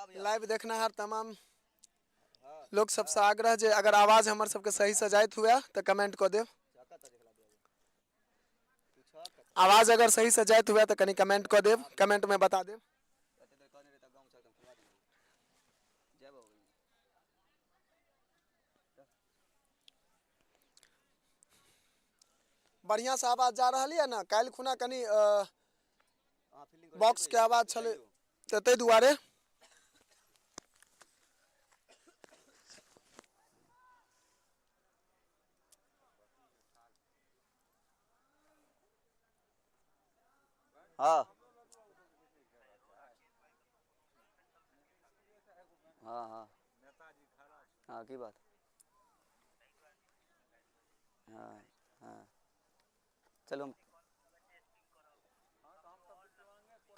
Live देखनिहार तमाम लोक सबसँ आग्रह जे अगर आवाज हमर सबके सहीसँ जाइत हुए तऽ कमेंट कऽ देब। आवाज अगर सहीसँ जाइत हुए तऽ कनि कमेंट कऽ देब, कमेंटमे बता देब। बढ़िआँसँ आवाज जा रहल यऽ ने? काल्हि खुना कनि बॉक्सके आवाज छलै तऽ ताहि दुआरे। हाँ हाँ हाँ हाँ, की बात? हाँ हाँ, चलू। हम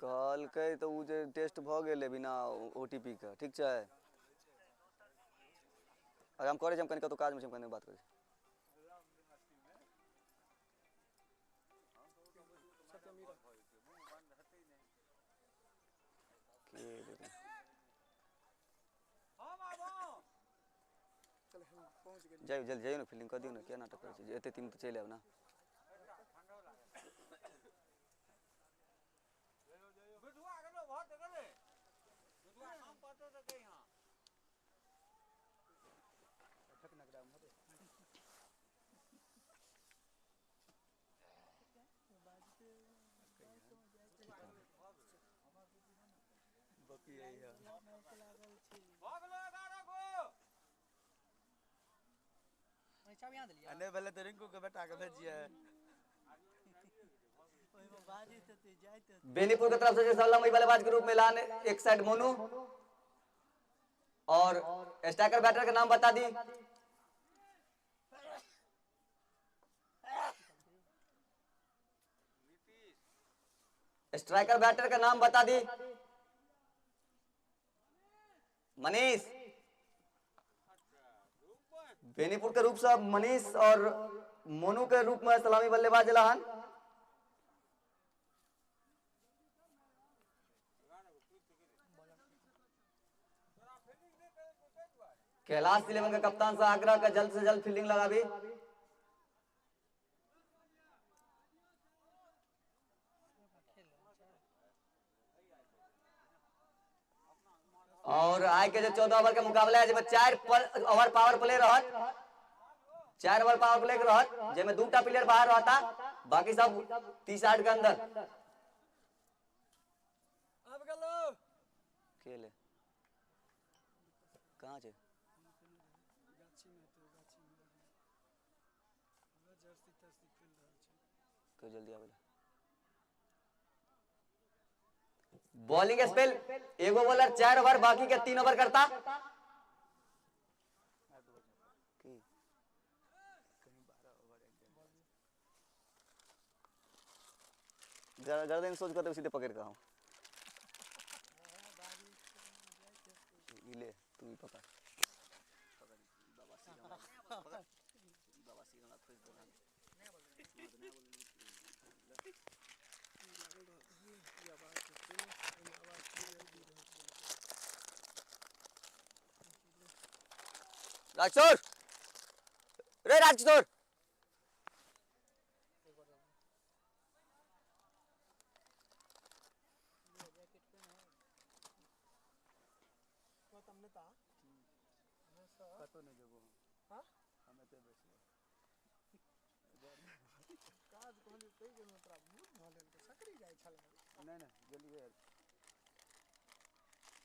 कहलकै तऽ ओ जे टेस्ट भऽ गेलै बिना ओ टी पी के, ठीक छै। अरे हम करै छी, हम कनि कतहु काजमे छी, हम कनि बात करै छी। जाइयो, जल्दी जाइयो ने, फील्डिंग कऽ दियौ ने। किया नाटक करै छी? एते तीन तऽ चलि आयब ने। नहि भेलै तऽ रिंकू के बेटा के भेजिए। बेनीपुर की तरफ से सलामी बल्लेबाज के रूप में लान एक साइड मोनू और स्ट्राइकर बैटर का नाम बता दी। स्ट्राइकर बैटर का नाम बता दी। मनीष, बेनीपुर के रूप से मनीष और मोनू के रूप में सलामी बल्लेबाज लहन। कैलाश इलेवन का कप्तान से आग्रह का जल्द से जल्द फील्डिंग लगाबी। और आय के जो 14 ओवर के मुकाबला है, जिसमें 4 ओवर पावर प्ले रहत, 4 ओवर पावर प्ले के रहत, जिसमें 2 प्लेयर बाहर रहता, बाकी सब 30 आठ के अंदर। अब गेलो खेले कहाँ छे? क्यों जल्दी आवेला? बॉलिंग स्पेल एगो बॉलर 4 ओवर, बाकी के 3 ओवर करता। गर्दन सोच कर सीधे पकड़ के हम ले, तू ही पकड़। राजकिशोर रे, राजकिशोर। कतौ नहि जेबो हम, हम एतै बैसबै। काज कहलियै तै बेरमे तोरा भूत भऽ गेल तऽ सकरी जाइ छलै। नहि नहि, गेलियै।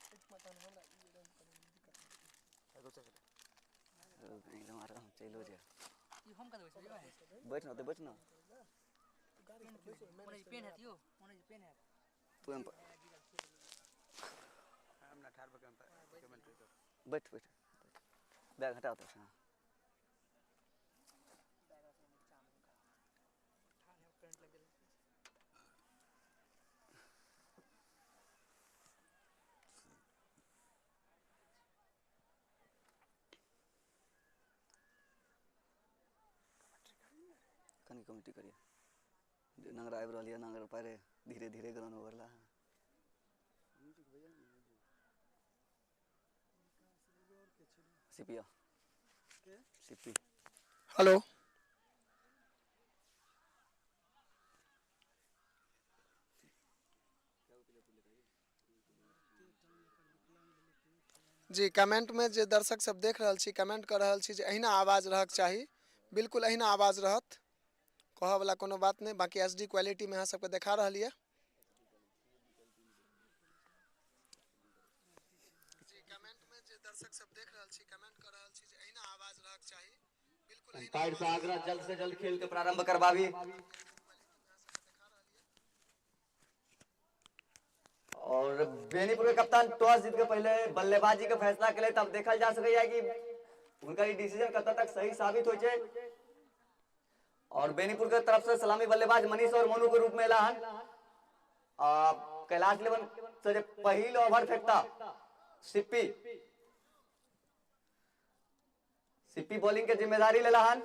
एहिठमा तहन हमरा ई रंग कनि दिक्कत। एकदम आराम चलो जा। ई हम कतऽ बैसबै? बैठ ना, तो बैठ ना। ओने पेन हैत यौ, ओने पेन हैत। तू एम हम ना ठाढ़ भऽ के कमेंट्री कर। बैठ बैठ, बैग हटा तो। हाँ, करंट लग गेल। कनी कमेंट्री करिए। नंगरा आबि रहल यऽ, नंगरा पारे धीरे धीरे ग्राउंड ओवरला। CP CP. हेलो। जी कमेंटमे जे दर्शक सब देख रहल छी, कमेंट कऽ रहल छी जे अहिना आवाज रहक चाही। बिल्कुल अहिना आवाज रहत, कहऽवला कोनो बात नहि। बाँकी एच डी क्वालिटीमे अहाँ सबके देखा रहल यऽ। जी कमेंटमे जे दर्शक सब देख रहल छी, कमेंट कऽ रहल छी जे अहिना आवाज रहक चाही। बिल्कुल अहिना अंपायर से आग्रह, जल्द से जल्द खेल के प्रारंभ करबाबी। और बेनीपुर के कप्तान टॉस जीत के पहले बल्लेबाजी के फैसला के तब देखल जा सकैया कि हुनकर ई डिसीजन कतऽ तक सही साबित होइ छै। और बेनीपुर के तरफ से सलामी बल्लेबाज मनीष और मोनू के रूप में एला हन। आ कैलाश इलेवन से जे पहिल ओवर फेंकता सिप्पी, सिप्पी बॉलिंग के जिम्मेदारी लेला हन,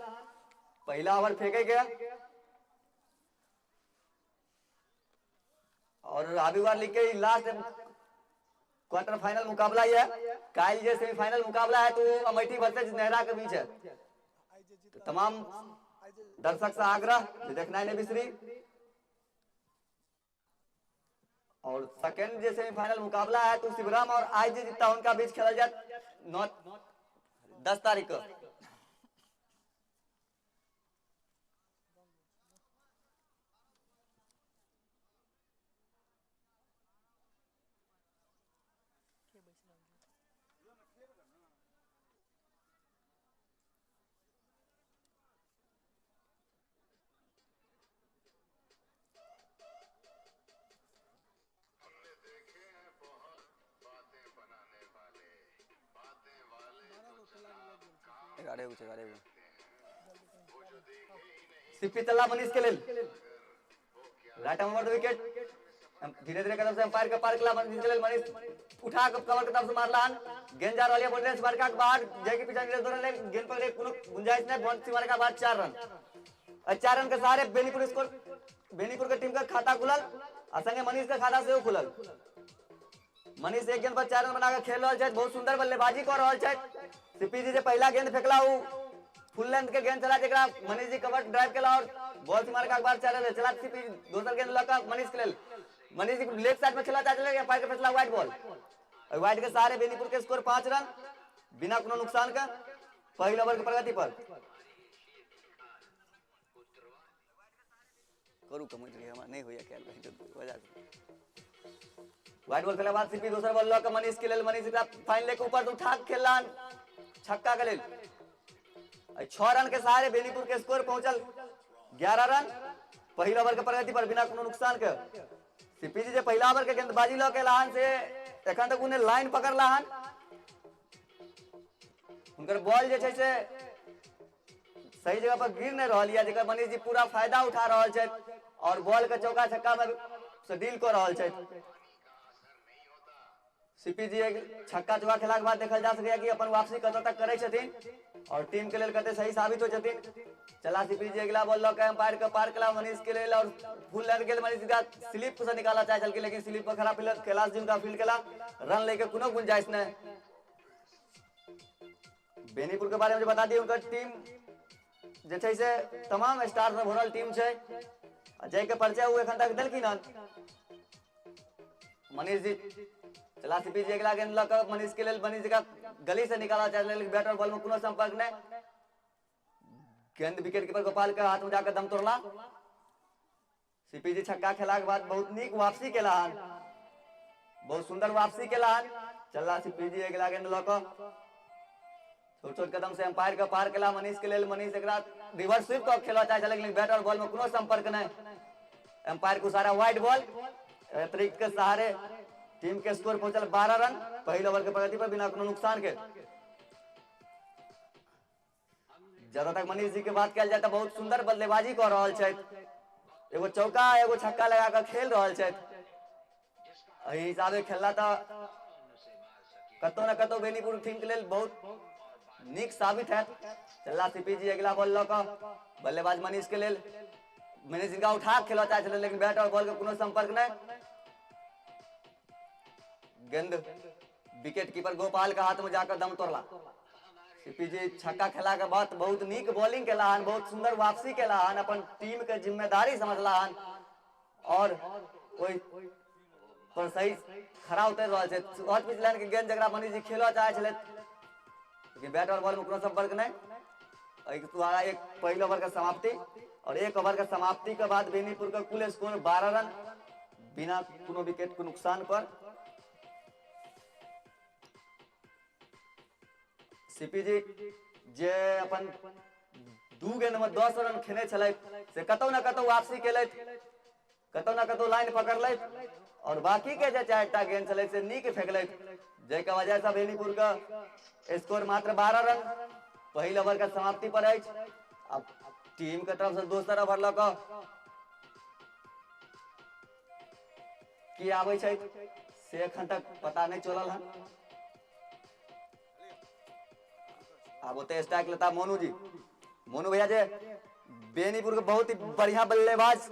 पहिला ओवर फेंके के। और आबीवार लीग के लास्ट क्वार्टर फाइनल मुकाबला ये काल जे सेमीफाइनल मुकाबला है तो अमेठी वर्सेस नेहरा के बीच है। तो तमाम दर्शक से आग्रह जे देखना नहीं बिसरी। और सेकंड जे सेमीफाइनल मुकाबला है तो शिवराम और आज जे जीतता उनका बीच खेलल जात 9-10 तारीख को। 11 गो, 11 गो। सिप्पी चला मनीष के लेल राइट ओवर द विकेट। धीरे धीरे कदम से अंपायर के पार कला मनीष के लेल। मनीष उठा के कवर के तरफ से मारला हन, गेंद जा रहल है बॉल सीमा के बाहर, जे के पीछे नीरज दौड़ल, गेंद पकड़े कोनो गुंजाइश नहीं, बॉल सीमा के बाहर 4 रन। और 4 रन के सहारे बेनीपुर स्कोर, बेनीपुर के टीम का खाता खुलल आ संगे मनीष के खाता सेहो खुलल। मनीष एक गेंद पर 4 रन बना के खेल रहल छथि, बहुत सुंदर बल्लेबाजी कर रहल छथि। सीपी जी जे पहिला गेंद फेंकला उ फुल लेंथ के गेंद चला, जेकरा मनीष जी कवर ड्राइव केला और बॉल सीमा के बाहर 4 रन चला। सीपी दोसर गेंद लऽ कऽ मनीष के लेल, मनीष जी लेफ्ट साइड में खेला चाहते रहे, अंपायर के फैसला वाइड बॉल। और वाइड के सहारे बेनीपुर के स्कोर 5 रन बिना कोनो नुकसान के पहिल ओवर के प्रगति पर। करू कमेंट्री हमरा नहीं होइया कैल वजह से। वाइड बॉल खेला बाद सीपी दोसर बॉल लऽ कऽ मनीष के लेल, मनीष एकरा फाइन लेके ऊपर उठा के खेलला छक्का के लेल। 6 रन के सहारे बेनीपुर के स्कोर पहुंचल 11 रन पहिल ओवर के प्रगति पर बिना कोनो नुकसान के। सीपी जी जे पहिला ओवर के गेंदबाजी लऽ के एला हन से एखन तक उन्हें लाइन पकड़ला हन, हुनकर बॉल जे छै से सही जगह पर गिर नहीं रहल यऽ, जेकर मनीष जी पूरा फायदा उठा रहल छथि और बॉल के चौका छक्का में से डील कऽ रहल छथि। सीपी जी एक छक्का चौका खेला के बाद देखल जा सकैया कि अपन वापसी कतऽ तक करै छथिन और टीम के लेल कते सही साबित होइ छथिन। चला सीपी जी अगिला बॉल लऽ के अंपायर के पार केला मनीष के लेल और फुल लेंथ गेल मनीष का स्लिप से निकालऽ चाहै छलखिन, लेकिन स्लिप पर खराब फील्डर कैलाश जी हुनका फील्ड केला, रन लैके कोनो गुंजाइश नहि। बेनीपुर के बारे में जे बता दी, उनकर टीम जे छै से तमाम स्टार से भरल टीम छै, जाहिके परिचय ओ एखन तक देलखिन हन मनीष जी। चला सीपी जी अगिला गेंद लऽ कऽ मनीष के लेल, मनीष जी का गली से निकालऽ चाहै छलै, लेकिन बैट और बॉल में कोनो संपर्क नहि। गेंद विकेट कीपर गोपाल के हाथ में जाकर दम तोड़ला। सीपी जी छक्का खेला के बाद बहुत नीक वापसी केला हन, बहुत सुंदर वापसी केला हन। चलला सीपी जी अगिला गेंद लऽ कऽ छोट छोट कदम से अंपायर के पार केला मनीष के लेल। मनीष एकरा रिवर्स स्वीप कऽ खेलऽ चाहै छलै, लेकिन बैट और बॉल में कोनो संपर्क नहि। अंपायर को सारा वाइड बॉल अतिरिक्त के सहारे टीम के स्कोर पहुंचल 12 रन पहिल ओवर के प्रगति पर बिना कोनो नुकसान के। जतऽ तक मनीष जी के बात कयल जाय तऽ बहुत सुंदर बल्लेबाजी कऽ रहल छथि, एगो चौका एगो छक्का लगा कऽ खेल रहल छथि। एहि हिसाबे खेलला तऽ कतौ ने कतौ बेनीपुर टीम के लेल बहुत नीक साबित हैत। चलला सीपी जी अगिला बॉल लऽ कऽ बल्लेबाज मनीष के लेल। मनीष जिनका उठा के खेलऽ चाहै छलै, लेकिन बैट और बॉल के कोनो संपर्क नहि। गेंद विकेट कीपर गोपाल के हाथ में जाकर दम तोड़ला। सीपी जी छक्का खेला के बाद बहुत नीक बॉलिंग केला हन, बहुत सुंदर वापसी केला हन, अपन टीम के जिम्मेदारी समझला हन और ओहि पर सही खरा उतरि रहल छै। शॉर्ट पिच लाइन के गेंद जकरा मनीष जी खेलऽ चाहै छलथि, लेकिन बैट और बॉल में कोनो संपर्क नहि। एहि द्वारा एक पहिल ओवर के समाप्ति और एक ओवर के समाप्ति के बाद बेनीपुर के कुल स्कोर 12 रन बिना कोनो विकेट के नुकसान पर। सीपी जी जे अपन 2 गेंद में 10 रन खेने छलथि से कतौ न कतौ वापसी केलथि, कतौ न कतौ लाइन पकड़लथि और बाकी के जे 4टा गेंद छलै से नीक फेंकलथि, जाहिके वजह से बेनीपुर के स्कोर मात्र 12 रन पहिल ओवर के समाप्ति पर अछि। अब टीम के तरफ से दोसर ओवर लऽ कऽ की आबै छै से एखन तक पता नहि चलल हन। आब ओते स्ट्राइक लेता मोनू जी। मोनू भैया जे बेनीपुर के बहुत ही बढ़िया बल्लेबाज,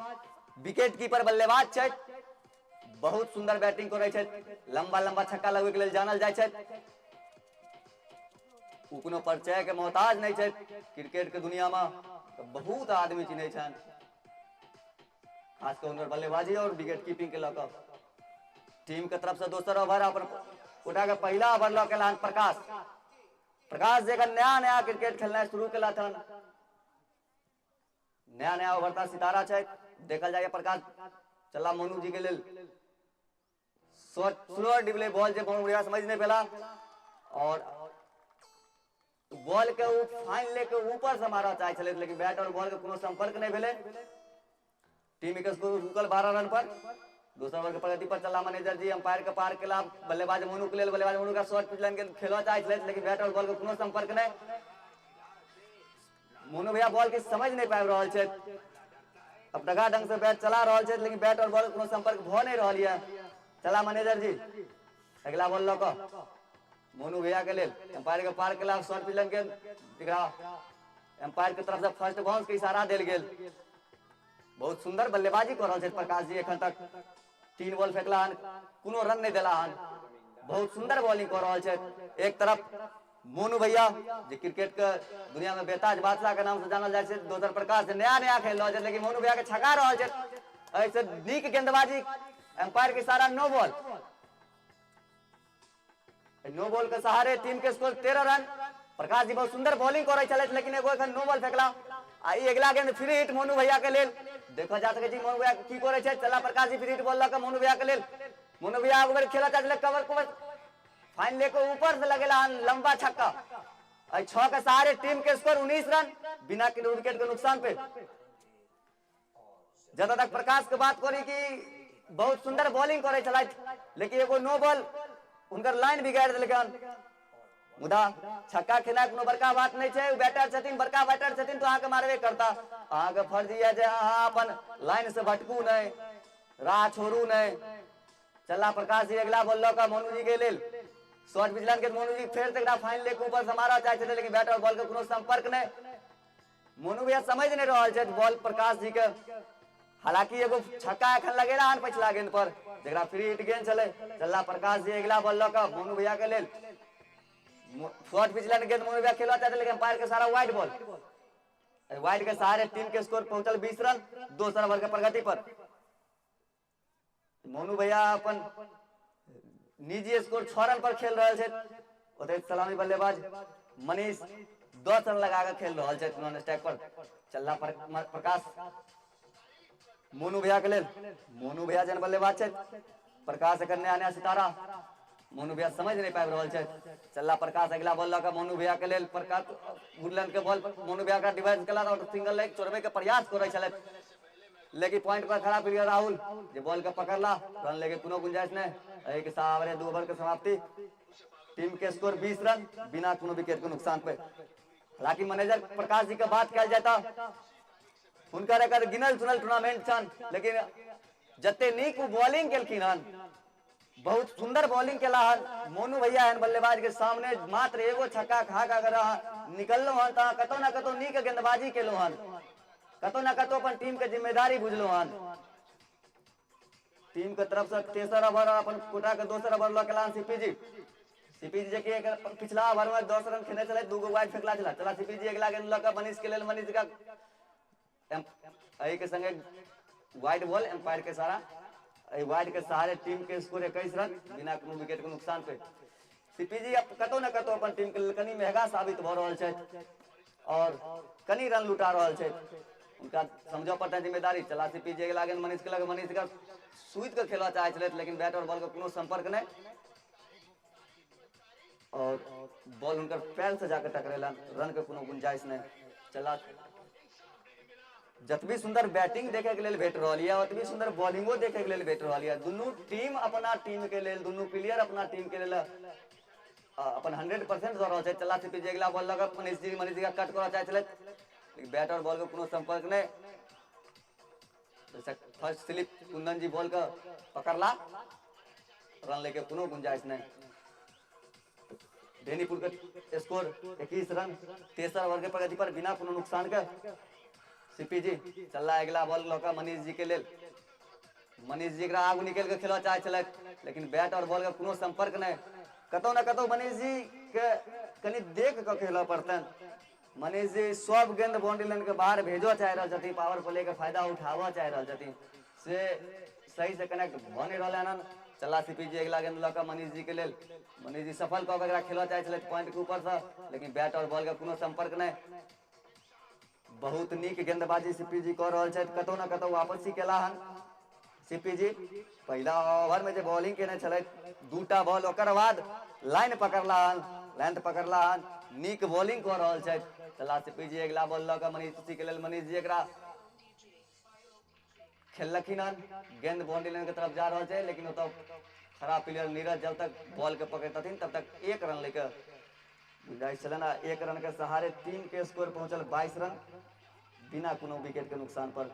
विकेट कीपर बल्लेबाज छथि, बहुत सुंदर बैटिंग करै छथि, लंबा लंबा छक्का लगबै के लेल जानल जाइ छथि, ओ कोनो परिचय के मोहताज नहि छथि क्रिकेट के दुनिया में, तऽ बहुत आदमी चिन्है छनि, खास कऽ हुनकर बल्लेबाजी और विकेट कीपिंग के लऽ कऽ। टीम के तरफ से दोसर ओवर अपन उठा के पहिला ओवर लऽ के प्रकाश। प्रकाश जेकर नया नया क्रिकेट खेलनाइ शुरू केलथि हन, नया नया उभरता सितारा छथि। देखल जाइए प्रकाश चला मोनू जी के लेल स्लो डिबले बॉल जे मोनू भैया समझ नहीं पेला और बॉल के ओ फाइन लेके ऊपर से मारऽ चाहे छलै, लेकिन बैट और बॉल के कोनो संपर्क नहीं भेलै। टीम के स्कोर रुकल 12 रन पर। दोसर ओवर के प्रगति पर चला मैनेजर जी, अंपायर के पार केला बल्लेबाज मोनू के लेल। बल्लेबाज मोनू का शॉर्ट पिच लाइन के खेलऽ चाहे छलै, लेकिन बैट और बॉल के कोनो संपर्क नहीं। मोनू भैया बॉल के समझ नहीं पाबि रहल छथि, अब डगा ढंग से बैट चला रहल छथि, लेकिन बैट और बॉल के कोनो संपर्क भऽ नहीं रहल यऽ। चला मैनेजर जी अगला बॉल लऽ कऽ मोनू भैया के लेल। अंपायर के पार केला शॉर्ट पिच लाइन के, एकरा अंपायर के तरफ से फर्स्ट बाउंस के इशारा देल गेल। बहुत सुंदर बल्लेबाजी कऽ रहल छथि प्रकाश जी, एखन तक 3 बॉल फेंकला हन, कोनो रन नहीं देला हन, बहुत सुंदर बॉलिंग कऽ रहल छथि। एक तरफ मोनू भैया जे क्रिकेट के दुनिया में बेताज बादशाह के नाम से जानल जाइ छै, दोसर प्रकाश जे नया नया खेल रहल छै, लेकिन मोनू भैया के छका रहल छै। एहिसँ नीक गेंदबाजी, अंपायर के इशारा नो बॉल, नो बॉल के सहारे टीम के स्कोर 13 रन। प्रकाश जी बहुत सुंदर बॉलिंग करै छलथि, लेकिन एगो एखन नो बॉल फेंकला आ ई अगिला गेंद फ्री हिट मोनू भैया के लेल। देखल जा सकै छै मोनू भैया की करै छै। चला Prakash ji free hit ball लऽ कऽ मोनू भैया के लेल। मोनू भैया आगू बढ़ि खेलऽ चाहै छलै, कवर कवर फाइन लेके ऊपर से लगेला हन लंबा छक्का। एहि 6 के सहारे टीम के स्कोर 19 रन बिना किसी विकेट के नुकसान पे। जतऽ तक प्रकाश के बात करी कि बहुत सुंदर बॉलिंग करै छलथि, लेकिन एगो नो बॉल हुनकर लाइन बिगाड़ि देलकनि। मुदा छक्का खेनाइ कोनो बड़का बात नहि छै, ओ बैटर छथिन, बड़का बैटर छथिन तऽ अहाँके मारबे करता। अहाँके फर्ज यऽ जे अहाँ अपन लाइन से भटकू नहि, राह छोड़ू नहि। चलला प्रकाश जी अगिला बॉल लऽ कऽ मोनू जी के लेल। शॉर्ट पिच लाइन के मोनू जी फेर से एकरा फाइन लेके ऊपर से मारऽ चाहै छथिन, लेकिन बैट और बॉल के कोनो संपर्क नहि। मोनू भैया समझ नहीं रहल छथि बॉल प्रकाश जी के। हालांकि एगो छक्का एखन लगेला हन पछिला गेंद पर, जकरा फ्री हिट गेंद छलै। चलला प्रकाश जी अगिला बॉल लऽ कऽ मोनू भैया के लेल। शॉर्ट पिच लाइन गेंद मोनू भैया खेलऽ चाहते, लेकिन अंपायर के सारा वाइड बॉल, वाइड के सहारे टीम के स्कोर पहुंचल 20 रन दोसर ओवर के प्रगति पर। मोनू भैया अपन निजी स्कोर 6 रन पर खेल रहल छथि, ओतहि सलामी बल्लेबाज मनीष 10 रन लगा के खेल रहल छथि नॉन स्ट्राइक पर। चलला प्रकाश मोनू भैया के लेल। मोनू भैया जन बल्लेबाज छथि, प्रकाश एकर नया नया सितारा। मोनू भैया समझ नहीं पाबि रहल छथि। चलला प्रकाश अगिला बॉल लऽ कऽ मोनू भैया के लेल। प्रकाश वुडलैंड के बॉल पर मोनू भैया का डिवाइस केला और सिंगल लेग चोरबै के प्रयास करै छलथि, लेकिन पॉइंट पर खड़ा प्लेयर राहुल जे बॉल के पकड़ला, रन लेके कोनो गुंजाइश नहीं। एहि के सामने 2 ओवर के समाप्ति, टीम के स्कोर 20 रन बिना कोनो विकेट के नुकसान पे। हालांकि मैनेजर प्रकाश जी के बात कयल जाय तऽ हुनकर एकर गिनल चुनल टूर्नामेंट छनि, लेकिन जते नीक ओ बॉलिंग केलखिन हन, बहुत सुंदर बॉलिंग केला हन मोनू भैया एहन बल्लेबाज के सामने मात्र एगो छक्का खा कऽ अगर अहाँ निकललहुँ हन तऽ अहाँ कतौ ना कतौ नीक गेंदबाजी केलहुँ हन, कतौ ना कतौ अपन टीम के जिम्मेदारी बुझलहुँ हन। टीम के तरफ से तेसर ओवर अपन कोटा के दोसर ओवर लऽ के लान सीपी जी। सीपी जी के पिछला ओवर में 10 रन खेने छलै, 2 गो वाइड फेंकला छला। चला सीपी जी अगिला गेंद लऽ कऽ मनीष के लेल, मनीष का एहि के संगे वाइड बॉल, एम्पायर के सारा एहि वाइड के सहारे टीम के स्कोर 21 रन बिना कोनो विकेट के नुकसान पे। सीपी जी अब कतौ न कतौ अपन टीम के लेल कनि महंगा साबित भऽ रहल छथि और कनि रन लुटा रहल छथि, उनका समझऽ पड़तनि जिम्मेदारी। चला सीपी जी अगिला गेंद मनीष के लग, मनीष का सुति के खेलऽ चाहै छलथि लेकिन बैट और बॉल के कोनो संपर्क नहि और बॉल हुनकर पैर से जाकर टकरेलन, रन के कोनो गुंजाइश नहीं। चला जतबी सुंदर बैटिंग देखे के लेल भेट रहल यऽ ओतबी सुंदर बॉलिंगो देखे के लेल भेट रहल यऽ। दुनू टीम अपना टीम के लेल, दुनू प्लेयर अपना टीम के लेल अपन 100% दऽ रहल छै। चला सीपी जी अगिला बॉल लऽ कऽ मनीष जी, मनीष जी कट करऽ चाहै छलथि लेकिन बैट और बॉल के कोनो संपर्क नहि। फर्स्ट स्लिप कुंदन जी बॉल के पकड़ला, रन लेके कोनो गुंजाइश नहीं। बेनीपुर के स्कोर 21 रन तेसर ओवर के प्रगति पर बिना कोनो नुकसान के। सीपी जी चलला अगिला बॉल लऽ कऽ मनीष जी के लेल, मनीष जी एकरा आगू निकलि कऽ खेलऽ चाहै छलथि लेकिन बैट और बॉल के कोनो संपर्क नहि। कतौ ने कतौ मनीष जी के कनि देख कऽ खेलऽ पड़तनि। मनीष जी सब गेंद बाउंड्री लाइन के बाहर भेजऽ चाहि रहल छथिन, पावर प्ले के फायदा उठाबऽ चाहि रहल छथिन, से सही से कनेक्ट भऽ नहि रहल हन। चला सीपी जी अगिला गेंद लऽ कऽ मनीष जी के लेल, मनीष जी सफल कऽ के एकरा खेलऽ चाहै छलथि पॉइंट के ऊपर से लेकिन बैट और बॉल के कोनो संपर्क नहि। बहुत नीक गेंदबाजी सीपी जी कऽ रहल छथि, कतौ ने कतौ वापसी केला हन सीपी जी। पहिला ओवर में जे बॉलिंग केने छलथि 2टा बॉल, ओकर बाद लाइन पकड़ला हन, लेंथ पकड़ला हन, नीक बॉलिंग कऽ रहल छथि। चला सीपी जी अगिला बॉल लऽ कऽ मनीष जी के लेल, मनीष जी एकरा खेललखिन हन, गेंद बाउंड्री लाइन के तरफ जा रहल छै लेकिन ओतऽ खराब प्लेयर नीरज जब तक बॉल के पकड़तथिन तब तक 1 रन लेके गुंजाइश छलनि आ 1 रन के सहारे टीम के स्कोर पहुंचल 22 रन बिना कोनो विकेट के नुकसान पर।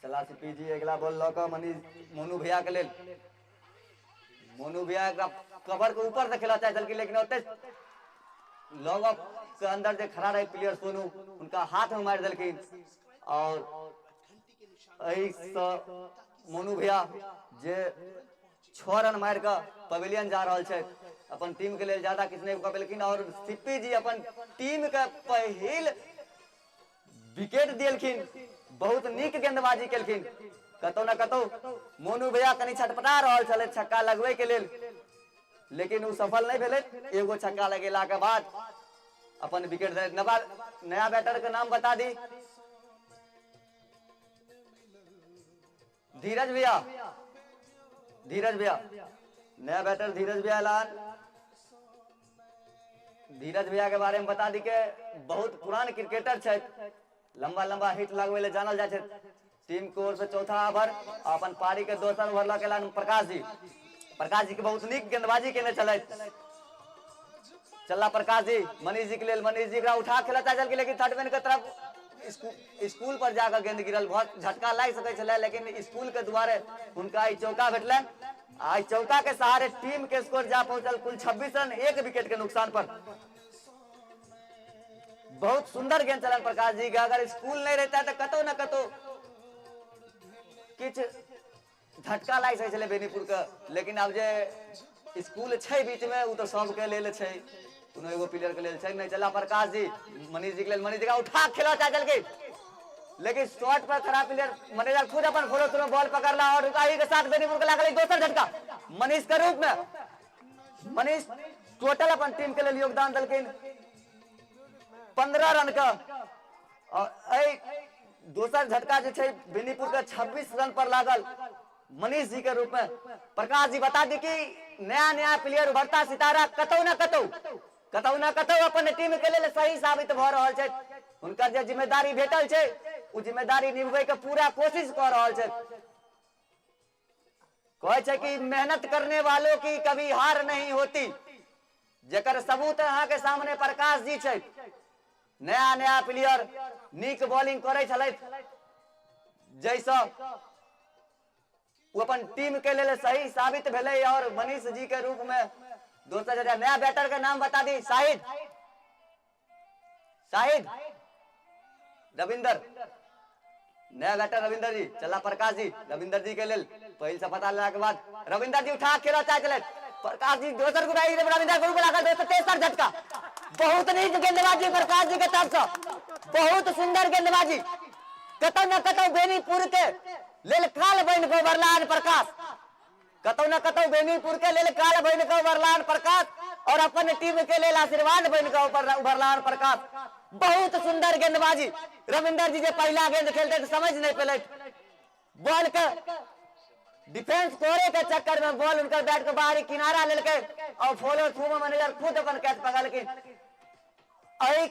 चला सीपी जी अगिला बॉल लऽ कऽ मनीष मोनू भैया के लेल, मोनू भैया एकरा कवर के ऊपर से खेलऽ चाहै छलखिन लेकिन ओते लॉन्ग ऑफ के अंदर जे खड़ा रहे प्लेयर सोनू उनका हाथ में मारि देलखिन और एहिसँ मोनू भैया जे 6 रन मारि कऽ पवेलियन जा रहल छथि, अपन टीम के लेल ज्यादा किछु नहि कऽ पेलखिन और सीपी जी अपन टीम के पहिल विकेट देलखिन, बहुत नीक गेंदबाजी केलखिन। कतौ न कतौ मोनू भैया कनि छटपटा रहल छलै छक्का लगबै के लेल लेकिन ओ सफल नहि भेलै। एगो छक्का लगेला के बाद अपन विकेट देलथि। नया बैटर के नाम बता दी, धीरज भैया, धीरज भैया नया बैटर धीरज भैया ऐलान। धीरज भैया के बारे में बता दी के बहुत पुरान क्रिकेटर छथि, लंबा लंबा हिट लगबै ले जानल जाइ छथि। टीम के ओर से चौथा ओवर अपन पारी के दोसर ओवर लऽ के ऐलान प्रकाश जी, प्रकाश जी के बहुत नीक गेंदबाजी केने छलथि। चलला प्रकाश जी मनीष जी के लेल, मनीष जी एकरा उठा खेलऽ चाहै छलखिन लेकिन थर्ड मैन के तरफ स्कूल पर जाकर गेंद गिरल, बहुत झटका लागि सकै छलै लेकिन स्कूल के दुआरे हुनका ई चौका भेटलनि आ ई चौका के सहारे टीम के स्कोर जा पहुंचल कुल 26 रन 1 विकेट के नुकसान पर। बहुत सुंदर गेंद चलन प्रकाश जी के, अगर स्कूल नहीं रहता तो कतौ न कतौ किछु झटका लागि सकै छलै बेनीपुर के, लेकिन आब जे स्कूल छै बीच में ओ तऽ सबके लेल छै, कोनो एगो प्लेयर के लेल छै नहि। चला प्रकाश जी मनीष जी के लेल, मनीष जी उठा खेला चाहे छलखिन लेकिन शॉट पर खड़ा प्लेयर मैनेजर खुद अपन फॉलो थ्रू बॉल पकड़ला और एही के साथ बेनीपुर के लागल दोसर झटका मनीष के रूप में। मनीष टोटल अपन टीम के लेल योगदान देलखिन 15 रन के और एहि दोसर झटका जे छै बेनीपुर के 26 रन पर लागल मनीष जी के रूप में। प्रकाश जी बता दी कि नया नया प्लेयर उभरता सितारा कतौ न कतौ, कतौ न कतौ अपन टीम के लेल सही साबित भऽ रहल छथि। हुनकर जे जिम्मेदारी भेटल छै ओ जिम्मेदारी निभबै के पूरा कोशिश कऽ रहल छथि। कहै छै कि मेहनत करने वालों की कभी हार नहीं होती, जकर सबूत अहाँ के सामने प्रकाश जी छै। नया नया प्लेयर नीक बॉलिंग करै छलथि जैसँ ओ अपन टीम के लेल सही साबित भेलै और मनीष जी के रूप में दोसर जगह नया बैटर के नाम बता दी, शाहिद, शाहिद रविंदर। नया बैटर रविंदर जी चला प्रकाश जी रविंदर जी के लेल पहिल सफलता लेला के बाद रविंदर जी उठा खेला चाहे चले प्रकाश जी दोसर गुनाई रविंदर गुरु लागल दोसर तेसर झटका। बहुत नीक गेंदबाजी प्रकाश जी के तरफ से, बहुत सुंदर गेंदबाजी। कतौ न कतौ बेनीपुर के लेल काल बनि कऽ उभरलान प्रकाश, कतौ न कतौ बेनीपुर के लेल काल बनि कऽ उभरलान प्रकाश और अपन टीम के लेल आशीर्वाद बनि कऽ उभरलान प्रकाश। बहुत सुंदर गेंदबाजी रविंदर जी जे पहिला गेंद खेलते तऽ समझ नहीं पेले, बॉल के डिफेंस करे के चक्कर में बॉल उनकर बैट के बाहरी किनारा लेलकै और फॉलो थ्रू में मैनेजर खुद अपन कैच पकड़लखिन। एहि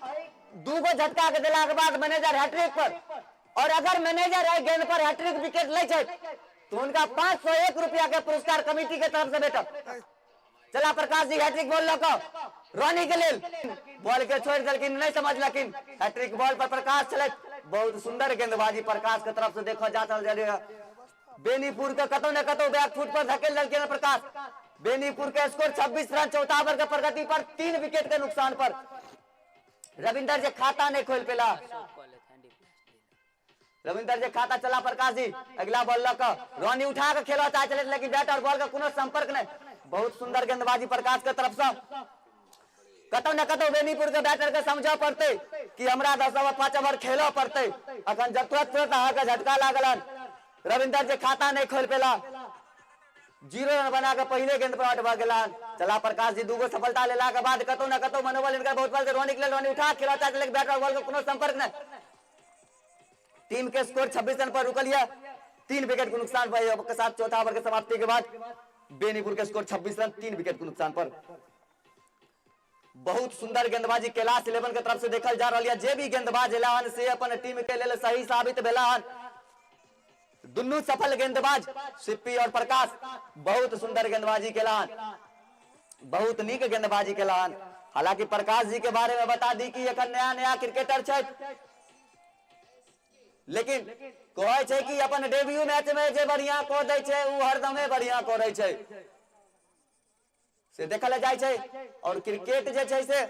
दूगो झटका के देला के बाद मैनेजर हैट्रिक पर, और अगर मैनेजर एहि गेंद पर हैट्रिक विकेट लै छै तो उनका 501 रुपया के पुरस्कार कमिटी के तरफ से भेटत। चला प्रकाश जी हैट्रिक बॉल लऽ कऽ रोनी के लेल बॉल के छोड़ि देलखिन, नहीं समझलखिन। हैट्रिक बॉल पर प्रकाश छलथि, बहुत सुंदर गेंदबाजी प्रकाश के तरफ से देखल जा रहल छै। बेनीपुर के कतौ ने कतौ बैक फुट पर धकेल देलखिन प्रकाश। बेनीपुर के स्कोर 26 रन चौथा ओवर के प्रगति पर 3 विकेट के नुकसान पर। रविंदर जे खाता नहीं खोल पेला, रविंदर जे खाता चला प्रकाश जी अगला बॉल लऽ कऽ रोनी उठा के खेलऽ चाहे छलै लेकिन बैट और बॉल के कोनो संपर्क नहीं। बहुत सुंदर गेंदबाजी प्रकाश के तरफ से। कतौ न कतौ बेनीपुर के बैटर के समझऽ पड़तै कि हमरा 10 ओवर 5 ओवर खेलऽ पड़तै। अखन जब तुरंत तुरंत अहाँके झटका लागल हन, रविंदर जे खाता नहीं खोल पेला, 0 रन बना के पहले गेंद पर आउट भऽ गेला। चला प्रकाश जी दूगो सफलता लेला के बाद कतौ न कतौ मनोबल हिनकर बहुत बढ़ल। रोनी के लेल रोनी उठा खेलऽ चाहै छलै, बैट और बॉल के कोनो संपर्क नहीं। टीम के स्कोर 26 रन पर रुकल यऽ, 3 विकेट के नुकसान पर के साथ चौथा ओवर के समाप्ति के बाद बेनीपुर के स्कोर 26 रन 3 विकेट के नुकसान पर। बहुत सुंदर गेंदबाजी कैलाश इलेवन के तरफ से देखल जा रहल यऽ। जे भी गेंदबाज एला हन से अपन टीम के लेल सही साबित भेला हन। दुनू सफल गेंदबाज सिप्पी और प्रकाश बहुत सुंदर गेंदबाजी केला हन, बहुत नीक गेंदबाजी केला हन। हालांकि प्रकाश जी के बारे में बता दी कि एखन नया नया क्रिकेटर छथि, लेकिन कहै छै कि अपन डेब्यू मैच में जे बढ़िया कऽ दै छै उ हरदमे बढ़िया करै छै, से देखल जाइ छै। और क्रिकेट जे छै से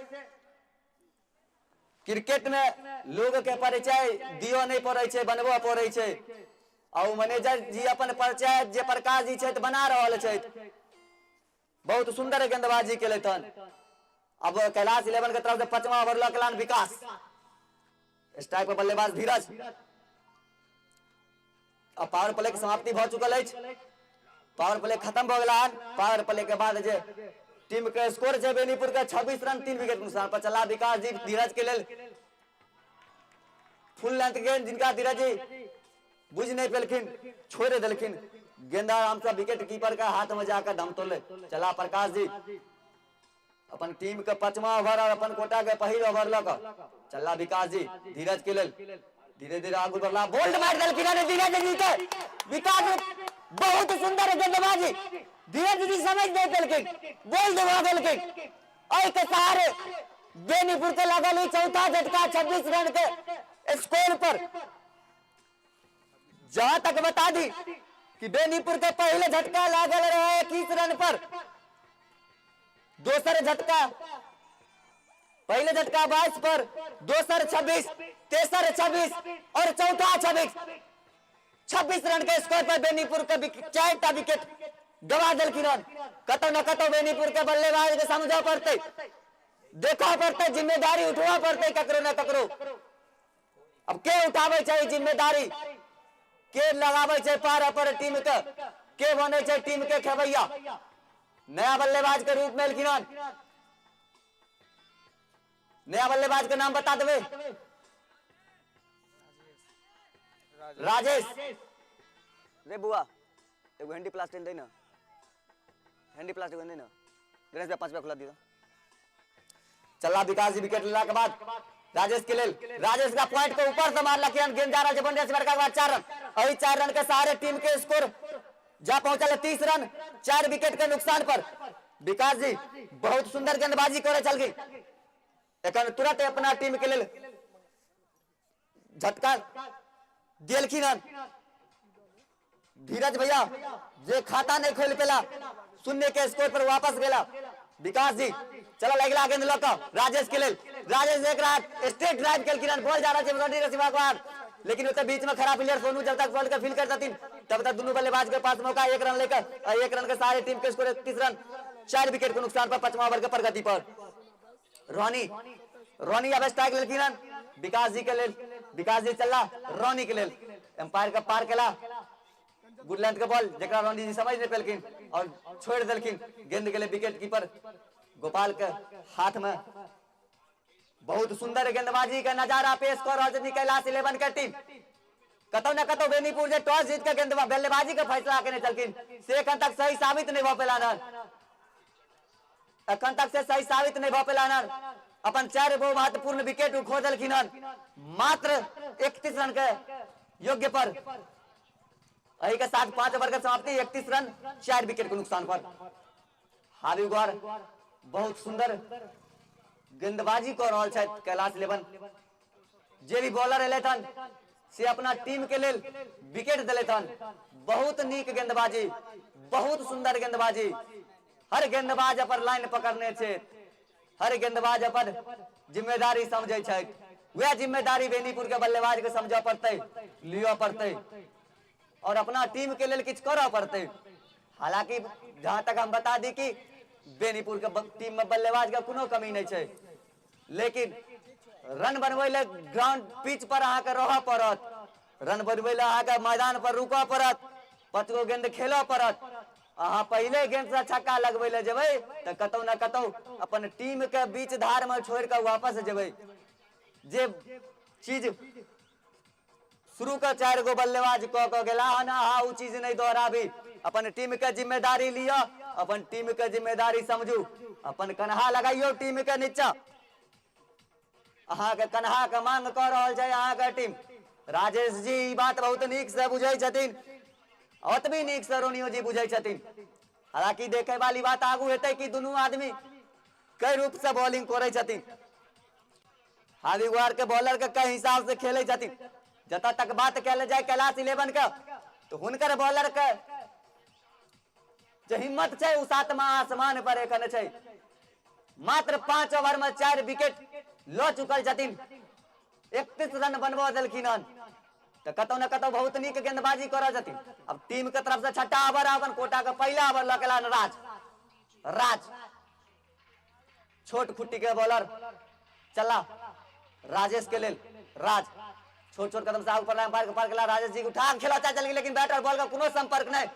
क्रिकेट में लोग के परिचय दियो नहीं पड़ै छै, बनबो पड़ै छै। आ ओ मैनेजर जी अपन परिचय जे प्रकाश जी छथि बना रहल छथि। बहुत सुंदर गेंदबाजी केलथि हन। अब कैलाश इलेवन के तरफ से 5वां ओवर लऽ के विकास, स्ट्राइक पर बल्लेबाज धीरज। अब पावर प्ले के समाप्ति भऽ चुकल अछि, पावर प्ले खत्म भऽ गेल हन। पावर प्ले के बाद जे टीम के स्कोर छै बेनीपुर के 26 रन 3 विकेट नुकसान पर। चला विकास जी धीरज के लेल फुल लेंथ गेंद, जिनका धीरज जी बुझ नहीं पेलखिन, छोड़ देलखिन, गेंदा आराम से विकेट कीपर के हाथ में जाकर दम तोड़ले। चला प्रकाश जी अपन टीम के 5वां ओवर और अपन कोटा के पहिल ओवर लऽ कऽ चला विकास जी धीरज के लेल धीरे धीरे आगू बढ़ला, बोल्ड मारि देलखिन हन धीरज जी के। विकास बहुत सुंदर गेंदबाजी, धीरज जी समझ नहीं पेलखिन, बोल्ड भऽ गेलखिन। एहि के सहारे बेनीपुर के लगल ई चौथा झटका 26 रन के स्कोर पर। जहां तक बता दी कि बेनीपुर के पहले झटका लागल रहे 21 रन पर, दोसर झटका पहले झटका 22 पर, दोसर 26, तेसर 26 और चौथा 26। 26 रन के स्कोर पर बेनीपुर के 4टा विकेट गवा देलखिन हन। कतौ न कतौ बेनीपुर के बल्लेबाज के समझऽ पड़तै, देखऽ पड़तै, जिम्मेदारी उठबऽ पड़तै ककरो न ककरो। अब के उठाबै छै जिम्मेदारी, के लगाबै छै पार पर टीम के, के बनै छै टीम के खेबैया। नया बल्लेबाज के रूप में एलखिन हन, नया बल्लेबाज के नाम बता देबै, राजेश। रे बुआ एगो हैंडी प्लास्टिक दे ना, हैंडी प्लास्टिक दे ना, गणेश भैया 5 रुपया खुला दियो। चला विकास जी विकेट लेला के बाद राजेश के लेल, राजेश का पॉइंट के ऊपर से मारलक हन, गेंद जा रहल छै बाउंड्री से बड़का के बाद 4 रन। एहि 4 रन के सहारे टीम के स्कोर जा पहुंचल 30 रन 4 विकेट के नुकसान पर। विकास जी बहुत सुंदर गेंदबाजी करे चल गई, एखन तुरंत अपना टीम के लेल झटका देलखिन हन। धीरज भैया जे खाता नहीं खोल पेला, 0 के स्कोर पर वापस गेला। विकास जी चल अगला गेंद लऽ कऽ राजेश के लेल, राजेश एक स्ट्रेट ड्राइव केलखिन हन, बॉल जा रहल छै बाउंड्री के सीमा के बाहर। लेकिन ओतऽ बीच में खराब प्लेयर सोनू जब तक बॉल के फील कर छथिन तब तक दुनू बल्लेबाज के पास मौका एक रन लेकर और एक रन के सहारे टीम के स्कोर 31 रन 4 विकेट के नुकसान पर 5वां ओवर के प्रगति पर। रोनी रोनी अब स्ट्राइक लेलखिन हन विकास जी के लेल, विकास जी चलला रोनी के लेल, एम्पायर के पार केला गुड लेंथ के बॉल जकरा रोनी जी समझ नहीं पेलखिन और छोड़ देलखिन, गेंद गेलै विकेट कीपर गोपाल के हाथ में। बहुत सुंदर गेंदबाजी के नजारा पेश कर रहल छथिन कैलाश इलेवन के टीम। कतौ न कतौ बेनीपुर जे टॉस जीत के गेंदबा बल्लेबाजी के फैसला केने छलखिन से एखन तक सही साबित नहीं भऽ पेला हन, एखन तक से सही साबित नहीं भऽ पेला हन। अपन 4 गो महत्वपूर्ण विकेट खो देलखिन हन मात्र 31 रन के योग्य पर। एही के साथ 5 ओवर के समाप्ति, 31 रन 4 विकेट के नुकसान पर। हावी गौर बहुत सुंदर गेंदबाजी कऽ रहल छथि कैलाश इलेवन। जे भी बॉलर एलथि हन से अपना टीम के लेल विकेट देलथि हन। बहुत नीक गेंदबाजी, बहुत सुंदर गेंदबाजी। हर गेंदबाज अपन लाइन पकड़ने छै, हर गेंदबाज अपन जिम्मेदारी समझै छथि। वएह जिम्मेदारी बेनीपुर के बल्लेबाज के समझऽ पड़तै, लिअ पड़तै और अपना टीम के लेल किछु करऽ पड़तै। हालांकि जहां तक हम बता दी कि बेनीपुर के टीम में बल्लेबाज के कोनो कमी नहीं छै, लेकिन रन बनबै ले ग्राउंड पिच पर अहाँके रहऽ पड़त, रन बनबै ले अहाँके मैदान पर रुकऽ पड़त, 5 गो गेंद खेलऽ पड़त। अहाँ पहिले गेंद से छक्का लगबै ले जेबै तऽ कतौ न कतौ अपन टीम के बीच धार में छोड़ि कऽ वापस जेबै। जे चीज शुरू के 4 गो बल्लेबाज कऽ कऽ गेला हन, अहाँ ओ चीज नहि दोहराबी। अपन टीम के जिम्मेदारी लिअ, अपन टीम के जिम्मेदारी समझू, अपन कन्हा लगाइयो टीम के नीचा। अहाँके कन्हा के मांग कऽ रहल छै अहाँके टीम। राजेश जी ई बात बहुत नीक से बुझै छथिन, ओतबी नीक से रोनियो जी बुझै छथिन। हालांकि देखे वाली बात आगू हेतै कि दुनू आदमी कई रूप से बॉलिंग करै छथिन, हावीगुआर के बॉलर के कई हिसाब से खेले छथिन। जतऽ तक बात कयल जाय कैलाश इलेवन के, तो हुनकर बॉलर के जे हिम्मत छै ओ सातमा आसमान पर एखन छै। मात्र 5 ओवर में 4 विकेट लऽ चुकल छथिन, 31 रन बनबऽ देलखिन हन। तऽ कतौ न कतौ बहुत नीक गेंदबाजी करऽ छथिन। अब टीम के तरफ से छठा ओवर अपन कोटा के पहिला ओवर लऽ के राज, राज छोट खुट्टी के बॉलर चला राजेश के लेल। राज छोट छोट कदम से आगू बढ़ला, अंपायर के पार केला, राजेश जी उठा के खेला चाहे चल गेल, लेकिन बैट और बॉल का कोनो संपर्क नहीं।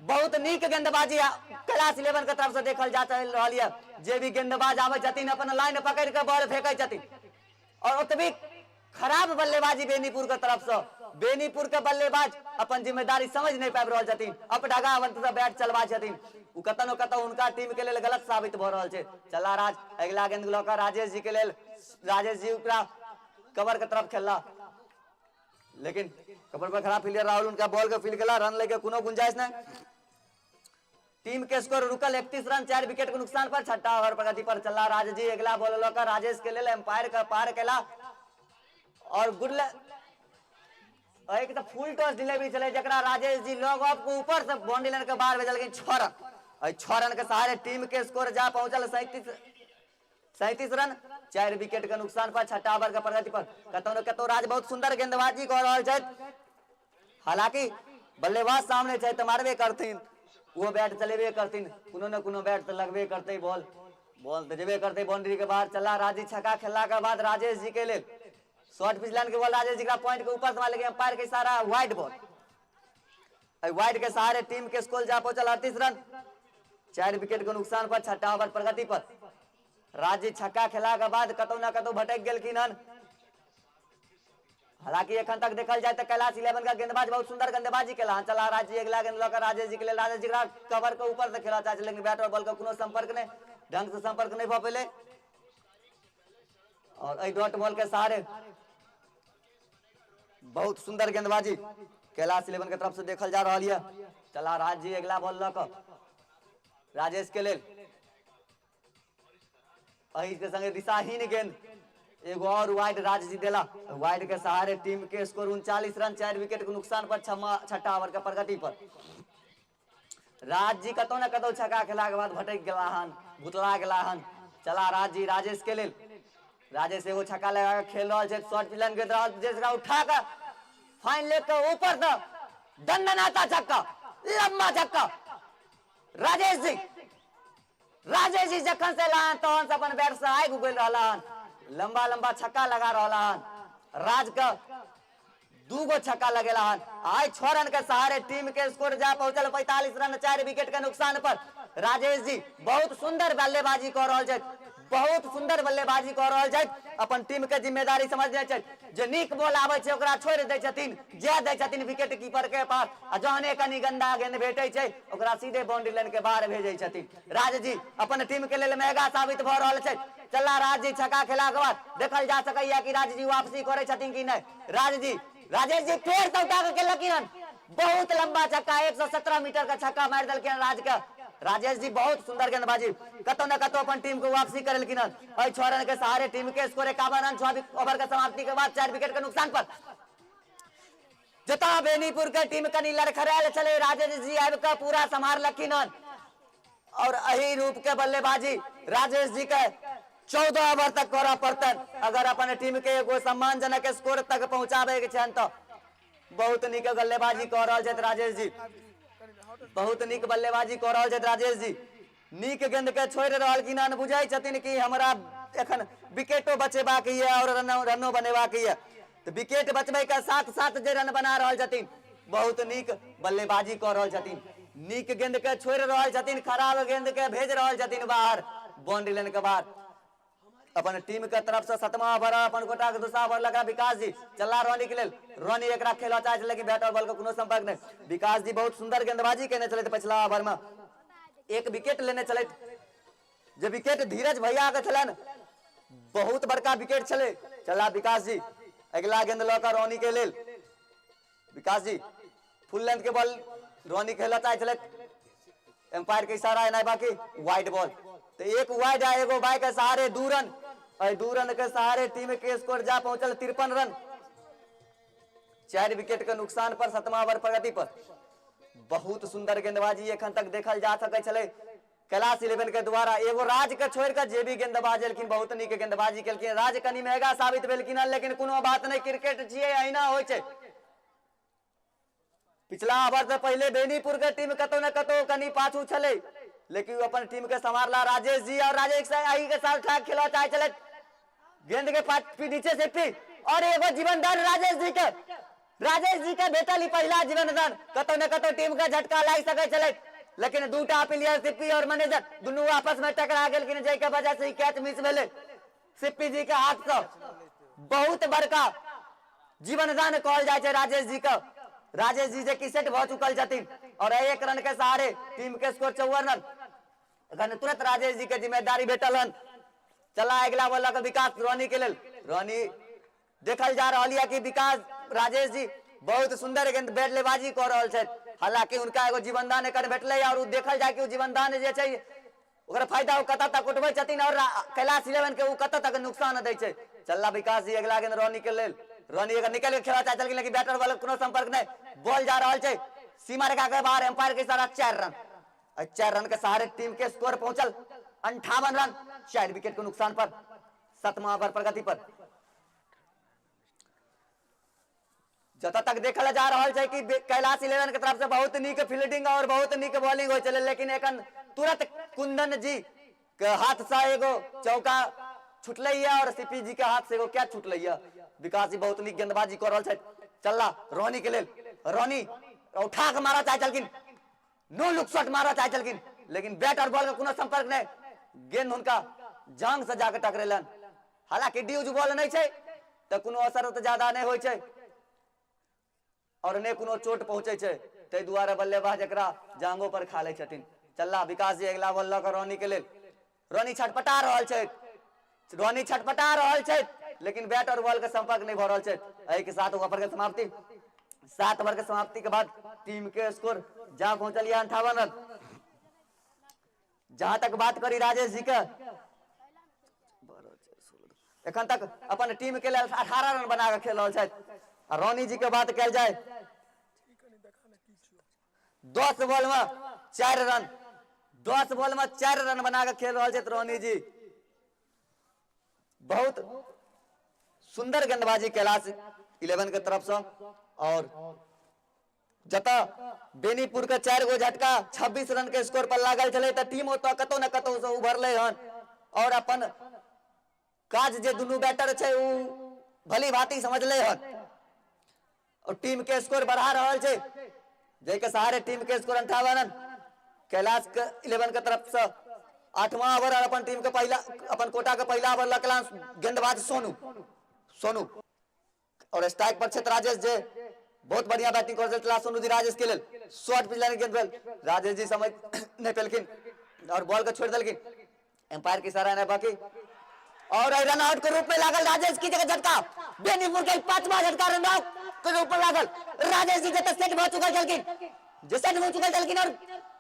बहुत नीक गेंदबाजी कैलाश इलेवन के तरफ से देखल जा रहल यऽ। जे भी गेंदबाज आबै छथिन अपन लाइन पकड़ के बॉल फेंकै छथिन और ओतबी खराब बल्लेबाजी बेनीपुर के तरफ से। बेनीपुर के बल्लेबाज अपन जिम्मेदारी समझ नहीं पाबि रहल छथिन, अपढगा अवंत से बैट चलबा छथिन, ओ कतौ न कतौ हुनका टीम के लेल गलत साबित भऽ रहल छै। चला राज अगिला गेंद लऽ कऽ राजेश जी के लेल, राजेश जी ओकरा कवर के तरफ खेलला, लेकिन कवर पर खराब फील्डर राहुल उनका बॉल के फील्ड केला, रन लेके कोनो गुंजाइश नहीं। टीम के स्कोर रुकल 31 रन 4 विकेट के नुकसान पर। छठा ओवर प्रगति पर चला राज जी अगला बॉल लऽ कऽ राजेश के लेल एम्पायर के पार केला और गुड एक तऽ फुल टॉस डिलीवरी छलै जकरा राजेश जी लॉग ऑफ के ऊपर से बाउंड्री लाइन के बाहर भेजलखिन। 6 रन, एहि 6 रन के सहारे टीम के स्कोर जा पहुंचल 37 रन 4 विकेट के नुकसान पर छठा ओवर के प्रगति पर। कतौ न कतौ राज बहुत सुंदर गेंदबाजी कऽ रहल छथि, हालांकि बल्लेबाज सामने छै तऽ मारबे करथिन, वो बैट चलेबे करथिन, कोनो न कोनो बैट तऽ लगबे करतै, बॉल बॉल तऽ जेबे करतै बाउंड्री के बाहर। चला राजी छक्का खेलला के बाद राजेश जी के लेल शॉर्ट पिच लाइन के बॉल राजेश जी का पॉइंट के ऊपर से मारलकै, अंपायर के इशारा वाइड बॉल। एहि वाइड के सहारे टीम के स्कोर जा पहुंचल 38 रन 4 विकेट के नुकसान पर छठा ओवर प्रगति पर। राजी छक्का खेला के बाद कतौ न कतौ भटक गेलखिन हन। हालांकि एखन तक देखल जाय तऽ कैलाश इलेवन का गेंदबाज बहुत सुंदर गेंदबाजी केला हन। चला राजी अगला गेंद लऽ कऽ राजेश जी के लेल, राजेश जी कवर के ऊपर से खेला चाहे लेकिन बैट और बॉल के कोनो संपर्क नहीं, ढंग से संपर्क नहीं भऽ पेलै और एहि डॉट बॉल के सहारे बहुत सुंदर गेंदबाजी कैलाश इलेवन के तरफ से देखल जा रहल यऽ। चला राज जी अगला बॉल लऽ कऽ राजेश के लेल, एहि के संगे दिशाहीन गेंद एगो और वाइड राज जी देला, वाइड के सहारे टीम के स्कोर 39 रन 4 विकेट के नुकसान पर छठा ओवर के प्रगति पर। राज जी कतौ न कतौ छक्का खेला के बाद भटक गेला हन, भुतला गेला हन। चला राज जी राजेश के लेल, राजेश एगो छक्का लगा के खेल रहल छै। शॉर्ट पिलन के राजेश एकरा उठा के फाइन लेग के ऊपर से दंदनाता छक्का, लंबा छक्का। राजेश जी, राजेश जी जखन से एला हन तहन से अपन बैट से आगि उगलि रहला हन, लंबा लंबा छक्का लगा रहला हन। राज के 2 गो छक्का लगेला हन। आइ 6 रन के सहारे टीम के स्कोर जा पहुंचल 45 रन 4 विकेट के नुकसान पर। राजेश जी बहुत सुंदर बल्लेबाजी कऽ रहल छथि, बहुत सुंदर बल्लेबाजी कऽ रहल छथि। अपन टीम के जिम्मेदारी समझ जाइ छथि, जे नीक बॉल आबै छै ओकरा छोड़ि दै छथिन, जाय दै छथिन विकेट कीपर के पास, आ जहने कनि गंदा गेंद भेटै छै ओकरा सीधे बाउंड्री लाइन के बाहर भेजै छथिन। राज जी अपन टीम के लेल महंगा साबित भऽ रहल छथि। चला राज जी छक्का खेला के बाद देखल जा सकैया कि राज जी वापसी करै छथिन कि नहि। राज जी, राजेश जी फेर से उठा के खेललखिन हन, बहुत लंबा छक्का, 117 मीटर के छक्का मारि देलखिन राज के। राजेश जी बहुत सुंदर गेंदबाजी, कतौ न कतौ अपन टीम के वापसी करेलखिन हन। एहि 6 रन के सहारे टीम के स्कोर 51 रन 6 ओवर के समाप्ति के बाद 4 विकेट के नुकसान पर। जतऽ बेनीपुर के टीम कनि लड़खड़ायल छलै, राजेश जी आबि कऽ पूरा सम्हारलखिन हन और एही रूप के बल्लेबाजी राजेश जी के 14 ओवर तक करऽ पड़तनि अगर अपन टीम के एगो सम्मानजनक स्कोर तक पहुंचाबे के छनि। तऽ बहुत नीक बल्लेबाजी कऽ रहल छथि राजेश जी, बहुत नीक बल्लेबाजी कऽ रहल छथि राजेश जी। नीक गेंद के छोड़ि रहलखिन हन, बुझै छथिन कि हमरा एखन विकेटो बचेबाक यऽ और रनो बनेबाक यऽ, तऽ विकेट बचबै के साथ साथ जे रन बना रहल छथिन, बहुत नीक बल्लेबाजी कऽ रहल छथिन। नीक गेंद के छोड़ि रहल छथिन, खराब गेंद के भेज रहल छथिन बाहर, बाउंड्री लाइन के बाहर। अपन टीम के तरफ से 7वां ओवर, अपन गोटा के दूसरा ओवर लगा विकास जी चलला रोनी के लेल। रोनी एकरा खेलऽ चाहे छलै लेकिन बैट और बॉल के कोनो संपर्क नहि। विकास जी बहुत सुंदर गेंदबाजी केने छलथि, पछिला ओवर में 1 विकेट लेने छलथि, जे विकेट धीरज भैया के छलनि, बहुत बड़का विकेट छलै। चलला विकास जी अगिला गेंद लऽ कऽ रोनी के लेल। विकास जी फुल लेंथ के बॉल रोनी खेलऽ चाहे छलथि, एम्पायर के इशारा एनाइ बाकी, वाइड बॉल। तो 1 वाइड आ एगो बाय के सहारे 2 रन, एहि 2 रन के सहारे टीम के स्कोर जा पहुंचल 53 रन 4 विकेट के नुकसान पर 7वां ओवर प्रगति पर। बहुत सुंदर गेंदबाजी एखन तक देखल जा सकै छलै कैलाश 11 के द्वारा। एगो राज के छोड़ के जे भी गेंदबाज एलखिन बहुत नीक गेंदबाजी केलखिन। राज कनि महंगा साबित भेलखिन हन, लेकिन कोनो बात नहि, क्रिकेट छियै अहिना होइ छै। पिछला ओवर से पहले बेनीपुर के टीम कतौ न कतौ कनि पाछू छलै, लेकिन ओ अपन टीम के संभारला राजेश जी और राजेश एही के साथ ठाक खेलऽ चाहे छलै। गेंद के पास नीचे से पी और एगो जीवन दान राजेश जी के, राजेश जी के भेटल ई पहिला जीवन दान। कतौ न कतौ टीम के झटका लागि सकै छलै, लेकिन 2टा प्लेयर सिप्पी और मैनेजर दुनू आपस में टकरा गेलखिन, जाहि के वजह से ई कैच मिस भेलै सिप्पी जी के हाथ से। बहुत बड़का जीवन दान कहल जाइ छै राजेश जी के। राजेश जी जे कि सेट भऽ चुकल छथिन और 1 रन के सहारे टीम के स्कोर 54 रन। एखन तुरंत राजेश जी के जिम्मेदारी भेटल हन। चला अगिला बॉल लऽ कऽ विकास रोनी के लेल। रोनी देखल जा रहल यऽ कि विकास राजेश जी बहुत सुंदर गेंद बल्लेबाजी कऽ रहल छथि, हालांकि हुनका एगो जीवनदान एकर भेटलै और ओ देखल जाय कि ओ जीवनदान जे छै ओकर फायदा ओ कतऽ तक उठबै छथिन और कैलाश 11 के ओ कतऽ तक नुकसान दै छै। चलला विकास जी अगिला गेंद रोनी के लेल। रोनी अगर निकल के खेला चाहे छलखिन लेकिन बैटर बॉल के कोनो संपर्क नहि, बॉल जा रहल छै सीमा रेखा के बाहर, एम्पायर के इशारा 4 रन। एहि 4 रन के सहारे टीम के स्कोर पहुंचल 58 रन 4 विकेट के नुकसान पर 7वां ओवर प्रगति पर। जतऽ तक देखल जा रहल छै कि कैलाश 11 के तरफ से बहुत नीक फील्डिंग और बहुत नीक बॉलिंग होइ छलै, लेकिन एखन तुरंत कुंदन जी के हाथ से एगो चौका छुटलै यऽ और सीपी जी के हाथ से एगो कैच छुटलै यऽ। विकास जी बहुत नीक गेंदबाजी कऽ रहल छथि। चलला रोनी के लेल। रोनी उठा के मारऽ चाहै छलखिन, नो लुक शॉट मारऽ चाहै छलखिन, लेकिन बैट और बॉल के कोनो संपर्क नहि, गेंद हुनका जांग से जाके टकरेलनि। हालांकि ड्यूज बॉल नहि छै तऽ कोनो असर तऽ ज्यादा नहि होइ छै और नहि कोनो चोट पहुंचै छै, ताहि दुआरे बल्लेबाज एकरा जांगो पर खा लै छथिन। चलला विकास जी अगिला बॉल लऽ कऽ रोनी के लेल। रोनी छटपटा रहल छथि, रोनी छटपटा रहल छथि, लेकिन बैट और बॉल के संपर्क नहीं भऽ रहल छै। एहि के साथ ओवर के समाप्ति, 7 ओवर के समाप्ति के बाद टीम के स्कोर जा पहुंचल यऽ 58 रन। जहां तक बात करी राजेश जी के, एखन तक अपन टीम के लेल 18 रन बना के खेल रहल छथि। आ रोनी जी के बात कयल जाय, 10 बॉल में 4 रन, 10 बॉल में 4 रन बना के खेल रहल छथि रोनी जी। बहुत सुंदर गेंदबाजी कैलाश इलेवन के तरफ से और जतऽ बेनीपुर के 4 गो झटका 26 रन के स्कोर पर लागल छलै तऽ टीम ओतऽ कतौ ने कतौ से उभरलै हन और अपन काज जे दुनू बैटर छै उ भली भांति समझलै हन और टीम के स्कोर बढ़ा रहल छै, जाहिके सहारे टीम के स्कोर 58 रन। कैलाश के इलेवन के तरफ से 8वां ओवर और अपन टीम के पहला अपन कोटा के पहला ओवर लकला गेंदबाज सोनू। सोनू और स्ट्राइक पर छथि राजेश जे बहुत बढ़िया बैटिंग कर छला सोनू जी राजेश के लेल शॉर्ट पिच लाइन गेंद भेल, राजेश जी समझ नहीं पेलखिन और बॉल के छोड़ देलखिन, एम्पायर के इशारा नहीं बाकी और रन आउट के रूप में लागल राजेश की जगह झटका, बेनीपुर के 5वां झटका रन आउट के रूप में लागल राजेश जी जतऽ सेट भऽ चुकल छलखिन, जे सेट भऽ चुकल छलखिन और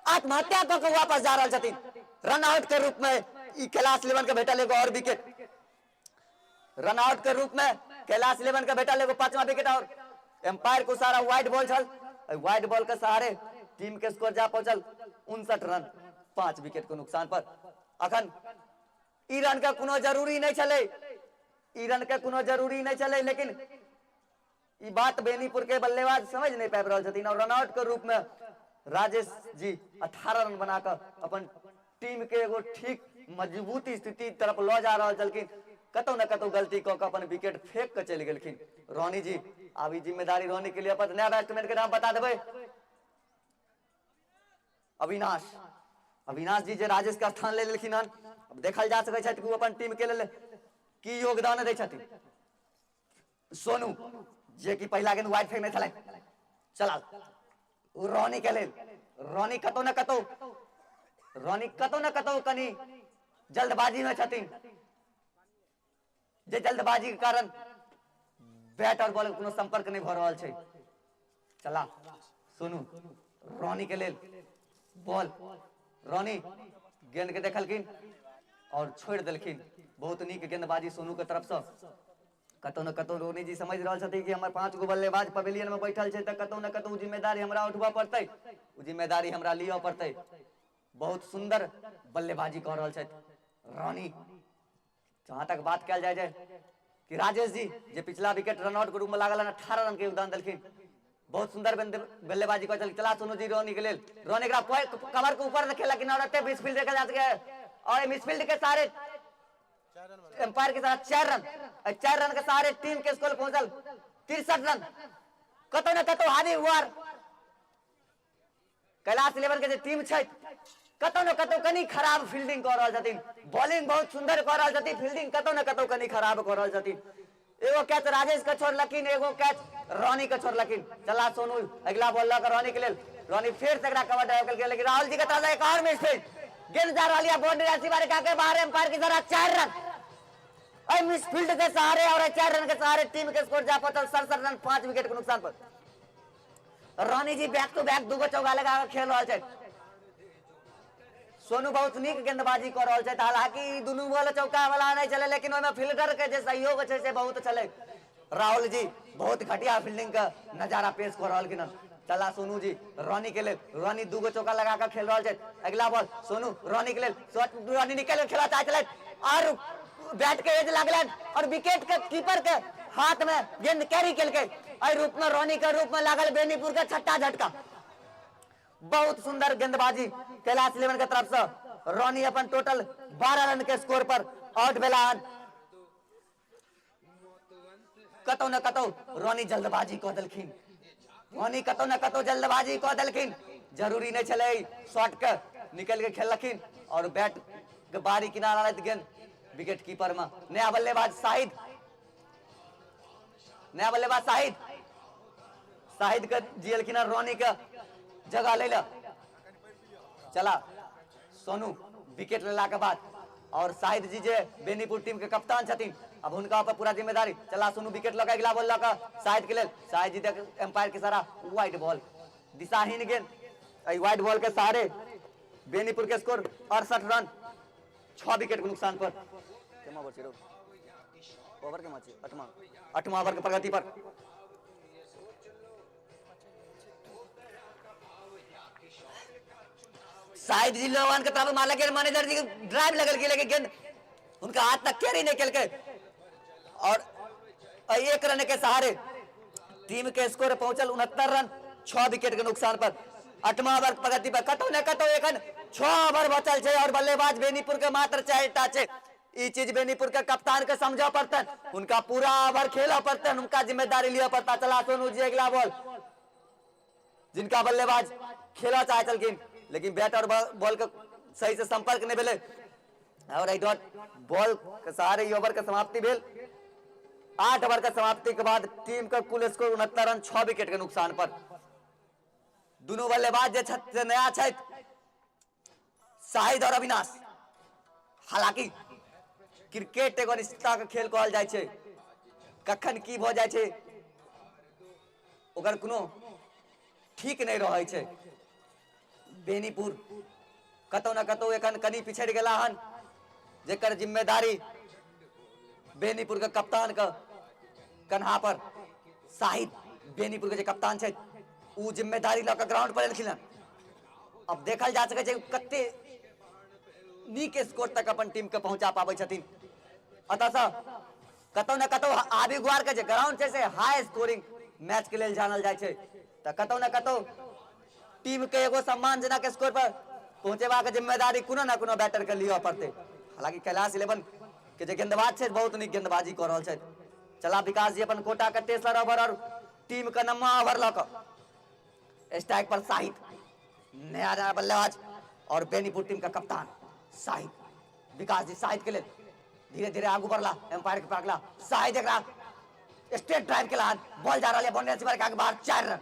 आत्महत्या कऽ के वापस जा रहल छथिन। रन आउट के रूप में ई कैलाश इलेवन के भेटल एगो और विकेट, रन आउट के रूप में कैलाश इलेवन के भेटल एगो 5वां विकेट और एम्पायर को सहारा व्हाइट बॉल छल, व्हाइट बॉल के सहारे टीम के स्कोर जा पहुंचल 59 रन 5 विकेट के नुकसान पर। अखन ई रन के कोनो जरूरी नहीं छलै, ई रन के कोनो जरूरी नहीं छलै, लेकिन ई बात बेनीपुर के बल्लेबाज समझ नहीं पाबि रहल छथिन और रन आउट के रूप में राजेश जी 18 रन बनाकर अपन टीम के एगो ठीक मजबूत स्थिति तरफ लऽ जा रहल छलखिन। कतौ न कतौ गलती कऽ के अपन विकेट फेंक के चलि गेलखिन रोनी जी। आब ई जिम्मेदारी रोनी के लिए अपन नया बैट्समैन के नाम बता देबै, अविनाश। अविनाश जी जे राजेश के स्थान ले लेलखिन हन, अब देखल जा सकै छथि कि ओ अपन टीम के लेल की योगदान दै छथिन। सोनू जे कि पहिला गेंद वाइड फेंकने छलै, चला रोनी के लेल, रोनी कतौ न कतौ, रोनी कतौ न कतौ कनी जल्दबाजी में छथिन, जे जल्दबाजी के कारण बैट और बॉल के कोनो संपर्क नहीं भऽ रहल छै। चला सोनू रोनी के लेल बॉल, रोनी गेंद के देखलखिन और छोड़ देलखिन। बहुत नीक गेंदबाजी सोनू के तरफ से। कतौ न कतौ रोनी जी समझ रहल छथिन कि हमर 5 गो बल्लेबाज पवेलियन में बैठल छै, तऽ कतौ न कतौ जिम्मेदारी हमरा उठबऽ पड़तै, ओ जिम्मेदारी हमरा लिअ पड़तै। बहुत सुंदर बल्लेबाजी कऽ रहल छथि रोनी। जहां तक बात कयल जाय कि राजेश जी जे पिछला विकेट रन आउट के रूप में लागल 18 रन के योगदान देलखिन, बहुत सुंदर बल्लेबाजी कऽ चल। चला सोनू जी रोनी के लेल, रोनी एकरा कवर के ऊपर खेललखिन और एते मिसफील्ड देखल जा सके और मिसफील्ड के सहारे एम्पायर के साथ 4 रन, 4 रन के सहारे टीम के स्कोर पहुंचल 63 रन। कतौ न कतौ हावी हुआ कैलाश इलेवन के जे टीम छै कतौ न कतौ कनी खराब फील्डिंग कऽ रहल छथिन, बॉलिंग बहुत सुंदर कऽ रहल छथिन, फील्डिंग कतौ न कतौ कनी खराब कऽ रहल छथिन। एगो कैच राजेश के छोड़लखिन, एगो कैच रोनी के छोड़लखिन। चला सोनू अगला बॉल लऽ कऽ रोनी के लेल, रोनी फेर से एकरा कवर ड्राइव केलकै, लेकिन राहुल जी के तरफ से एक और मिसफील्ड, गेंद जा रहल यऽ बाउंड्री राशि बारिका के बाहर, एम्पायर के जरा 4 रन। एहि मिसफील्ड के सहारे और 4 रन के सहारे टीम के स्कोर जा पहुंचल 67 रन 5 विकेट के नुकसान पर। Roni ji back to back 2 गो चौका लगा के खेल रहल छथि। सोनू बहुत नीक गेंदबाजी कऽ रहल छथि, हालांकि ई दुनू बॉल चौका वाला नहि छलै, लेकिन ओहिमे फील्डर के जे सहयोग छै से बहुत छलै। राहुल जी बहुत घटिया फील्डिंग के नजारा पेश कऽ रहलखिन हन। चला सोनू जी रोनी के लेल, रोनी 2 गो चौका लगा के खेल रहल छथि। अगिला बॉल सोनू रोनी के लेल, रोनी निकल के खेला चाहै छलथि और बैट के एज लागलनि और विकेट के कीपर के हाथ में गेंद कैरी केलकै। एहि रूप में रोनी के रूप में लागल बेनीपुर के छठा झटका। बहुत सुंदर गेंदबाजी कैलाश इलेवन के तरफ से, रोनी अपन टोटल 12 रन के स्कोर पर आउट भेला हन। कतौ न कतौ रोनी जल्दबाजी कऽ देलखिन, रोनी कतौ न कतौ जल्दबाजी कऽ देलखिन, जरूरी नहि छलै शॉट के निकल के खेललखिन और बैट के बारी किनारा आनैत गेंद विकेट कीपर में। नया बल्लेबाज शाहिद, नया बल्लेबाज शाहिद, शाहिद के जियलखिन हन रोनी के जगह लै लए। चला सोनू विकेट लेला के बाद और शाहिद जी जे बेनीपुर टीम के कप्तान छथिन, अब हुनका ऊपर पूरा जिम्मेदारी। चला सोनू विकेट लऽ के अगिला बॉल लऽ के शाहिद के लेल, शाहिद जी देख एम्पायर के सारा व्हाइट बॉल, दिशाहीन गेंद। एहि व्हाइट बॉल के सहारे बेनीपुर के स्कोर 68 रन 6 विकेट के नुकसान पर। केमा ओवर छै रौ? ओवर केमा छै? अठमा, अठमा ओवर के प्रगति पर। शाहिद जी लोहन के तरफ मारलक, मैनेजर जी के ड्राइव लगल गेल, लेकिन गेंद हुनका हाथ तक कैरी नहीं केलकै। और एहि एक रन के सहारे टीम के स्कोर पहुंचल 69 रन 6 विकेट के नुकसान पर। आठवां ओवर प्रगति पर कतौ ने कतौ एखन 6 ओवर बचल छै और बल्लेबाज बेनीपुर के मात्र 4 टा छै। ई चीज बेनीपुर के कप्तान के समझऽ पड़तन, हुनका पूरा ओवर खेलऽ पड़तन, हुनका जिम्मेदारी लिअ पड़ता। चला सोनू जी अगला बॉल, जिनका बल्लेबाज खेलऽ चाहे छलखिन लेकिन बैट और बॉल के सही से संपर्क नहीं भेलै और एहि डॉट बॉल के सहारे ई ओवर के समाप्ति भेल। 8 ओवर के समाप्ति के बाद टीम के कुल स्कोर 69 रन 6 विकेट के नुकसान पर। दुनू बल्लेबाज जे छथि से नया छथि, शाहिद और अविनाश। हालांकि क्रिकेट एगो अनिश्चितता के खेल कहल जाइ छै, कखन की भऽ जाइ छै ओकर कोनो ठीक नहि रहै छै। बेनीपुर कतौ ने कतौ एखन कनि पिछड़ि गेला हन, जेकर जिम्मेदारी बेनीपुर के कप्तान के कन्हा पर। शाहिद बेनीपुर के जे कप्तान छथि ओ जिम्मेदारी लऽ कऽ ग्राउंड पर एलखिन हन। अब देखल जा सकै छै कते नीक स्कोर तक अपन टीम के पहुंचा पाबै छथिन। अतः कतौ ने कतौ आबि गुआर के जे ग्राउंड छै से हाई स्कोरिंग मैच के लेल जानल जाइ छै, तऽ कतौ ने कतौ टीम के एगो सम्मानजनक स्कोर पर पहुंचेबाक जिम्मेदारी कोनो ने कोनो बैटर के लिअ पड़तै। हालांकि कैलाश इलेवन के जे गेंदबाज छै बहुत नीक गेंदबाजी कऽ रहल छथि। चला विकास जी अपन कोटा के तेसर ओवर और टीम के नम्मा ओवर लऽ कऽ स्ट्राइक पर शाहिद, नया नया बल्लेबाज और बेनीपुर टीम का कप्तान शाहिद। विकास जी शाहिद के लेल धीरे धीरे आगू बढ़ला, एम्पायर के पकड़ा शाहिद, एकरा स्ट्रेट ड्राइव के लान, बॉल जा रहा है बाउंड्री से के बाहर, 4 रन।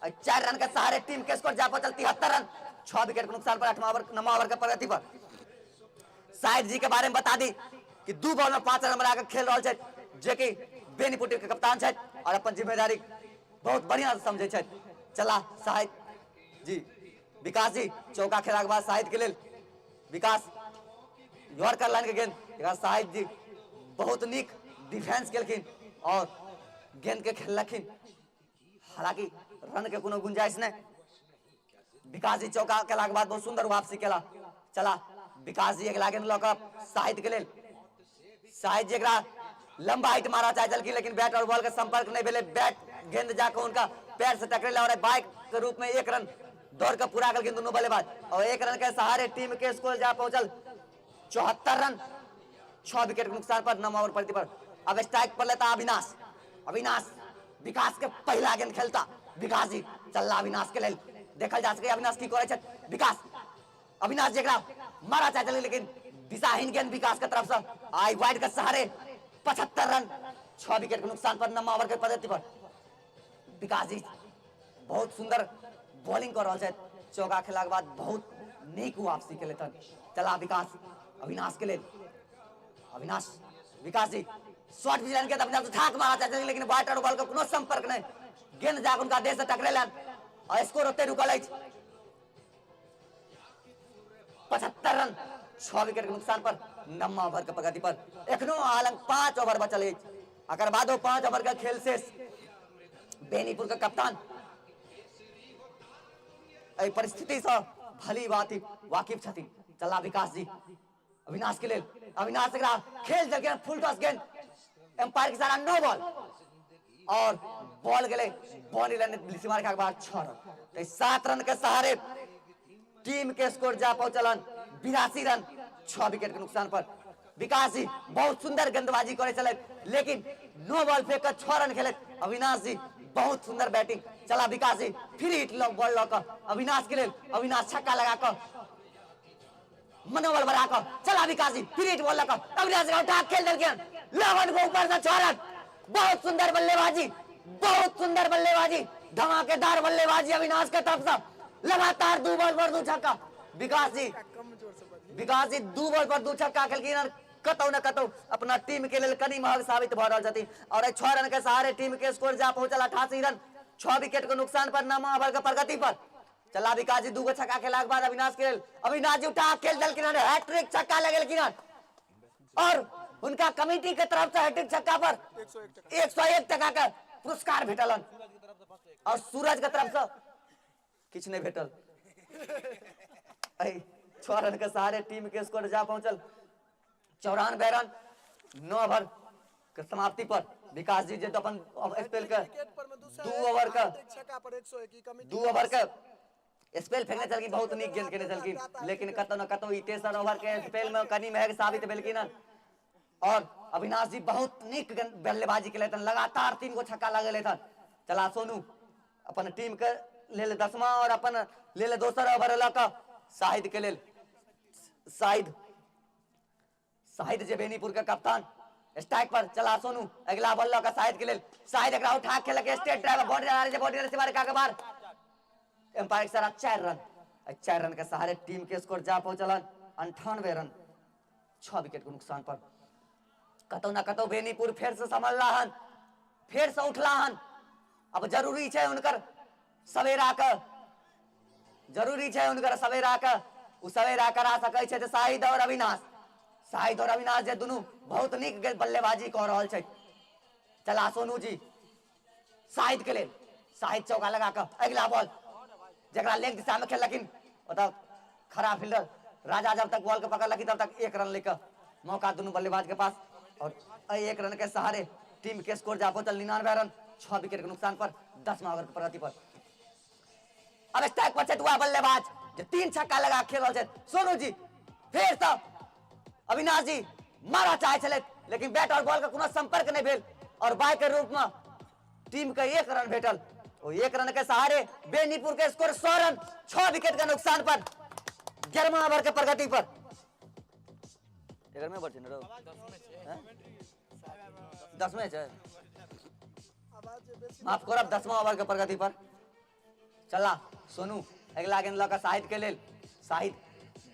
और 4 रन के सहारे टीम के स्कोर जा पहुंचल 73 रन 6 विकेट के नुकसान पर 8वां ओवर 9वां ओवर के प्रगति पर। शाहिद जी के बारे में बता दी कि 2 बॉल में 5 रन बनाकर खेल रहा छथि, जे कि बेनीपुर टीम के कप्तान छथि और अपन जिम्मेदारी बहुत बढ़िया से समझै छथि। चला शाहिद जी, विकास जी चौका खेला के बाद शाहिद के लेल विकास यॉर्कर लाइन के गेंद, एकरा शाहिद जी बहुत नीक डिफेंस केलखिन और गेंद के खेललखिन। हालांकि रन के कोनो गुंजाइश नहीं। विकास जी चौका केला के बाद बहुत सुंदर वापसी केला। चला विकास जी अगला गेंद लऽ कऽ शाहिद के लेल, शाहिद जी एकरा लंबा हिट मारा चाहे छलखिन लेकिन बैट और बॉल के संपर्क नहीं भेलै, बैट गेंद जाके उनका पैर से टकरेला और बाइक के रूप में 1 रन दौड़ के पूरा केलखिन दुनू बल्लेबाज और 1 रन के सहारे टीम के स्कोर जा पहुंचल 74 रन 6 विकेट के नुकसान पर 9 ओवर प्रति पर। अब स्ट्राइक पर लेता अविनाश, अविनाश विकास के पहला गेंद खेलता विकास जी, चलला अविनाश के लेल, देखल जा सके अविनाश की करै छथि। विकास अविनाश जेकरा मारा चाहे छलै लेकिन दिशाहीन गेंद विकास के तरफ से आई वाइड के सहारे 75 रन 6 विकेट के नुकसान पर 9 ओवर के प्रगति पर। विकास जी बहुत सुंदर बॉलिंग कर रहल छथि, चौका खेला के बाद बहुत नीक वापसी के लेतन। चला विकास अविनाश के लेल, अविनाश विकास जी शॉर्ट भी के अविनाश उठा के मारा चाहे लेकिन बैट और बॉल के कोनो संपर्क नहीं, गेंद जाके उनका देह से टकरेलन और स्कोर ओते रुकल अछि 75 रन 6 विकेट के नुकसान पर 9वां ओवर के प्रगति पर। एखनो आलंग 5 ओवर बचल अछि, अकर बादो 5 ओवर के खेल शेष। बेनीपुर के कप्तान एहि परिस्थिति से भली भांति वाकिफ छथिन। चला विकास जी अविनाश के लेल, अविनाश एकरा खेल देलखिन फुल टॉस गेंद, एम्पायर के सारा नो बॉल और बॉल गेलै बाउंड्री लाइन सीमा रेखा के बाहर 6 रन। तो 7 रन के सहारे टीम के स्कोर जा पहुंचलन 82 रन 6 विकेट के नुकसान पर। विकास जी बहुत सुंदर गेंदबाजी करे चले लेकिन नो बॉल फेंक कर 6 रन खेले। अविनाश जी बहुत सुंदर बैटिंग, चला विकास जी फिर हिट बॉल लऽ कऽ अविनाश के लेल, अविनाश छक्का लगा कऽ मनोबल बढ़ा कऽ चला विकास जी फिर हिट बॉल लऽ कऽ अविनाश के उठा खेल देलखिन लवन को ऊपर से 6 रन। बहुत सुंदर बल्लेबाजी, बहुत सुंदर बल्लेबाजी, धमाकेदार बल्लेबाजी अविनाश के तरफ से, लगातार 2 बॉल पर 2 छक्का। विकास जी, विकास जी 2 बॉल पर 2 छक्का खेलखिन और कतौ न कतौ अपना टीम के लेल कनि महग साबित भऽ रहल छथिन और एहि 6 रन के सहारे टीम के स्कोर जा पहुंचल 88 रन 6 विकेट के नुकसान पर 9वां ओवर के प्रगति पर। चला विकास जी 2 गो छक्का खेला के बाद अविनाश के लेल, अविनाश जी उठा खेल देलखिन हन, हैट्रिक छक्का लगेलखिन हन और उनका कमेटी के तरफ से हैट्रिक छक्का पर 101 टका के पुरस्कार भेटल हन और सूरज के तरफ से किछु नहीं भेटल। एहि 6 रन के सहारे टीम के स्कोर जा पहुंचल 94 रन 9 ओवर के समाप्ति पर विकास जी जे अपन स्पेल के विकेट पर में दू ओवर के छक्का पर 101 ई कमिटी दू ओवर के स्पेल फेंकने छलखिन, बहुत नीक गेंद केने छलखिन, लेकिन कतौ न कतौ ई तेसर ओवर के स्पेल में कनि महग साबित भेलखिन हन। और अविनाश जी बहुत नीक बल्लेबाजी केलथि हन, लगातार 3 गो छक्का लगेलथि हन। चला सोनू अपन टीम के लेल 10वां और अपन लेल दोसर ओवर लऽ कऽ शाहिद के लेल। शाहिद शाहिद जे बेनीपुर के कप्तान स्ट्राइक पर। चला सोनू अगला बॉल लऽ कऽ शाहिद के लेल। शाहिद एकरा उठा खेलक, स्ट्रेट ड्राइव, बॉडी आ रहल छै, बॉडी से के बाहर। एम्पायर के सारा 4 रन, 4 रन के सहारे टीम के स्कोर जा पहुंचल 98 रन 6 विकेट के नुकसान पर। कतौ ना कतौ बेनीपुर फेर से संभलला हन, फेर से उठला हन। अब जरूरी छै हुनकर सवेरा के, जरूरी छै हुनकर सवेरा के, ओ सवेरा करा सकै छै शाहिद और अविनाश। शाहिद और अविनाश जे दुनू बहुत नीक बल्लेबाजी कऽ रहल छै। चला सोनू जी शाहिद के लेल। शाहिद चौका लगा कऽ अगिला बॉल जकरा लेग दिशा में खेललखिन, ओतऽ खड़ा फील्डर राजा जब तक बॉल के पकड़लखिन तब तक 1 रन लेकर मौका दुनू बल्लेबाज के पास, और एहि 1 रन के सहारे टीम के स्कोर जा पहुंचल 99 रन 6 विकेट के नुकसान पर 10वां ओवर के प्रगति पर। अब स्ट्राइक पर छथि वएह बल्लेबाज जे 3 छक्का लगा खेल रहल छथि सोनू जी। फेर से अविनाश जी मारा चाहे छलथि, लेकिन बैट और बॉल के कोनो संपर्क नहीं भेल और बाय के रूप में टीम के 1 रन भेटल। ओ 1 रन के सहारे बेनीपुर के स्कोर 100 रन 6 विकेट के नुकसान पर 11वां ओवर के प्रगति पर। 11वें ओवर छै ने रौ? 10वें छै, माफ करब, 10वां ओवर के प्रगति पर। चला सोनू अगला गेंद लऽ कऽ शाहिद के लेल। शाहिद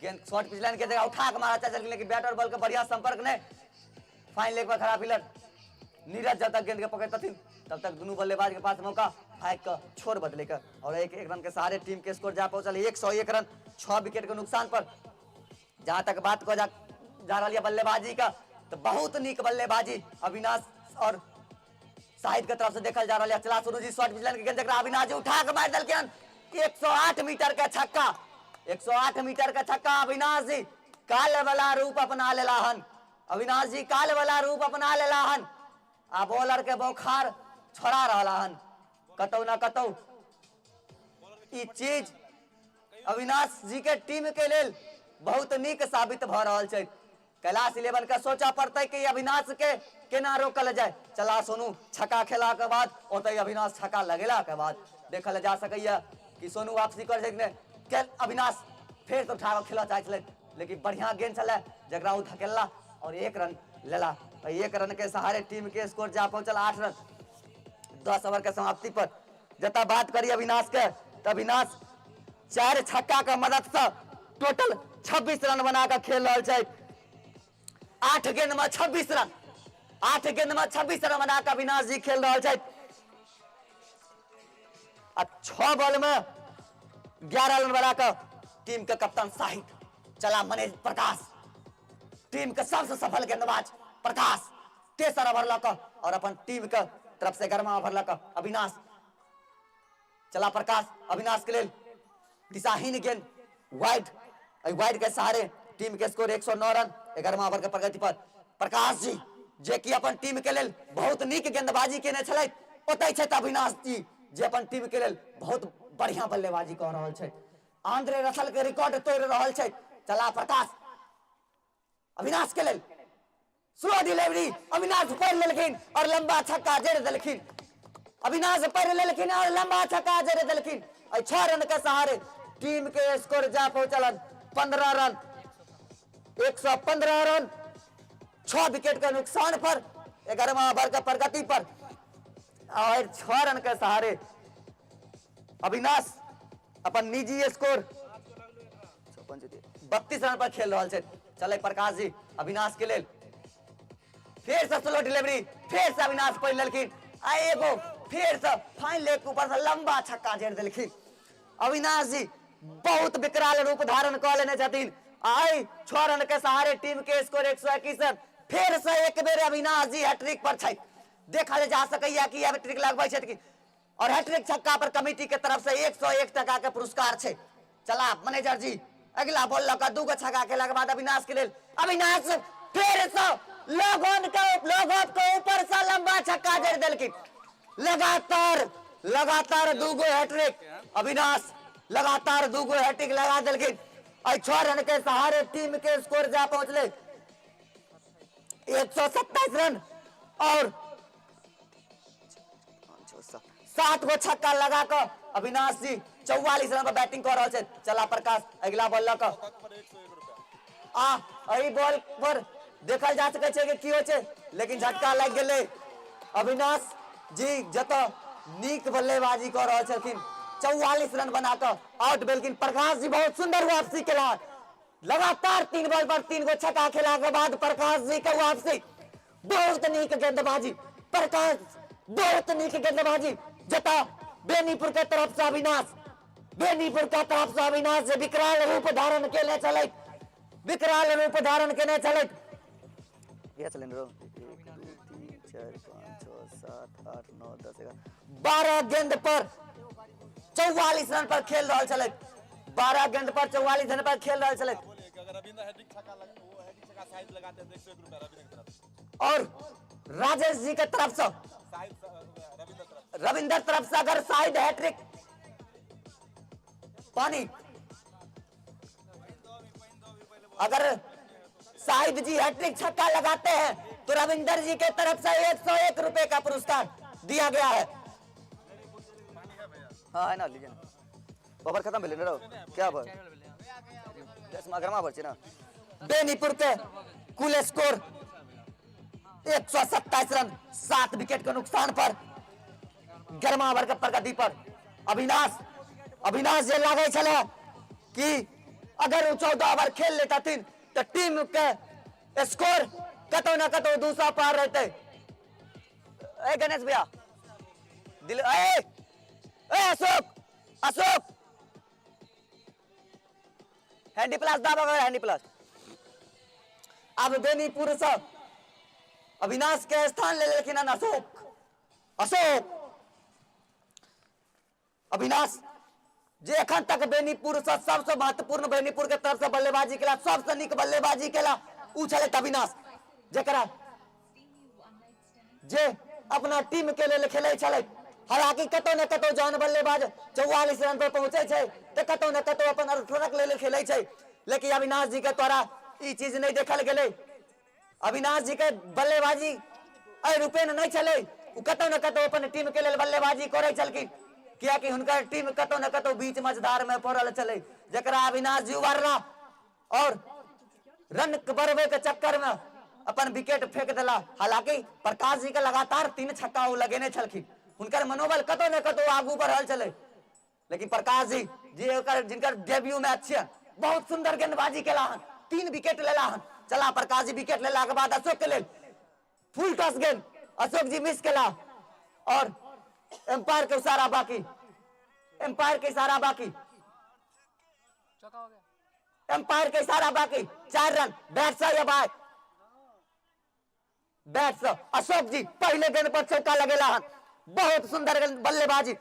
गेंद शॉर्ट पिच लाइन के जगह उठा के मारा चाहे, लेकिन बैट और बॉल के बढ़िया संपर्क नहीं। फाइन लेग पर खड़ा फील्डर नीरज जब तक गेंद के पकड़तथिन तब तक दुनू बल्लेबाज के पास मौका फाइक के छोड़ बदले के, और 1-1 रन के सहारे टीम के स्कोर जा पहुंचल 101 रन 6 विकेट के नुकसान पर। जहां तक बात को जा रहा है बल्लेबाजी का, तो बहुत नीक बल्लेबाजी अविनाश और शाहिद के तरफ से देखल जा रहा है। चला Sonu ji short pitch line के गेंद जकरा अविनाश जी उठा के मार देलखिन, 108 मीटर के छक्का, 108 मीटर के छक्का। अविनाश जी काल वाला रूप अपना लेला हन, अविनाश जी काल वाला रूप अपना लेला हन आ बॉलर के बौखार छोड़ा रहला हन। कतौ ना कतौ ई चीज अविनाश जी के टीम के लेल बहुत नीक साबित भ रहल छै। कैलाश इलेवन के सोचा पड़तै कि अविनाश के केना रोकल जाय। चला सोनू छक्का खेला के बाद ओतै अविनाश छक्का लगेला के बाद देखल जा सकैया कि सोनू वापसी कर छै कि नहि। अविनाश फेर से उठा के खेलऽ चाहै छलै, लेकिन बढ़िया गेंद छलै जकरा ओ धकेलला और 1 रन लेला। 1 रन के सहारे टीम के स्कोर जा पहुंचल 8 रन 10 ओवर के समाप्ति पर। जतऽ बात करी अविनाश के, तऽ अविनाश 4 छक्का के मदद से टोटल 26 रन बना के खेल रहल छै। 8 गेंद में 26 रन, 8 गेंद में 26 रन बना के अविनाश जी खेल रहल छै। आ 6 बॉल में 11 रन बना के टीम के कप्तान शाहिद। चला मनेज प्रकाश, टीम के सबसे सफल गेंदबाज प्रकाश तेसर ओवर लऽ कऽ और अपन टीम के तरफ से 11वां ओवर लऽ कऽ अविनाश। चला प्रकाश अविनाश के लेल दिशाहीन गेंद वाइड, एहि वाइड के सहारे टीम के स्कोर 109 रन 11वां ओवर के प्रगति पर। प्रकाश जी जे कि अपन टीम के लेल बहुत नीक गेंदबाजी केने छलथि, ओतहि छथि अविनाश जी जे अपन टीम के लेल बहुत बढ़िया बल्लेबाजी कऽ रहल छथि। आंद्रे रसल के रिकॉर्ड तोड़ि रहल छथि। चला प्रकाश अविनाश के लेल स्लो डिलीवरी, अविनाश पढ़ लेलखिन और लंबा छक्का जड़ देलखिन। अविनाश पढ़ लेलखिन और लंबा छक्का जड़ देलखिन। एहि 6 रन के सहारे टीम के स्कोर जा पहुंचल 15 रन, 115 रन 6 विकेट के नुकसान पर 11वां ओवर के प्रगति पर और 6 रन के सहारे अविनाश अपन निजी स्कोर 32 रन पर खेल रहल छै। चले प्रकाश जी अविनाश के लेल फेर से स्लो डिलीवरी, फेर से अविनाश पढ़ लेलखिन आ एगो फेर से फाइन लेग के ऊपर से लंबा छक्का जड़ देलखिन। अविनाश जी बहुत विकराल रूप धारण कऽ लेने छथिन। आइ 6 रन के सहारे टीम के स्कोर 121 रन। फेर से एक बेर अविनाश जी हैट्रिक पर छथि। देखल जा सकैया कि हैट्रिक लगबै छथि कि, और हैट्रिक छक्का पर कमिटी के तरफ से 101 टका के पुरस्कार छै। चला मैनेजर जी अगला बॉल लऽ कऽ 2 गो छक्का खेला के बाद अविनाश के लेल। अविनाश फेर से लॉग ऑन के लॉग ऑफ के ऊपर से लंबा छक्का जड़ देलखिन। लगातार लगातार दूगो हैट्रिक अविनाश, लगातार दूगो हैट्रिक लगा देलखिन। एहि 6 रन के सहारे टीम के स्कोर जा पहुंचले 127 रन और 7 गो छक्का लगा के अविनाश जी 44 रन पर बैटिंग कर रहल छथि। चला प्रकाश अगिला बॉल लऽ कऽ आ एहि बॉल पर देखल जा सकै छै कि की होइ छै, लेकिन झटका लागि गेलै। अविनाश जी जतऽ नीक बल्लेबाजी कऽ रहल छलखिन, 44 रन बना कऽ आउट भेलखिन। प्रकाश जी बहुत सुंदर वापसी केला, लगातार 3 बॉल पर 3 गो छक्का खेला के बाद प्रकाश जी के वापसी, बहुत नीक गेंदबाजी प्रकाश, बहुत नीक गेंदबाजी। जतऽ बेनीपुर के तरफ से अविनाश, बेनीपुर के तरफ से अविनाश जे विकराल रूप धारण केने छलथि, विकराल रूप धारण केने छलथि। किया चलें रो? 1 2 3 4 5 6 7 8 9 10 11 12 गेंद पर 44 रन पर खेल रहल छलथि। 12 गेंद पर 44 रन पर खेल रहल छलथि। बोलिए कि अगर रविंद्र हैट्रिक छक्का लगा, वो हैट्रिक छक्का शाहिद लगाते हैं तो 101 रुपया रविंद्र की तरफ से। और राजेश जी के तरफ से, शाहिद रविंद्र तरफ से। रविंद्र तरफ से अगर शाहिद हैट्रिक पानी, अगर शाहिद जी हैट्रिक छक्का लगाते हैं तो रविंद्र जी के तरफ से 101 रुपए का पुरस्कार दिया गया है। हाँ है ना, लीजिए ना। ओवर खत्म भेलै ने रौ? क्या ओवर? 10 अगरमा ओवर छै ना। बेनीपुर के कुल स्कोर 127 रन, 7 विकेट के नुकसान पर। गरमा ओवर के प्रगति पर अविनाश, अविनाश जे लागै छलै कि अगर ओ 14 ओवर खेल लेतथिन तऽ टीम के स्कोर कतौ न कतौ 200 पार रहतै। ए गणेश भैया दिल, ए ए अशोक, अशोक हैंडी प्लस दाबा अगर हैंडी प्लस। अब बेनीपुर से अविनाश के स्थान ले लेलखिन हन अशोक, अशोक अविनाश जे एखन तक बेनीपुर से सबसे महत्वपूर्ण बेनीपुर के तरफ से बल्लेबाजी केला, सबसे नीक बल्लेबाजी केला उ छलै अविनाश, जकरा जे अपना टीम के लेल खेलै छलै। हालांकि कतौ न कतौ जहन बल्लेबाज 44 रन पर पहुंचे छै तऽ कतौ न कतौ अपन अर्धशतक लेल खेलै छै, लेकिन अविनाश जी के द्वारा ई चीज नहि देखल गेलै। अविनाश जी के बल्लेबाजी एहि रूपेण नहि छलै, ओ कतौ न कतौ अपन टीम के लेल बल्लेबाजी करै छलखिन, कियाकि हुनकर टीम कतौ न कतौ बीच मझधार में पड़ल छलै, जकरा अविनाश जी उबारला और रन बढ़बे के चक्कर में अपन विकेट फेंक देला। हालांकि प्रकाश जी के लगातार 3 छक्का ओ लगेने छलखिन, हुनकर मनोबल कतौ न कतौ आगू बढ़ल छलै, लेकिन प्रकाश जी जे ओकर जिनकर डेब्यू मैच छै, बहुत सुंदर गेंदबाजी केला हन, 3 विकेट लेला हन। चला प्रकाश जी विकेट लेला के बाद अशोक के लेल फुल टॉस गेंद, अशोक जी मिस केला और एम्पायर के इशारा बाकी, एम्पायर के इशारा बाकी, चौका हो गया, एम्पायर के इशारा बाकी, 4 रन बैट से या बाय बैट से। अशोक जी पहले गेंद पर चौका लगेला हन, बहुत सुंदर गेंद बल्लेबाजी,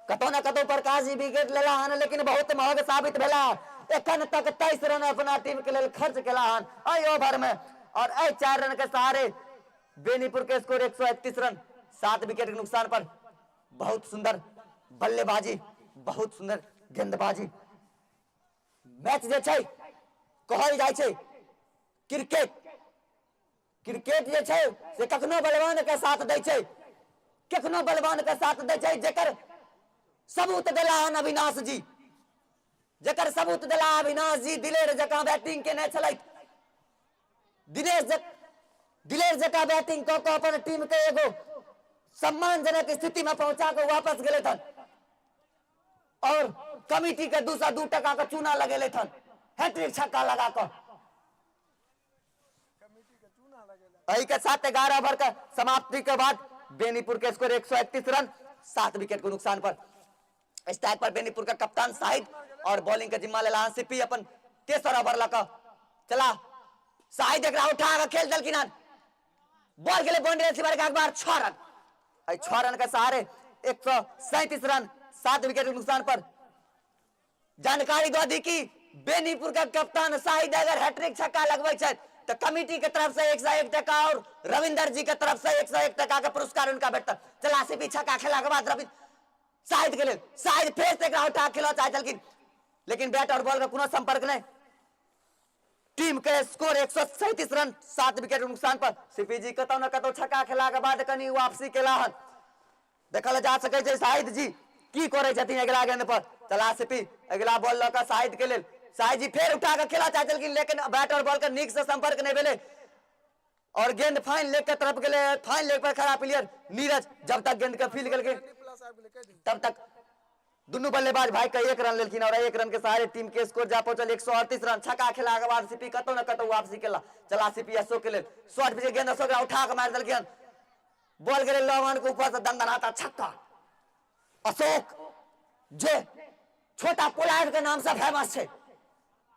कतौ न कतौ प्रकाश जी विकेट लेला हन, लेकिन बहुत महग साबित भेला। एखन तक 23 रन अपना टीम के लेल खर्च केला हन एहि ओवर में, और एहि 4 रन के सहारे बेनीपुर के स्कोर 131 रन, 7 विकेट के नुकसान पर। बहुत सुंदर बल्लेबाजी, बहुत सुंदर गेंदबाजी। मैच जे छै कहल जाइ छै क्रिकेट, क्रिकेट जे छै से कखनो बलवान के साथ दै छै, कखनो बलवान के साथ दै छै, जेकर सबूत देला हन अविनाश जी, जेकर सबूत देला अविनाश जी दिलेर जकाँ बैटिंग केने छलथि, दिनेश दिलेर जकाँ बैटिंग कऽ कऽ अपन टीम के एगो सम्मानजनक स्थिति में पहुंचा के वापस गेलथि हन और कमिटी के 202 टका के चूना लगेलथि हन हैट्रिक छक्का लगा कऽ। एही के साथ 11 ओवर के समाप्ति के बाद बेनीपुर के स्कोर 131 रन, 7 विकेट के नुकसान पर। स्ट्राइक पर बेनीपुर का कप्तान शाहिद और बॉलिंग के जिम्मा लेला हन सीपी अपन तेसर ओवर लऽ चला। शाहिद एकरा उठा के खेल देलखिन हन, बॉल गेलै बाउंड्री सीमा के बाहर, 6 रन। एहि 6 रन के सहारे 137 रन, 7 विकेट के नुकसान पर। जानकारी दऽ दी कि बेनीपुर के कप्तान शाहिद अगर हैट्रिक छक्का लगबै छथि तऽ कमिटी के तरफ से 101 टका और रविंदर जी के तरफ से 101 टका के पुरस्कार उनका भेटत। चला सीपी छक्का खेला के बाद रवि शाहिद के लेल, शाहिद फेर से एकरा उठा खेलऽ चाहै छलखिन, लेकिन बैट और बॉल के कोनो संपर्क नहि। टीम के स्कोर 137 रन 7 विकेट के नुकसान पर। सीपी जी कतौ न कतौ छक्का खेला के बाद कनि वापसी केला हन। देखल जा सकै छै शाहिद जी की करै छथिन अगिला गेंद पर। चला सीपी अगिला बॉल लऽ कऽ शाहिद के लेल, शाहिद जी फेर उठा कऽ खेला चाहै छलखिन, लेकिन बैट और बॉल के नीक से संपर्क नहि भेलै और गेंद फाइन लेग के तरफ गेलै। फाइन लेग पर खड़ा प्लेयर नीरज जब तक गेंद के फील केलखिन तब तक दुनू बल्लेबाज भाई के 1 रन लेलखिन और 1 रन के सहारे टीम के स्कोर जा पहुंचल 138 रन। छक्का खेला के बाद सीपी कतौ न कतौ वापसी केला। चला सीपी अशोक के लेल, शॉट पीछे गेंद अशोक उठा के मारि देलखिन, बॉल गेलै लवन के ऊपर से दंदनाता छक्का। अशोक जे छोटा पोलार्ड के नाम से फेमस छै,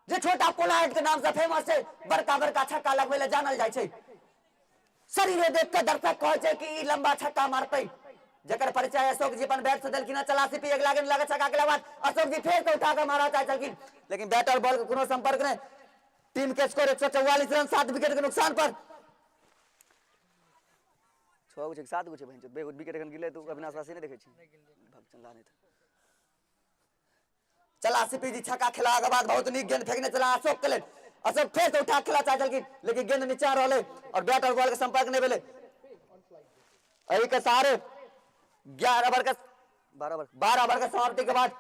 जे छोटा पोलार्ड के नाम से फेमस छै, बड़का बड़का छक्का लगबै लए जानल जाइ छै। शरीरे देख के दर्शक कहै छै कि ई लंबा छक्का मारतै, जकर परिचय अशोक जी अपन बैट से देलखिन। चला सीपी अगिला गेंद लगे छक्का के बाद अशोक जी फेर से उठा के मारा चाहे छलखिन, लेकिन बैट और बॉल के कोनो संपर्क नहीं। टीम के स्कोर 144 रन 7 विकेट के नुकसान पर। 6 गो छै 7 गो छै बहिन, विकेट एखन गिरलै तऽ अविनाश राशि नहि देखै छी भगचन ला नहि। चला सीपी जी छक्का खेला के बाद बहुत नीक गेंद फेंकने चला अशोक के लेल, अशोक फेर से उठा खेला चाहे छलखिन, लेकिन गेंद नीचा रहलै और बैट और बॉल के संपर्क नहीं भेलै। एहि के सहारे 11 ओवर के 12 ओवर के समाप्ति के बाद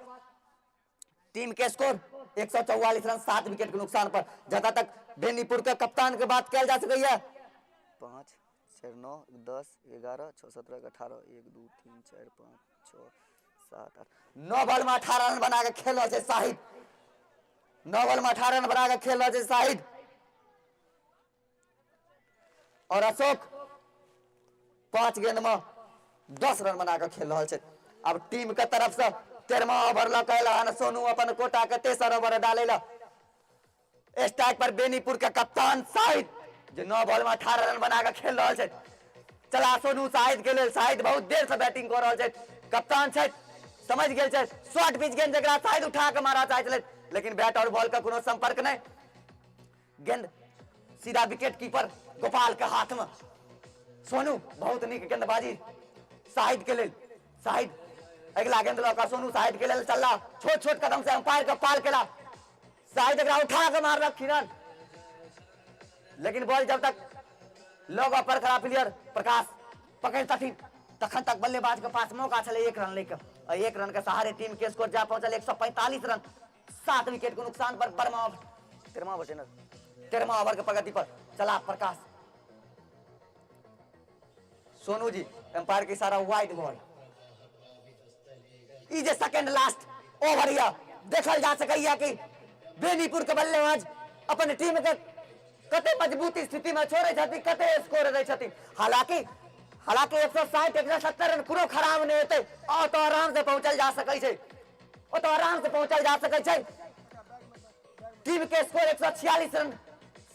टीम के स्कोर 144 रन 7 विकेट के नुकसान पर। जतऽ तक बेनीपुर के कप्तान के बात कयल जा सकैया, 5 4 9 10 11 6 17 18 1 2 3 4 5 6 7 8 9 बॉल में 18 रन बना के खेल रहल छै शाहिद। 9 बॉल में 18 रन बना के खेल रहल छै शाहिद और अशोक 5 गेंद में 10 रन बना के खेल रहल छै। अब टीम के तरफ से 13वां ओवर लऽ के हन सोनू अपन कोटा के तेसर ओवर डाले ला। स्ट्राइक पर बेनीपुर के कप्तान शाहिद जे 9 बॉल में 18 रन बना के खेल रहल छै। चला सोनू शाहिद के लेल, शाहिद बहुत देर से बैटिंग कऽ रहल छै, कप्तान छै समझ गेल छै। शॉर्ट पिच गेंद जकरा शाहिद उठा के मारा चाहै छलै, लेकिन बैट और बॉल के कोनो संपर्क नहि। गेंद सीधा विकेट कीपर गोपाल के हाथ में। सोनू बहुत नीक गेंदबाजी शाहिद के लेल। शाहिद अगिला गेंद लऽ कऽ सोनू शाहिद के लेल चलला, छोट छोट कदम से अंपायर के पार केला। शाहिद एकरा उठा के मारलक खिरन, लेकिन बॉल जब तक लोग पर खड़ा प्लेयर प्रकाश पकड़तथिन तखन तक बल्लेबाज के पास मौका छलै 1 रन लैके और 1 रन के सहारे टीम के स्कोर जा पहुंचल 145 रन 7 विकेट के नुकसान पर। 13वां ओवर छै ने, 13वां ओवर के प्रगति पर चला प्रकाश। सोनू जी एम्पायर के इशारा वाइड बॉल। ई जे सेकंड लास्ट ओवर या देखल जा सकैया कि बेनीपुर के बल्लेबाज अपन टीम के कते मजबूत स्थिति में छोड़े छथि, कते स्कोर दै छथि। हालांकि 160 170 रन कोनो खराब नहीं हेतै, और तो आराम से पहुंचल जा सकै छै, ओ तो आराम से पहुंचल जा सकै छै। टीम के स्कोर 146 रन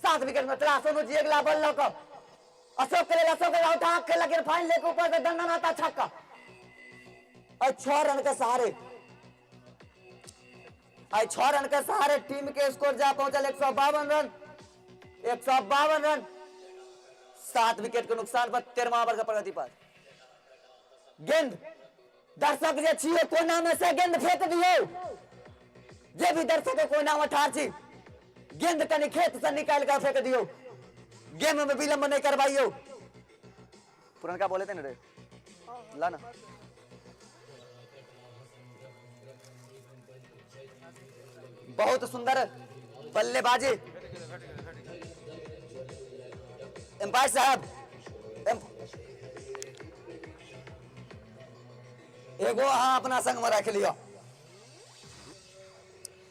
7 विकेट में। चला सोनू जी अगला बॉल लऽ कऽ अशोक के लेल, अशोक के उठा के लगे फाइन लेके ऊपर से दंदनाता छक्का और 6 रन के सहारे, और 6 रन के सहारे टीम के स्कोर जा पहुंचल 152 रन, 152 रन 7 विकेट के नुकसान पर 13वां ओवर के प्रगति पर। गेंद दर्शक जे छियै कोना में से गेंद फेंक दियौ, जे भी दर्शक के कोना में ठाढ़ छी गेंद कनि खेत से निकालि कऽ फेंक दियौ, गेम में विलंब नहीं करवाइयौ। पुरनका बोले थे ना रे, ला ना। बहुत सुंदर बल्लेबाजी एम्पायर साहब। एगो अहाँ अपना संग में रख लियो।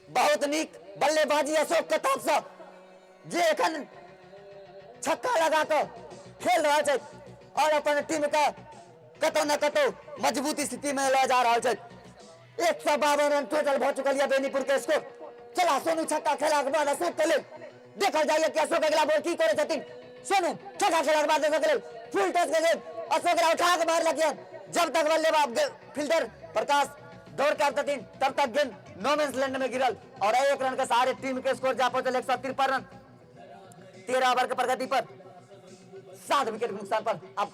बहुत नीक बल्लेबाजी अशोक के तरफ से जे एखन छक्का लगा कऽ खेल रहल छै और अपन टीम के कतौ न कतौ मजबूत स्थिति में लऽ जा रहल छै। 152 रन टोटल भऽ चुकल यऽ बेनीपुर के स्कोर। चला सोनू छक्का खेला के बाद अशोक के लेल, देखल जाइए कि अशोक अगला बॉल की करै छथिन। सोनू छक्का खेला के बाद अशोक के लेल फुल टॉस के गेंद अशोक उठा के मारलक यऽ। जब तक बल्लेबाज फील्डर प्रकाश दौड़ के आबतथिन तब तक गेंद नो मैंस लैंड में गिरल और 1 रन के सहारे टीम के स्कोर जा पहुंचल 153 रन। 13 ओवर के प्रगति पर 7 विकेट के नुकसान पर अब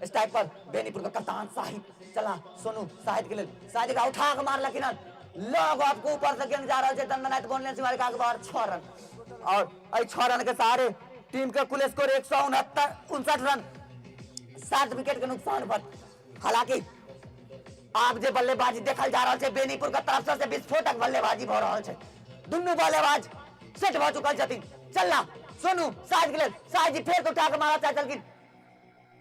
स्ट्राइक पर बेनीपुर का कप्तान साहिब। चला सोनू साहिब के लेल, साहिब का उठा के मारलखिन हन, लॉग आपको ऊपर से गेंद जा रहल छै दंदनाइत बॉल सिमार के बाहर 6 रन। और एहि 6 रन के सहारे टीम के कुल स्कोर 169 रन 7 विकेट के नुकसान पर। हालांकि आब जे बल्लेबाजी देखल जा रहल छै बेनीपुर के तरफ से विस्फोटक बल्लेबाजी भऽ रहल छै। दुनू बल्लेबाज सेट भऽ चुकल छथिन। चलना सोनू साहिब के लेल, साहिब जी फेर उठा के मारा चाहे छलखिन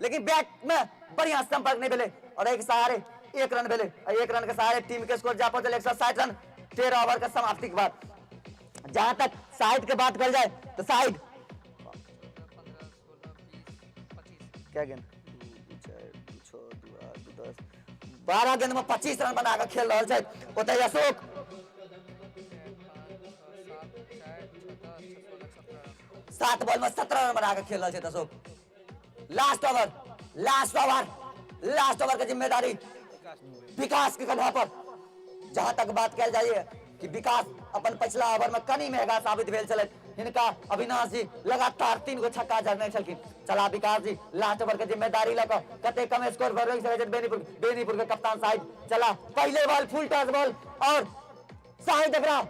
लेकिन बैट में बढ़िया संपर्क नहीं भेले और एक सहारे 1 रन भेले और 1 रन के सहारे टीम के स्कोर जा पहुंचल 160 रन 13 ओवर के समाप्ति के बाद। जहां तक साहिद के बात कल जाए तो साहिद क्या गेंद 2 4 6 2 8 10 12 गेंद में 25 रन बना के खेल रहा है। ओतय अशोक 7 बॉल में 17 रन बना के खेल रहा है Ashok. Last over, last over, last over के जिम्मेदारी विकास के कंधा पर। जहां तक बात कल जाइए कि विकास अपन पिछला ओवर में कनी महंगा साबित भेल छलै, हिनका अविनाश जी लगातार 3 गो छक्का झड़ने छलखिन। चला विकास जी लास्ट ओवर के जिम्मेदारी लऽ कऽ कते कम स्कोर पर रोकि सकै छथि बेनीपुर। बेनीपुर के कप्तान साहिब चला पहले बॉल फुल टॉस बॉल और साहिब एकरा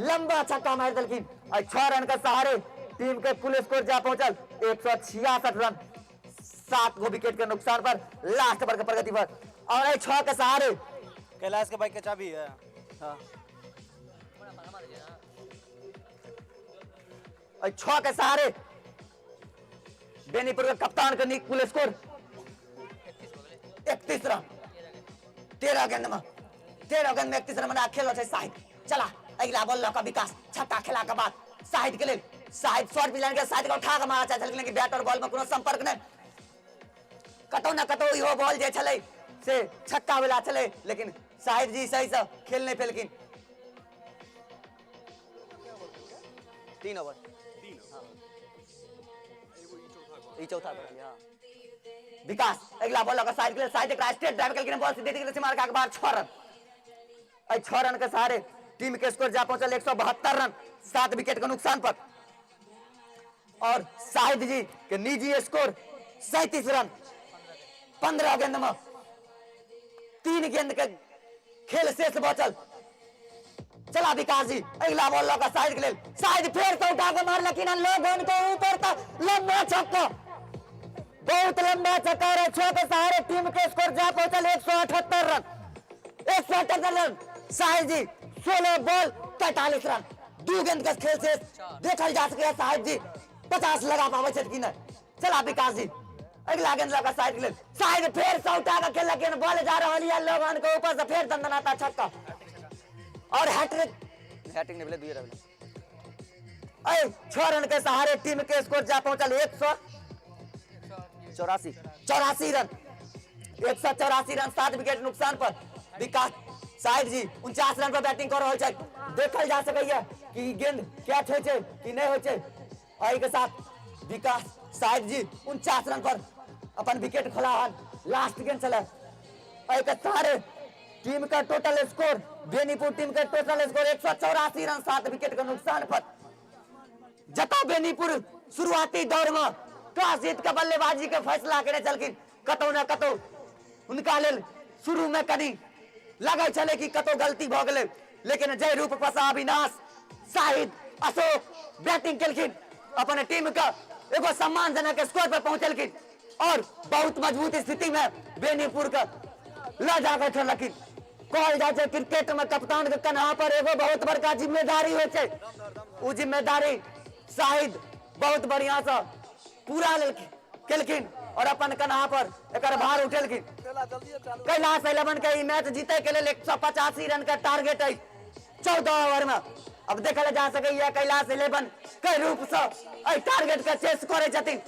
लंबा छक्का मारि देलखिन और 6 रन के सहारे टीम के कुल स्कोर जा पहुंचल 166 रन 7 गो विकेट के नुकसान पर लास्ट ओवर के प्रगति पर। और एहि 6 के सहारे कैलाश के बाइक के चाबी है। हाँ। और 6 के सहारे बेनीपुर के कप्तान के नीक कुल स्कोर 31 रन 13 गेंद में, 13 गेंद में 31 रन बना खेल छै साहिब। चला अगला बॉल लऽ कऽ विकास छक्का खेला के बाद साहिब के लेल, साहिब शॉट भी लाइन के साहिब के उठा के मारा चाहे छलखिन लेकिन बैट और बॉल में कोनो संपर्क नहि। कतौ न कतौ इहो बॉल जे छलै से छक्का वाला छलै लेकिन साहिब जी सही से खेल नहि पेलखिन। 3 ओवर, ई चौथा ओवर। हाँ विकास अगला बॉल लऽ कऽ साहिब के लेल, साहिब एकरा स्ट्रेट ड्राइव केलखिन, बॉल सीधे गेलै सीमा रेखा के बाहर 6 रन। एहि 6 रन के सहारे टीम के स्कोर जा पहुंचल 172 रन 7 विकेट के नुकसान पर। और साहिब जी के निजी स्कोर 37 रन 15 गेंद में 3 गेंद के खेल शेष बचल। चला विकास जी अगला बॉल लऽ कऽ साहिब के लेल, साहिब फेर से उठा के मारलखिन हन लोगन के ऊपर तक लंबा छक्का, बहुत लंबा छक्का और 6 के सहारे टीम के स्कोर जा पहुंचल 178 रन, 178 रन। साहिब जी 16 बॉल 43 रन 2 गेंद के खेल से देखल जा सके साहिब जी 50 लगा पाबै छथि कि नहि। चला विकास जी अगला गेंद लगा साहिब के लेल, साहिब फेर से उठा के खेललखिन, बॉल जा रहल यऽ लोगन के ऊपर से फेर दंदनाता छक्का और हैट्रिक, हैट्रिक नहीं भेलै 2 रन भेलै। एहि 6 रन के सहारे टीम के स्कोर जा पहुंचल 184, 84 रन, 184 रन 7 विकेट नुकसान पर। विकास साहिब जी 49 रन पर बैटिंग कर रहल छथि। देखल जा सकैया कि गेंद कैच होइ छै कि नहि होइ छै। एहि के साथ विकास साहिब जी 49 रन पर अपन विकेट खोला हन, लास्ट गेंद छलै। एहि के सहारे टीम का टोटल स्कोर, बेनीपुर टीम के टोटल स्कोर 184 रन 7 विकेट के नुकसान पर। जता बेनीपुर शुरुआती दौर में टॉस जीत के बल्लेबाजी के फैसला केने छलखिन, कतौ न कतौ हुनका लेल शुरू में कनी लगै छलै कि कतौ गलती भऽ गेलै, लेकिन जय रूप पसा अविनाश साहिद अशोक बैटिंग केलखिन, अपन टीम के एगो सम्मानजनक स्कोर पर पहुंचेलखिन और बहुत मजबूत स्थिति में बेनीपुर के ल जाकर छोड़लखिन। कहल जाइ छै क्रिकेट में कप्तान के कन्हा पर एगो बहुत बड़का जिम्मेदारी होइ छै, उ जिम्मेदारी साहिद बहुत बढ़िया से पूरा केलखिन और अपन कन्हा पर एकर भार उठेलखिन। कैलाश 11 के ई मैच जीते के लेल 185 रन के टारगेट है 14 ओवर में। अब देखल जा सकैया कैलाश 11 के रूप से एहि टारगेट के चेस करे छथिन।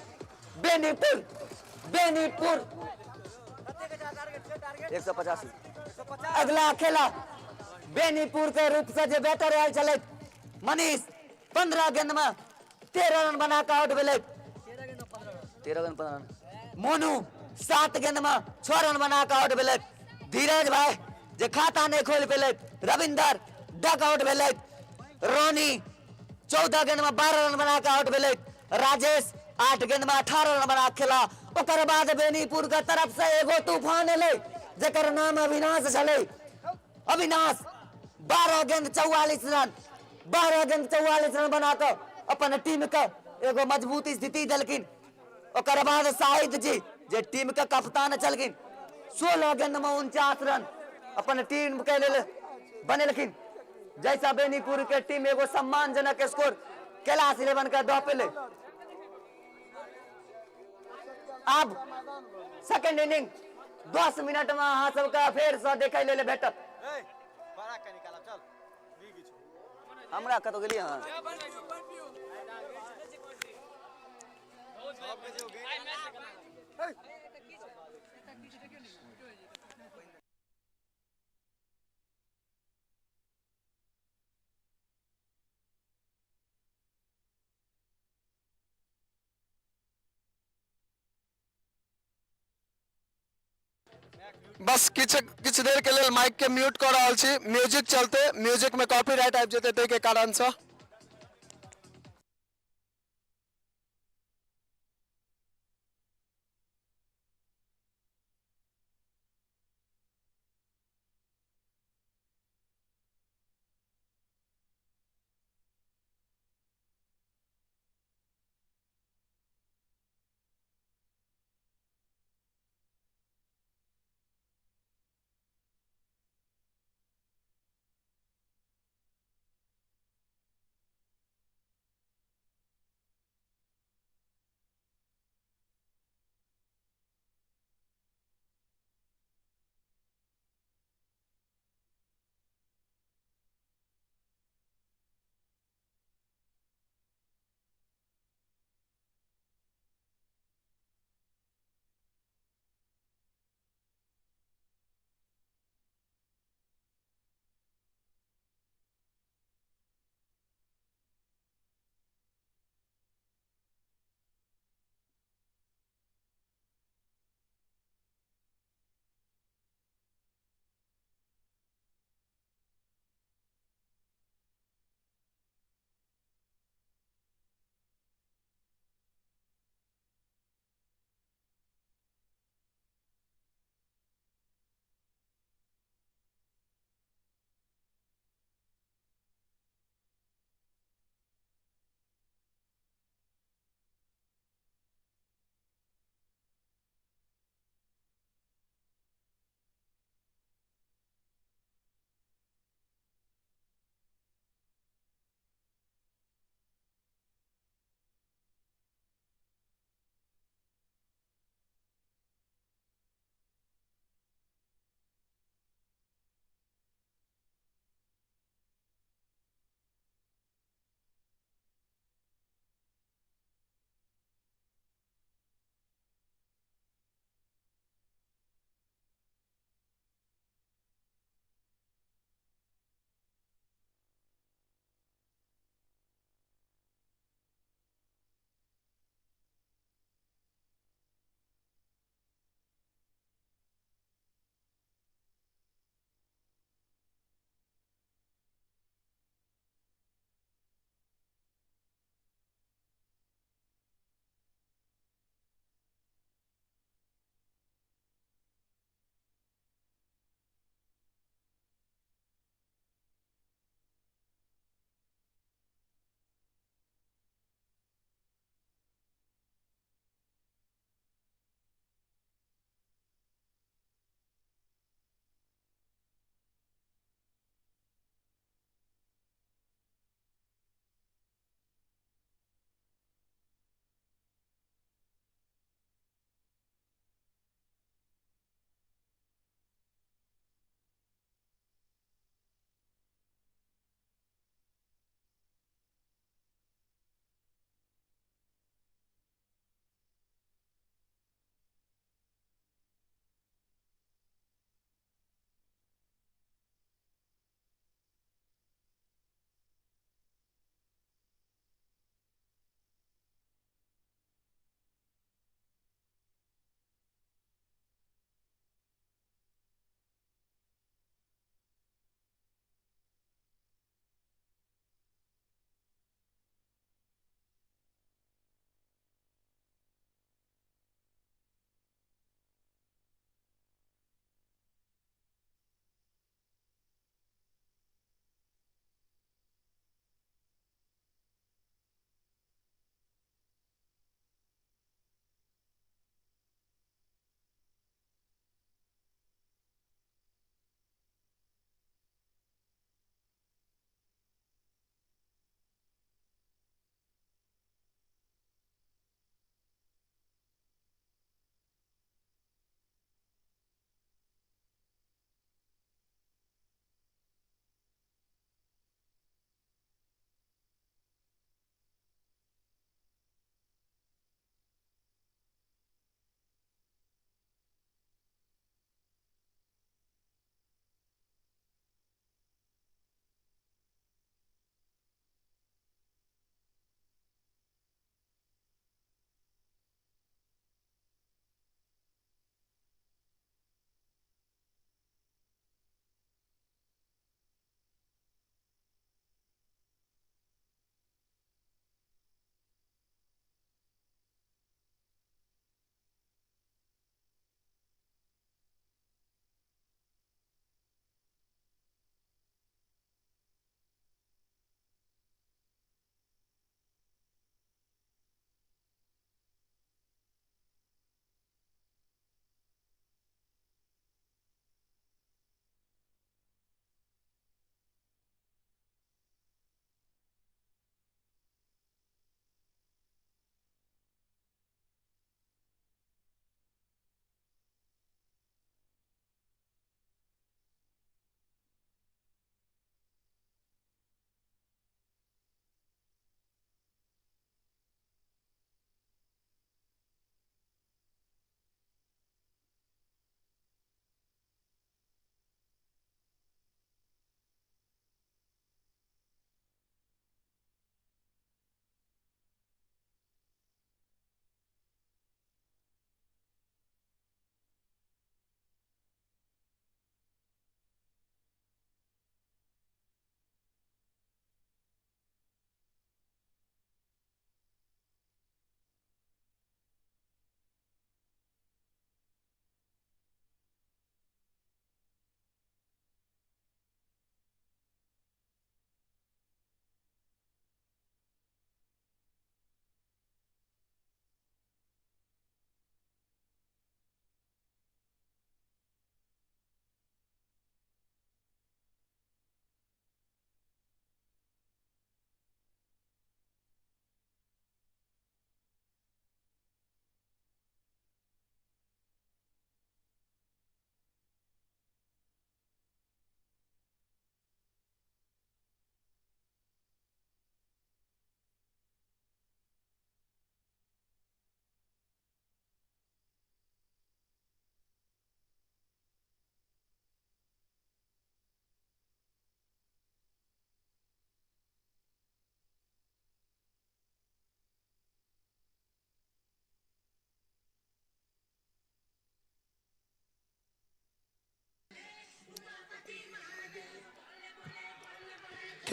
बेनीपुर, बेनीपुर 185। अगला खेला बेनीपुर के रूप से जे बैटर आयल छलै मनीष 15 गेंद में 13 रन बना के आउट भेलै, 13 गेंद 15 रन। मोनू 7 गेंद में 6 रन बना के आउट भेलै। धीरज भाई जे खाता नहीं खोल पेलै, रविंदर डक आउट भेलै। रोनी 14 गेंद में 12 रन बना के आउट भेलै। राजेश 8 गेंद में 18 रन बना खेला। ओकर बाद बेनीपुर के तरफ से एगो तूफान एलै जकर नाम अविनाश छलै। अविनाश 12 गेंद 44 रन, 12 गेंद 44 रन बना के अपन टीम के एगो मजबूत स्थिति देलखिन। ओकर बाद शाहिद जी जे टीम के कप्तान छलखिन 16 गेंद में 49 रन अपन टीम के लेल बनेलखिन, जैसा बेनीपुर के टीम एगो सम्मानजनक स्कोर कैलाश 11 के दऽ पेलै। आब सेकंड इनिंग 10 मिनट में अहाँ सबके फेर से देखै लेल भेटत। हमरा कतौ गेलियै अहाँ? बस किछु किछु देर के लेल माइक के म्यूट कऽ रहल छी, म्यूजिक चलते, म्यूजिक में कॉपीराइट आबि जेतै ताहि के कारण से।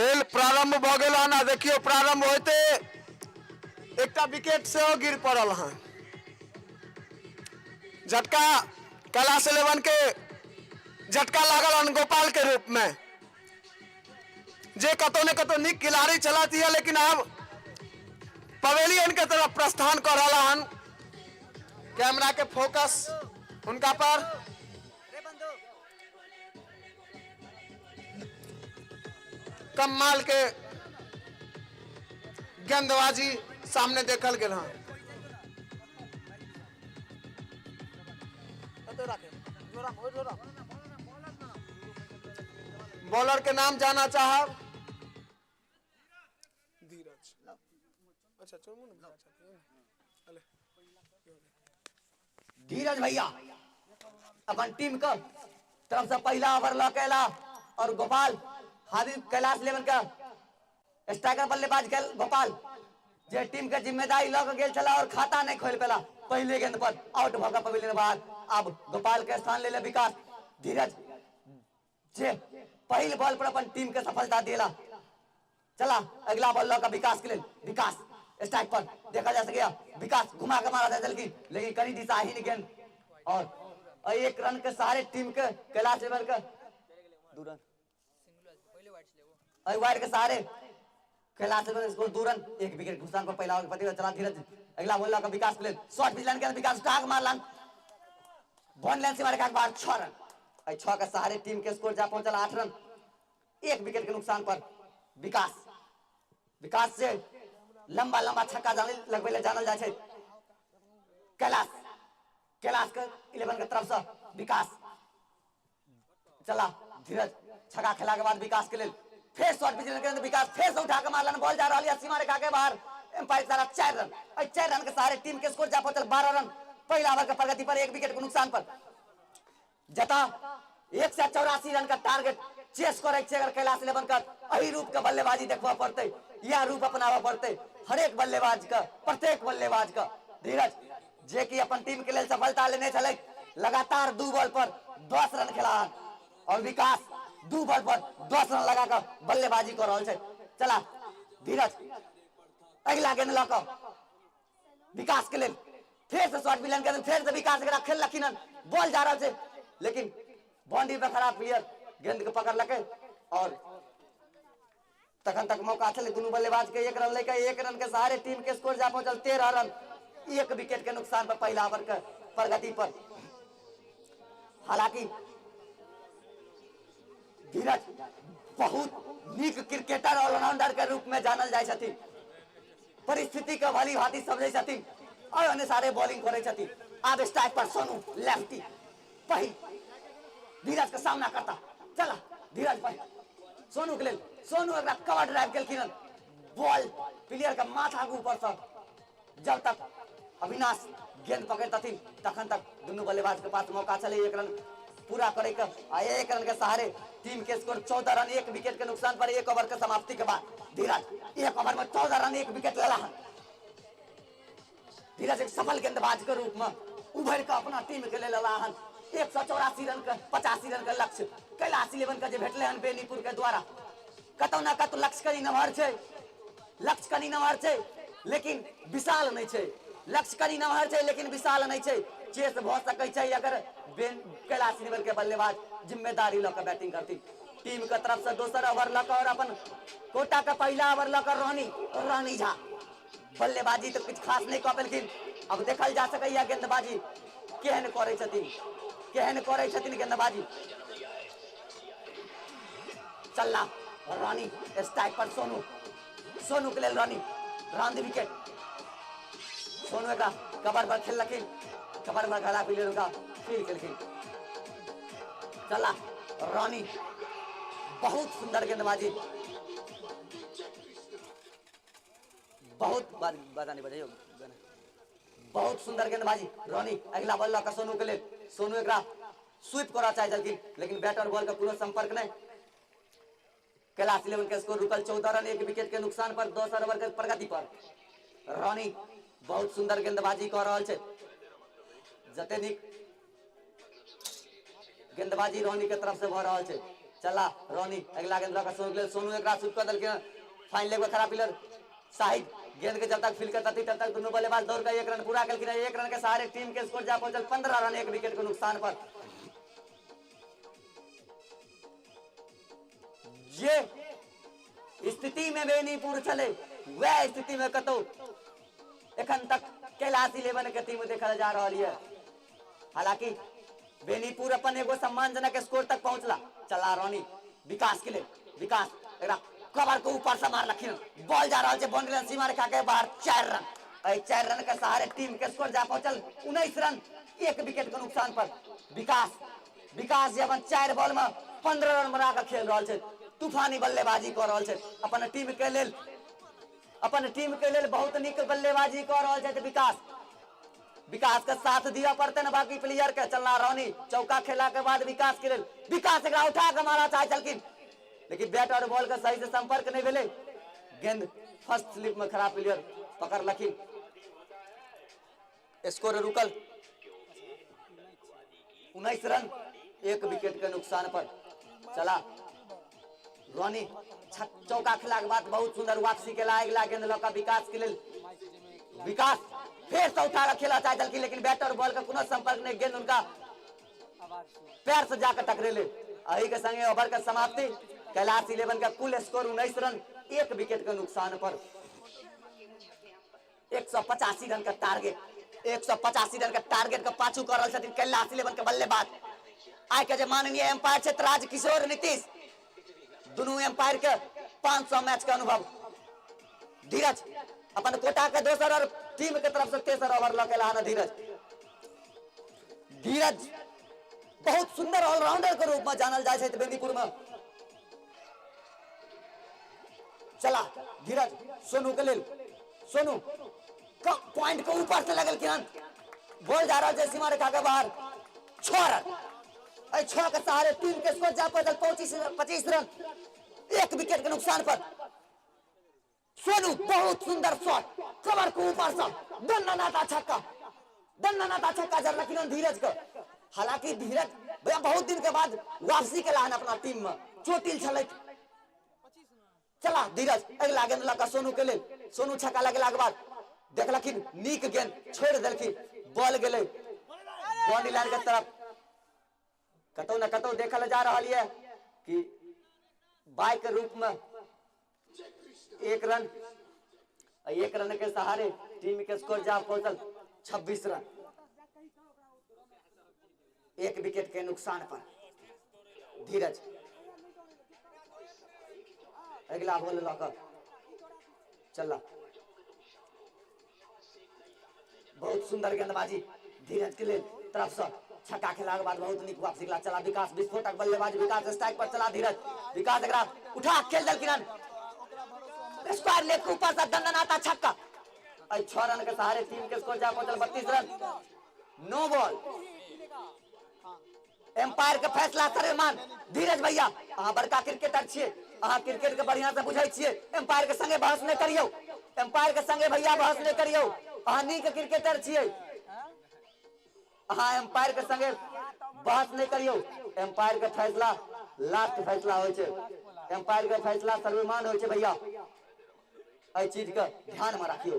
खेल प्रारंभ भऽ गेल हन आ देखियौ प्रारंभ होइते एकटा विकेट सेहो गिर पड़ल हन। झटका कैलाश इलेवन के झटका लागल हन गोपाल के रूप में, जे कतौ ने कतौ नीक खिलाड़ी छलथि है, लेकिन आब पवेलियन के तरफ प्रस्थान कर रहा हन। कैमरा के फोकस उनका पर। कमाल के गेंदबाजी सामने देखल गेल हन। बॉलर के नाम जाना चाहब? धीरज। अच्छा चुनमुन भैया छथिन। अले धीरज भैया अपन टीम के तरफ से पहला ओवर लऽ के एला और गोपाल हाजी कैलाश इलेवन का स्ट्राइकर बल्लेबाज के गोपाल जे टीम के जिम्मेदारी लऽ के गेल छला और खाता नहीं खोल पेला, पहले गेंद पर आउट भऽ के पवेलियन बाहर। अब गोपाल के स्थान ले ले विकास। धीरज जे पहिल बॉल पर अपन टीम के सफलता दिला। चला अगला बॉल लऽ के विकास के लेल। विकास स्ट्राइक पर देखा जा सके, विकास घुमा के मारा जाय लेकिन लेकिन कनी दिशाहीन गेंद और एक रन के सहारे टीम के कैलाश इलेवन के 2 रन। एहि वाइड के सहारे Kailash eleven score 2 run 1 wicket नुकसान पर पहला ओवर के चला धीरज अगला बॉल लऽ के विकास के लेल। शॉट पिछलन के विकास उठा के मारलन वन लाइन से मारे के बाद 6 रन। एहि 6 के सहारे टीम के स्कोर जा पहुंचल 8 रन 1 विकेट के नुकसान पर। विकास विकास से लंबा लंबा छक्का जाने लगबै ले जानल जाइ छै। कैलाश कैलाश के इलेवन के तरफ से विकास चला धीरज छक्का खेला के बाद विकास के लेल फेर शॉट पिछले के अंदर विकास फेर से उठा के मारलन, बॉल जा रहल है सीमा रेखा के बाहर। एम्पायर सारा 4 रन। एहि 4 रन के सहारे टीम के स्कोर जा पहुंचल 12 रन पहला ओवर के प्रगति पर 1 विकेट के नुकसान पर। जता 184 रन का टारगेट चेस करे छै अगर कैलाश इलेवन का एही रूप के बल्लेबाजी देखबऽ पड़तै, यह रूप अपनाबऽ पड़तै हरेक बल्लेबाज के, प्रत्येक बल्लेबाज के। धीरज जे कि अपन टीम के लेल सफलता लेने छलै, लगातार 2 बॉल पर 10 रन खेला और विकास 2 बॉल पर 10 रन लगा कऽ बल्लेबाजी कऽ रहल छै। चला धीरज अगिला गेंद लऽ कऽ विकास के लेल फेर से शॉट मिलन के फेर से विकास एकरा खेललखिन हन, बॉल जा रहल छै लेकिन बाउंड्री पर खड़ा प्लेयर गेंद के पकड़लकै और तखन तक मौका छलै दुनू बल्लेबाज के 1 रन लैके 1 रन के सहारे टीम के स्कोर जा पहुंचल 13 रन 1 विकेट के नुकसान पर पहला ओवर के प्रगति पर। हालांकि धीरज बहुत नीक क्रिकेटर ऑलराउंडर के रूप में जानल जाइ छथिन, परिस्थिति के भली भांति समझै छथिन और अनुसारे बॉलिंग करै छथिन। आब स्ट्राइक पर सोनू लेफ्टी पहिल धीरज के सामना करता। चला धीरज पर सोनू के लेल, सोनू एकरा कवर ड्राइव केलखिन हन, बॉल प्लेयर के माथा के ऊपर से जब तक अविनाश गेंद पकड़तथिन तखन तक दुनू बल्लेबाज के पास मौका छलै 1 रन पूरा करे के आ 1 रन के सहारे टीम के स्कोर 14 रन 1 विकेट के नुकसान पर 1 ओवर के समाप्ति के बाद धीरज 1 ओवर में 14 रन 1 विकेट लेला हन। धीरज एक सफल गेंदबाज के रूप में उभर के अपना टीम के लेल लेला हन। 184 रन के 85 रन के लक्ष्य कैलाश इलेवन के जे भेटले हन बेनीपुर के द्वारा। कतौ ना कतौ लक्ष्य कनी नमहर छै, लक्ष्य कनी नमहर छै लेकिन विशाल नहीं छै, लक्ष्य कनी नमहर छै लेकिन विशाल नहीं छै। चेस भऽ सकै छै अगर कैलाश इलेवन के बल्लेबाज जिम्मेदारी लऽ के बैटिंग करती। टीम के तरफ से दोसर ओवर लऽ के और अपन कोटा के पहिला ओवर लऽ के रानी झा बल्लेबाजी तऽ किछु खास नहि कऽ पेलखिन। अब देखल जा सकैया गेंदबाजी केहन करै छथिन, केहन करै छथिन गेंदबाजी। चलना रानी स्ट्राइक पर सोनू, सोनू के लेल रानी राउंड द विकेट। सोनू एकरा कवर पर खेललखिन, कवर पर खड़ा प्लेयर उनका फील केलखिन। चला रानी बहुत सुंदर गेंदबाजी, बहुत बजानी बजाइयो बहुत सुंदर गेंदबाजी रानी। अगला बॉल लऽ कऽ सोनू के लेल, सोनू एकरा स्वीप करऽ चाहै छलखिन लेकिन बैट और बॉल के कोनो संपर्क नहि। कैलाश इलेवन के स्कोर रुकल 14 रन 1 विकेट के नुकसान पर दोसर ओवर के प्रगति पर। रानी बहुत सुंदर गेंदबाजी कऽ रहल छै, जते नीक गेंदबाजी रानी के तरफ से भऽ रहल छै। चला रोनी अगला गेंद लऽ कऽ सोनू के लेल। सोनू एकरा स्वीप कऽ देलखिन। फाइन लेग में खड़ा प्लेयर शाहिद गेंद के जब तक फील करता तब तक दोनों बल्लेबाज दौड़ के 1 रन पूरा केलखिन। 1 रन के सहारे टीम के स्कोर जा पहुंचल 15 रन 1 विकेट के नुकसान पर। जे स्थिति में बेनीपुर छले वह स्थिति में कतौ एखन तक कैलाश 11 के टीम देखल जा रहल ये। हालांकि बेनीपुर अपन एगो सम्मानजनक स्कोर तक पहुंचला। चला रोनी विकास के लिए, विकास एकरा कवर के ऊपर से मारलखिन, बॉल जा रहल छै बाउंड्री लाइन सीमा रेखा के बाहर 4 रन। एहि 4 रन के सहारे टीम के स्कोर जा पहुंचल 19 रन 1 विकेट के नुकसान पर। विकास विकास जे अपन 4 बॉल में 15 रन बना के खेल रहल छै, तूफानी बल्लेबाजी कऽ रहल छै अपन टीम के लेल, अपन टीम के लेल बहुत नीक बल्लेबाजी कऽ रहल छथि विकास। विकास के साथ दिया पड़ते न बाकी प्लेयर के। चलना रोनी चौका खेला के बाद विकास के लेल, विकास एकरा उठा के मारा चाहे छलखिन लेकिन बैट और बॉल के सही से संपर्क नहीं भेलै, गेंद फर्स्ट स्लिप में खराब प्लेयर पकड़लखिन, स्कोर रुकल 19 रन 1 विकेट के नुकसान पर। चला रोनी चौका खेला के बाद बहुत सुंदर वापसी केला, अगिला गेंद लऽ कऽ विकास के लेल। विकास फेर से उठा के खेला चाहे छलखिन लेकिन बैट और बॉल के कोनो संपर्क नहीं, गेंद उनका पैर से जाकर टकरेले। एही के संगे ओवर के समाप्ति। कैलाश 11 का कुल स्कोर 19 रन 1 विकेट के नुकसान पर। 185 रन का टारगेट, 185 रन का टारगेट के पाछू कर रहल छथिन कैलाश 11 के बल्लेबाज। आइ के जे माननीय एम्पायर छथि राज किशोर नीतीश, दुनू एम्पायर के 500 मैच के अनुभव। धीरज अपन कोटा के दोसर और टीम के तरफ से तेसर ओवर लऽ के एला धीरज। धीरज बहुत सुंदर ऑलराउंडर के रूप में जानल जाइ छै बेनीपुर में। चला धीरज सोनू के लेल, सोनू पॉइंट के ऊपर से लगल किरण, बॉल जा रहल छै सीमा रेखा के बाहर। 6 रन, एहि 6 के सहारे टीम के स्कोर जा पहुंचल 25 रन 1 विकेट के नुकसान पर। सोनू बहुत सुंदर शॉट, कवर के ऊपर से दंडनाता छक्का, दंडनाता छक्का जरलखिन धीरज के। हालांकि धीरज भैया बहुत दिन के बाद वापसी के लान अपना टीम में, चोटिल छलै। चला धीरज अगला गेंद लऽ कऽ सोनू के लेल, सोनू छक्का लगेला के बाद देखलखिन नीक गेंद छोड़ि देलखिन, बॉल गेलै बाउंड्री लाइन के तरफ। कतौ न कतौ देखल जा रहल ये कि बाय के रूप में 1 रन, 1 रन के सहारे टीम के स्कोर जा पहुंचल 26 रन 1 विकेट के नुकसान पर। धीरज अगला बॉल लऽ कऽ चलला, बहुत सुंदर गेंदबाजी धीरज के लेल तरफ से छक्का खेला के बाद बहुत नीक वापसी केला। चला विकास विस्फोटक बल्लेबाज विकास स्ट्राइक पर चला धीरज, विकास एकरा उठा खेल देलखिन, स्क्वायर लेग के ऊपर से दंडनाता छक्का। एहि 6 रन के सहारे टीम के स्कोर जा पहुंचल 32 रन। नो बॉल, एम्पायर के फैसला सर्वमान। धीरज भैया अहाँ बड़का क्रिकेटर छियै, अहाँ क्रिकेट के बढ़िया से बुझै छियै, एम्पायर के संगे बहस नहि करियौ, एम्पायर के संगे भैया बहस नहि करियौ, अहाँ नीक क्रिकेटर छियै, अहाँ एम्पायर के संगे बहस नहि करियौ। एम्पायर के फैसला लास्ट फैसला होइ छै, एम्पायर के फैसला सर्वमान होइ छै भैया, एहि चीज के ध्यान में राखियौ।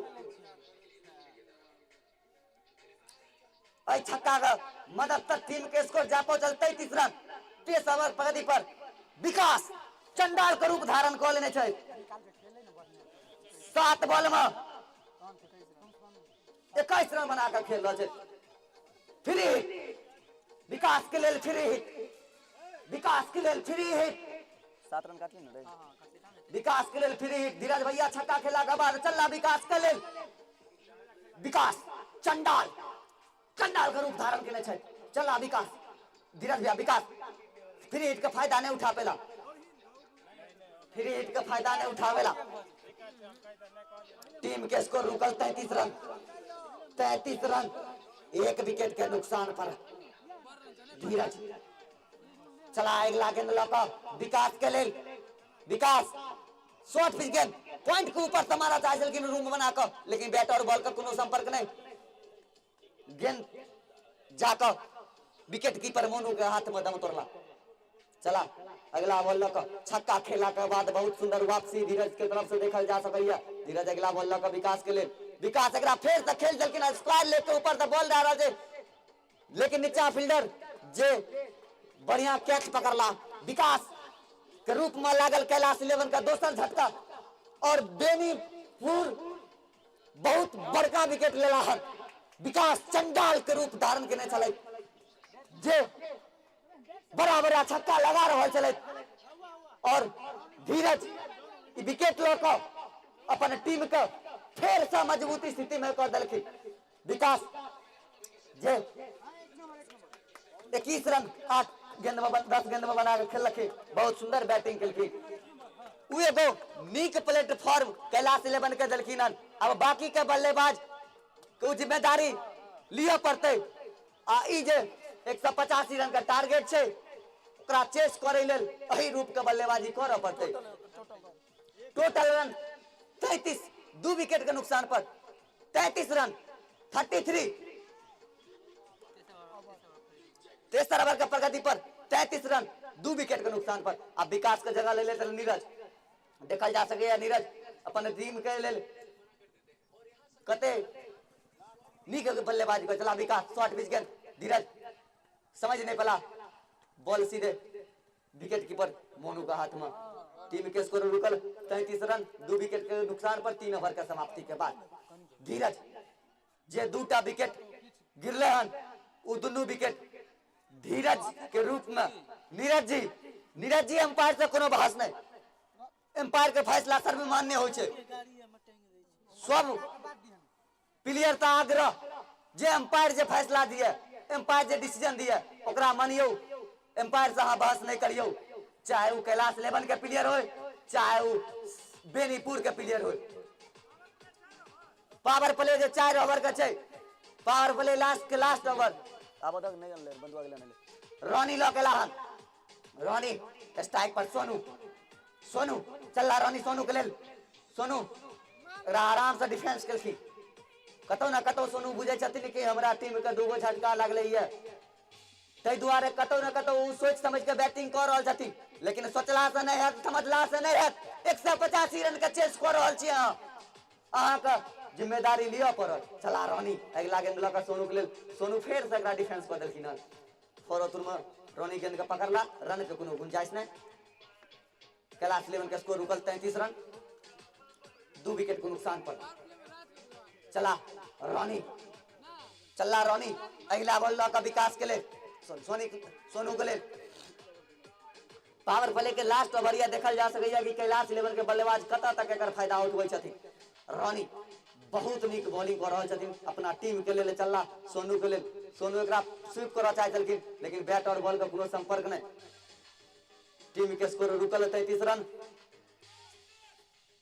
एहि छक्का के मदद से टीम के स्कोर जा पहुंचल 33 रन। तेस ओवर प्रगति पर विकास चंडाल के रूप धारण कऽ लेने छै। 7 बॉल में 21 रन बना के खेल रहल छै। फ्री हिट विकास के लेल, फ्री हिट विकास के लेल, फ्री हिट। 7 रन काटली ने रे, विकास के लेल फ्री हिट। धीरज भैया छक्का खेला के बाद चलला विकास के लेल। विकास चंडाल, चंडाल के रूप धारण केने छै। चलला विकास, धीरज भैया विकास फ्री हिट के फायदा नहीं उठा पेला, फ्री हिट के फायदा नहीं उठावेला। टीम के स्कोर रुकल 33 रन, 33 रन 1 विकेट के नुकसान पर। धीरज चला अगला गेंद लऽ कऽ विकास के लेल। विकास शॉर्ट पिच गेंद पॉइंट के ऊपर से मारा चाहे छलखिन रूम बना कऽ, लेकिन बैट और बॉल के कोनो संपर्क नहीं, गेंद जाकऽ विकेट कीपर मोनू के हाथ में दम तोड़ला। चला अगला बॉल लऽ कऽ छक्का खेला के बाद बहुत सुंदर वापसी धीरज के तरफ से देखल जा सकैया। धीरज अगला बॉल लऽ कऽ विकास के लेल, विकास एकरा फेर से खेल देलखिन, स्क्वायर लेग के ऊपर से बॉल जा रहल छै, लेकिन नीचा फील्डर जे बढ़िया कैच पकड़ला। विकास के रूप में लागल कैलाश इलेवन का दोसर झटका और बेनीपुर बहुत बड़का विकेट लेला हन। विकास चंडाल के रूप धारण केने छलै जे बड़ा बड़ा छक्का लगा रहल छलै और धीरज ई विकेट लऽ कऽ अपन टीम के फेर से मजबूत स्थिति में कऽ देलखिन। विकास जे 21 रन 8 गेंद में 10 गेंद में बना के खेललखिन, बहुत सुंदर बैटिंग केलखिन। उ एगो नीक प्लेटफॉर्म कैलाश इलेवन के देलखिन हन। अब बाकी के बल्लेबाज के उ जिम्मेदारी लिअ पड़तै आ ई जे 185 रन के टारगेट छै ओकरा चेस करै लेल एही रूप के बल्लेबाजी करऽ पड़तै। टोटल रन 33, 2 विकेट के नुकसान पर 33 रन, 33, तेसर ओवर के प्रगति पर 33 रन, 2 विकेट के नुकसान पर। अब विकास के जगह ले लेते नीरज, देखल जा सकैया नीरज अपन टीम के लेल कते नीक बल्लेबाजी कर चला। विकास शॉट बीच गेल, धीरज समझ नहीं पला, बॉल सीधे विकेट कीपर मोनू का हाथ में। टीम के स्कोर रुकल 33 रन, 2 विकेट के नुकसान पर 3 ओवर के समाप्ति के बाद। धीरज जे 2टा विकेट गिरले हन उ दुनू विकेट धीरज के रूप में। नीरज जी, नीरज जी एम्पायर से कोनो बहस नहीं, एम्पायर के फैसला सर्वमान्य होइ छै। सब प्लेयर तऽ आग्रह जे एम्पायर जे फैसला दिए, एम्पायर जे डिसीजन दिए ओकरा मानियौ, एम्पायर से अहाँ बहस नहीं करियौ, चाहे वो कैलाश इलेवन के प्लेयर हो चाहे वो बेनीपुर के प्लेयर हो। पावर प्ले जे 4 ओवर के छै, पावर प्ले लास्ट के लास्ट ओवर। आब तक नहीं अनले, बंदुआ के लेने रोनी लऽ के लाहन, रोनी स्ट्राइक पर सोनू, सोनू चलला रोनी सोनू के लेल, सोनू आराम से डिफेंस केलखिन। कतौ ना कतौ सोनू बुझै छथिन कि हमरा टीम के 2 गो झटका लागलै ये, ताहि दुआरे कतौ ना कतौ ओ सोचि समझ के बैटिंग कऽ रहल छथिन, लेकिन सोचला से नहि हैत, समझला से नहि हैत। 185 रन के चेस कऽ रहल छी अहाँ, अहाँके जिम्मेदारी लिअ पड़त। चला रोनी अगिला गेंद लऽ कऽ सोनू के लेल, सोनू फेर से एकरा डिफेंस कऽ देलखिन हन। फॉलो थ्रू में रोनी गेंद के पकड़ला, रन के कोनो गुंजाइश नहि। कैलाश इलेवन के स्कोर रुकल 33 रन, 2 विकेट के नुकसान पर। चला रोनी, चला रोनी अगिला बॉल लऽ कऽ विकास के लेल, सोनी सोनू के लेल। पावर प्ले के लास्ट ओवर या देखल जा सकैया कि कैलाश इलेवन के बल्लेबाज कतऽ तक एकर फायदा उठबै छथिन। रोनी बहुत नीक बॉलिंग कऽ रहल छथिन अपना टीम के लेल। चलला सोनू के लेल, सोनू एकरा स्वीप करऽ चाहै छलखिन, लेकिन बैट और बॉल के कोनो संपर्क नहि। टीम के स्कोर रुकल 33 रन,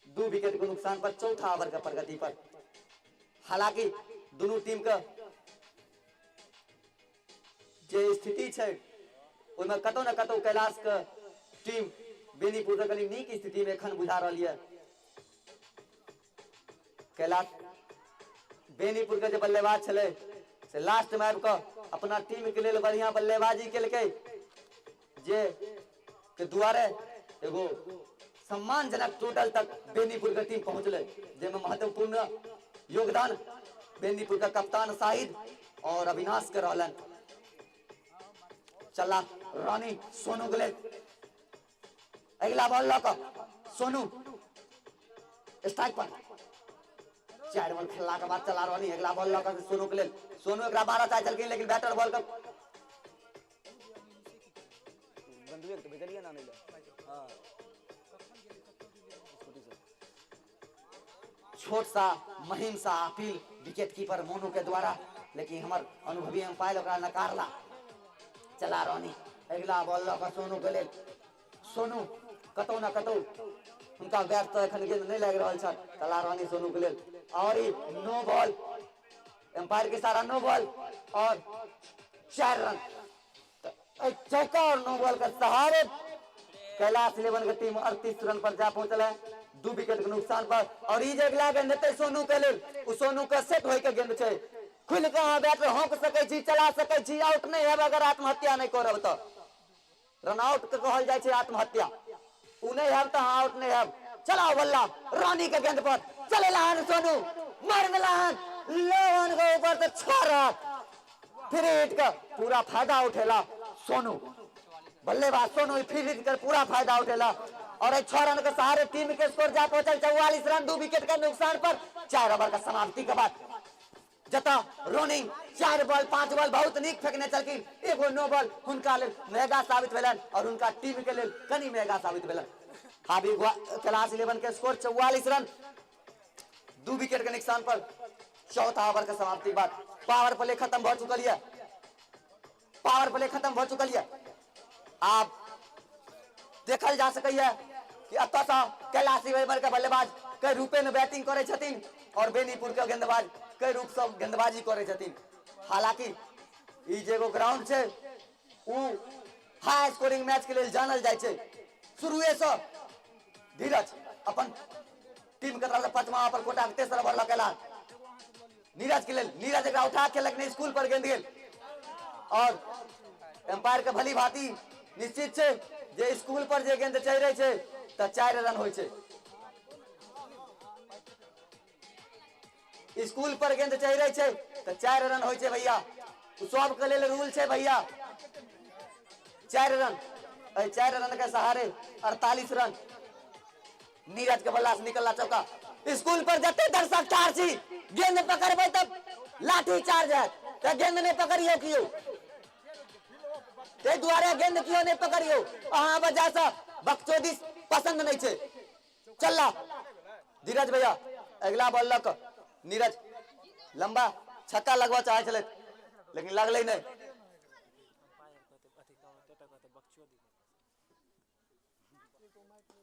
2 विकेट के नुकसान पर चौथा ओवर के प्रगति पर। हालांकि दुनू टीम के जे स्थिति छै ओहिमे कतौ ने कतौ कैलाश के टीम बेनीपुर के कनि नीक स्थिति में एखन बुझा रहल यऽ। कैलाश बेनीपुर के जे बल्लेबाज छलै से लास्ट में आबि कऽ अपना टीम के लेल बढ़िया बल्लेबाजी केलकै, जे के दुआरे एगो सम्मानजनक टोटल तक बेनीपुर के टीम पहुंचलै, जाहिमे महत्वपूर्ण योगदान बेनीपुर के कप्तान शाहिद और अविनाश के रहलनि। चला रानी सोनू के लेल अगिला बॉल लऽ कऽ सोनू स्ट्राइक पर, 4 बॉल खेलला के बाद चला रोनी अगिला बॉल लऽ कऽ सोनू के लेल। सोनू एकरा मारऽ चाहै छलखिन, लेकिन बैटर बॉल के बंधुए के भेजलियै ना आनै लए। हाँ। स्कूटी से। छोट सा महीन सा अपील विकेट कीपर मोनू के द्वारा, लेकिन हमर अनुभवी अंपायर ओकरा नकारला। चला रोनी अगिला बॉल लऽ कऽ सोनू के लेल। सोनू कतौ ना कतौ हुनका बैट तऽ एखन गेंद नहि लागि रहल छल। चला रोनी सोनू के लेल और ई नो बॉल, एम्पायर के इशारा नो बॉल और 4 रन। एहि चौका और नो बॉल के सहारे कैलाश इलेवन के टीम 38 रन पर जा पहुंचल है, 2 विकेट के नुकसान पर। और ई जे अगिला गेंद हेतै सोनू के लेल, ओ सोनू के सेट होय के गेंद छै। खुलि के अहाँ बैट हौंक सकै छी, चला सकै छी, आउट नहि हेब अगर आत्महत्या नहि करब तऽ। रन आउट के कहल जाइ छै आत्महत्या। उ नहीं हैब तऽ अहाँ आउट नहीं हैब। चलाओ बल्ला रानी के गेंद पर चले लहन सोनू मार देलहन लोहन के ऊपर से 6 रन। फिर हिट का पूरा फायदा उठेला सोनू, बल्लेबाज सोनू फिर हिट कर पूरा फायदा उठेला और 6 रन के सहारे टीम के स्कोर जा पहुंचल 44 रन 2 विकेट के नुकसान पर। 4 ओवर का समाप्ति के बाद जता रोनिंग 4 बॉल 5 बॉल बहुत नीक फेंकने छलखिन, एगो नो बॉल हुनका लेल महंगा साबित भेलन और उनका टीम के लेल कनी महंगा साबित भेलन। हाबी कैलाश 11 के स्कोर 44 रन 2 विकेट के नुकसान पर। चौथा ओवर के समाप्ति के बाद पावर प्ले खत्म भ चुकल है, पावर प्ले खत्म भ चुकल है। आप देखल जा सकैया कि एतऽ सँ कैलाश 11 के बल्लेबाज कई रूपे में बैटिंग करे छथिन और बेनीपुर के गेंदबाज कई रूप से गेंदबाजी करे छथिन। हालांकि ई जे एगो ग्राउंड छै उ हाई स्कोरिंग मैच के लेल जानल जाइ छै। शुरुए से धीरज अपन टीम के तरफ से 5वां ओवर कोटा के तेसर ओवर लऽ के नीरज के लेल, नीरज एकरा उठा के लेकिन स्कूल पर गेंद गेल और एम्पायर के भली भांति निश्चित छै जे स्कूल पर जे गेंद चढ़ि रहै छै तऽ 4 रन होइ छै। स्कूल पर गेंद चढ़ि रहै छै तऽ 4 रन होइ छै भैया, सबके लेल रूल छै भैया। 4 रन, एहि 4 रन के सहारे 48 रन नीरज के बल्ला से निकलला चौका। स्कूल पर जते दर्शक ठाढ़ छी गेंद पकड़बै तऽ लाठी चार्ज हैत, तऽ गेंद नहि पकड़ियौ कियो, ताहि दुआरे गेंद कियो नहि पकड़ियौ, अहाँ वजह से बकचोदी पसंद नहीं छै। चलला धीरज भैया अगला बॉल लऽ कऽ नीरज लंबा छक्का लगबऽ चाहै छलै लेकिन लगलै नहि।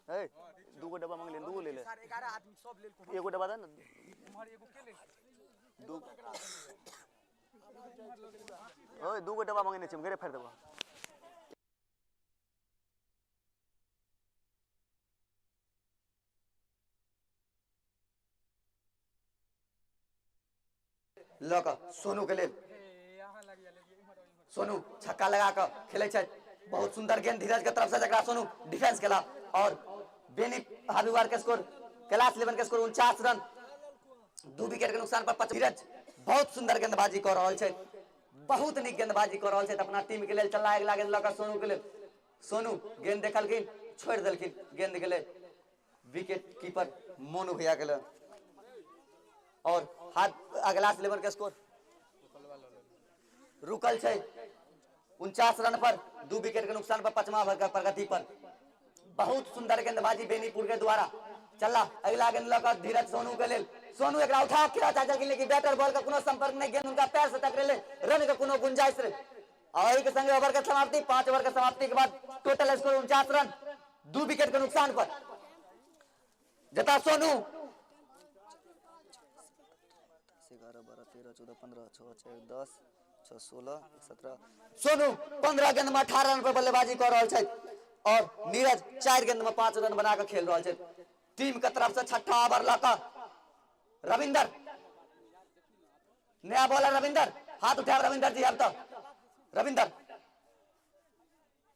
ए, दूगो डब्बा मांगले, दूगो ले ले। एगो डब्बा दे ना। दू। ओए, दूगो डब्बा मांगने छी, हम घरे फाड़ि देबो। लऽ कऽ सोनू के लेल, सोनू छक्का लगा कऽ खेलै छथि। बहुत सुंदर गेंद धीरज के तरफ से जकरा सोनू डिफेंस केला और बेनी हाबीवार के स्कोर कैलाश 11 के स्कोर 49 रन 2 विकेट के नुकसान पर। धीरज बहुत सुंदर गेंदबाजी कऽ रहल छथि, बहुत नीक गेंदबाजी कऽ रहल छथि अपना टीम के लेल। चलला अगिला गेंद लऽ कऽ सोनू के लेल, सोनू गेंद देखलखिन छोड़ि देलखिन, गेंद गेलै विकेट कीपर मोनू भैया के लेल और हाथ अगला 11 के स्कोर रुकल छै 49 रन पर 2 विकेट के नुकसान पर 5वां ओवर के प्रगति पर। बहुत सुंदर गेंदबाजी बेनीपुर के द्वारा। चलला अगला गेंद लऽ कऽ धीरज सोनू के लेल, सोनू एकरा उठा के खेलऽ चाहै छलखिन लेकिन बैटर बॉल के कोनो संपर्क नहि, गेंद हुनका पैर से टकरेलै, रन के कोनो गुंजाइश नहि। और एहि के संगे ओवर के समाप्ति, 5 ओवर के समाप्ति के बाद टोटल स्कोर 49 रन 2 विकेट के नुकसान पर। जता सोनू 11 12 13 14 15 6 4 10 6 16 17, सोनू 15 गेंद में 18 रन पर बल्लेबाजी कऽ रहल छथि और नीरज 4 गेंद में 5 रन बना कऽ खेल रहल छथि। टीम के तरफ से छठा ओवर लऽ कऽ रविंदर, नया बॉलर रविंदर, हाथ उठाए रविंदर जी। अब तो रविंदर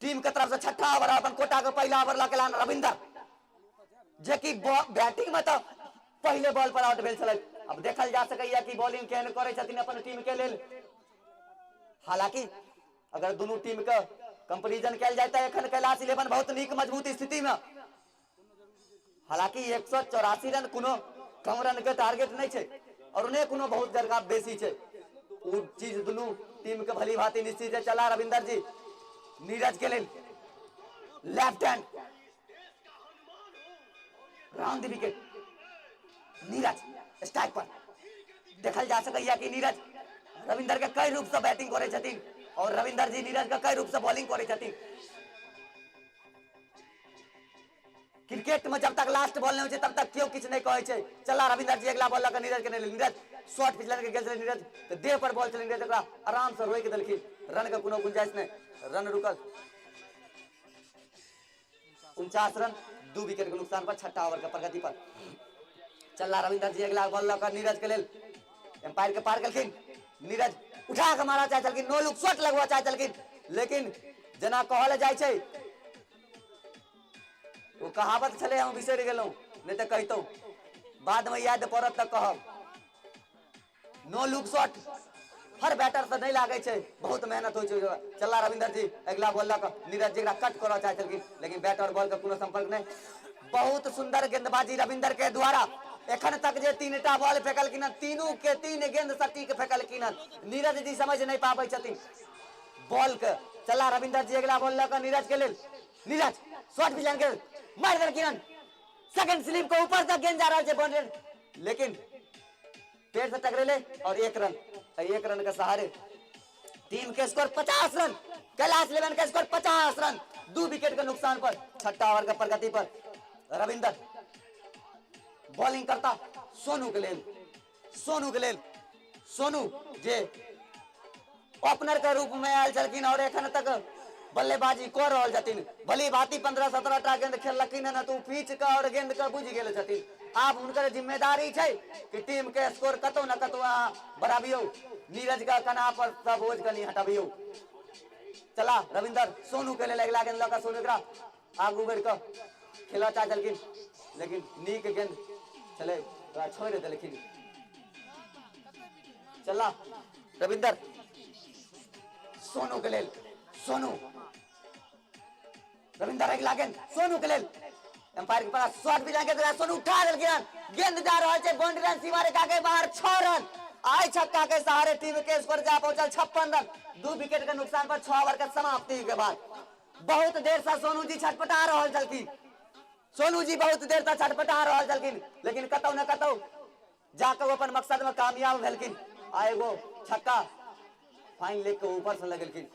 टीम के तरफ से छठा ओवर अपन कोटा के पहला ओवर लऽ के लान रविंदर, जे कि बैटिंग में तो पहले बॉल पर आउट भेल छलै। अब देखल जा सकैया कि बॉलिंग केहन करै छथिन अपन टीम के लेल। हालांकि अगर दुनू टीम के कंपेरिजन कयल जाय तऽ एखन कैलाश 11 बहुत नीक मजबूत स्थिति में। हालांकि 184 रन कोनो कम रन के टारगेट नहीं छै और ने कोनो बहुत जगह बेसी छै, उ चीज दुनू टीम के भली भांति निश्चित है। चला रविंदर जी नीरज के लेल left hand round the wicket, Neeraj strike पर। देखल जा सकैया कि नीरज रविंदर के कई रूप से बैटिंग करे छथिन और रविंदर जी नीरज के कई रूप से बॉलिंग करे छथिन। क्रिकेट में जब तक लास्ट बॉल नहीं हो तब तक क्यों किछु नहीं कहै छै। चला रविंदर जी अगला बॉल लऽ कऽ नीरज के नहि, नीरज शॉर्ट पिच लऽ के गेल छलै नीरज तऽ देह पर बॉल चलै, नीरज ओकरा आराम से रोकि देलखिन, रन के कोनो गुंजाइश नहि, रन रुकल 49 रन 2 विकेट के नुकसान पर छठा ओवर के प्रगति पर। चलला रविंदर जी अगला बॉल लऽ कऽ नीरज के लेल, एम्पायर के पार केलखिन, नीरज उठा के मारा चाहे छलखिन, नो लुक शॉट लगवा चाहे छलखिन लेकिन जेना कहल जाइ छै, ओ कहावत छलै, हम बिसरि गेलहुँ, नहि तऽ कहितहुँ, बादमे याद पड़त तऽ कहब। नो लुक शॉट हर बैटर से नहीं लागे छै, बहुत मेहनत होइ छै। चला रविंदर जी अगिला बॉल लऽ कऽ, नीरज जी एकरा कट करऽ चाहै छलखिन, लेकिन बैट और बॉल के कोनो संपर्क नहि। बहुत सुंदर गेंदबाजी रविंदर के द्वारा। एखन तक जे 3टा बॉल फेकलखिन हन, तीनू के 3 गेंद सटीक फेकलखिन हन। नीरज जी समझ नहीं पाबै छथिन बॉल के। चला रविंदर जी अगिला बॉल लऽ कऽ नीरज के लेल। नीरज शॉट भी के मारि देलखिन हन, सेकंड स्लिप के ऊपर तक गेंद जा रहल छै बाउंड्री, लेकिन पेड़ से टकरेले और 1 रन। 1 रन के सहारे टीम के स्कोर 50 रन, कैलाश इलेवन के स्कोर 50 रन, 2 विकेट के नुकसान पर। छठा ओवर के प्रगति पर रविंदर बॉलिंग करता सोनू के लेल। सोनू के लेल, सोनू जे ओपनर के रूप में आयल छलखिन और एखन तक बल्लेबाजी कऽ रहल छथिन। भली भांति 15-17 टा गेंद खेललखिन हन, तऽ ओ पिच के और गेंद के बुझि गेल छथिन। आब हुनकर जिम्मेदारी छै कि टीम के स्कोर कतौ न कतौ अहाँ बढ़ाबियौ, नीरज के कन्हा पर सब बोझ कनि हटाबियौ। चला रविंदर सोनू के लेल अगिला गेंद लऽ कऽ। सोनू एकरा आगू बढ़ि कऽ खेलऽ चाहै छलखिन, लेकिन नीक गेंद छलै, ओकरा छोड़ि देलखिन। चला रविंदर सोनू के लेल। सोनू, रविंदर अगिला गेंद सोनू के लेल। एम्पायर के पास शॉट भी जाके सोनू उठा देलखिन, गेंद जा रहल छै बाउंड्री लाइन सीमा रेखा के बाहर, 6 रन। आइ छक्का के सहारे टीम के स्कोर जा पहुंचल 56 रन, 2 विकेट के नुकसान पर 6 ओवर के समाप्ति के बाद। बहुत देर से सोनू जी छटपटा रहल छलखिन, सोनू जी बहुत देर से छटपटा रहल छलखिन, लेकिन कतौ न कतौ जाके ओ अपन मकसद में कामयाब भेलखिन आ एगो छक्का फाइन लेग के ऊपर से लगेलखिन।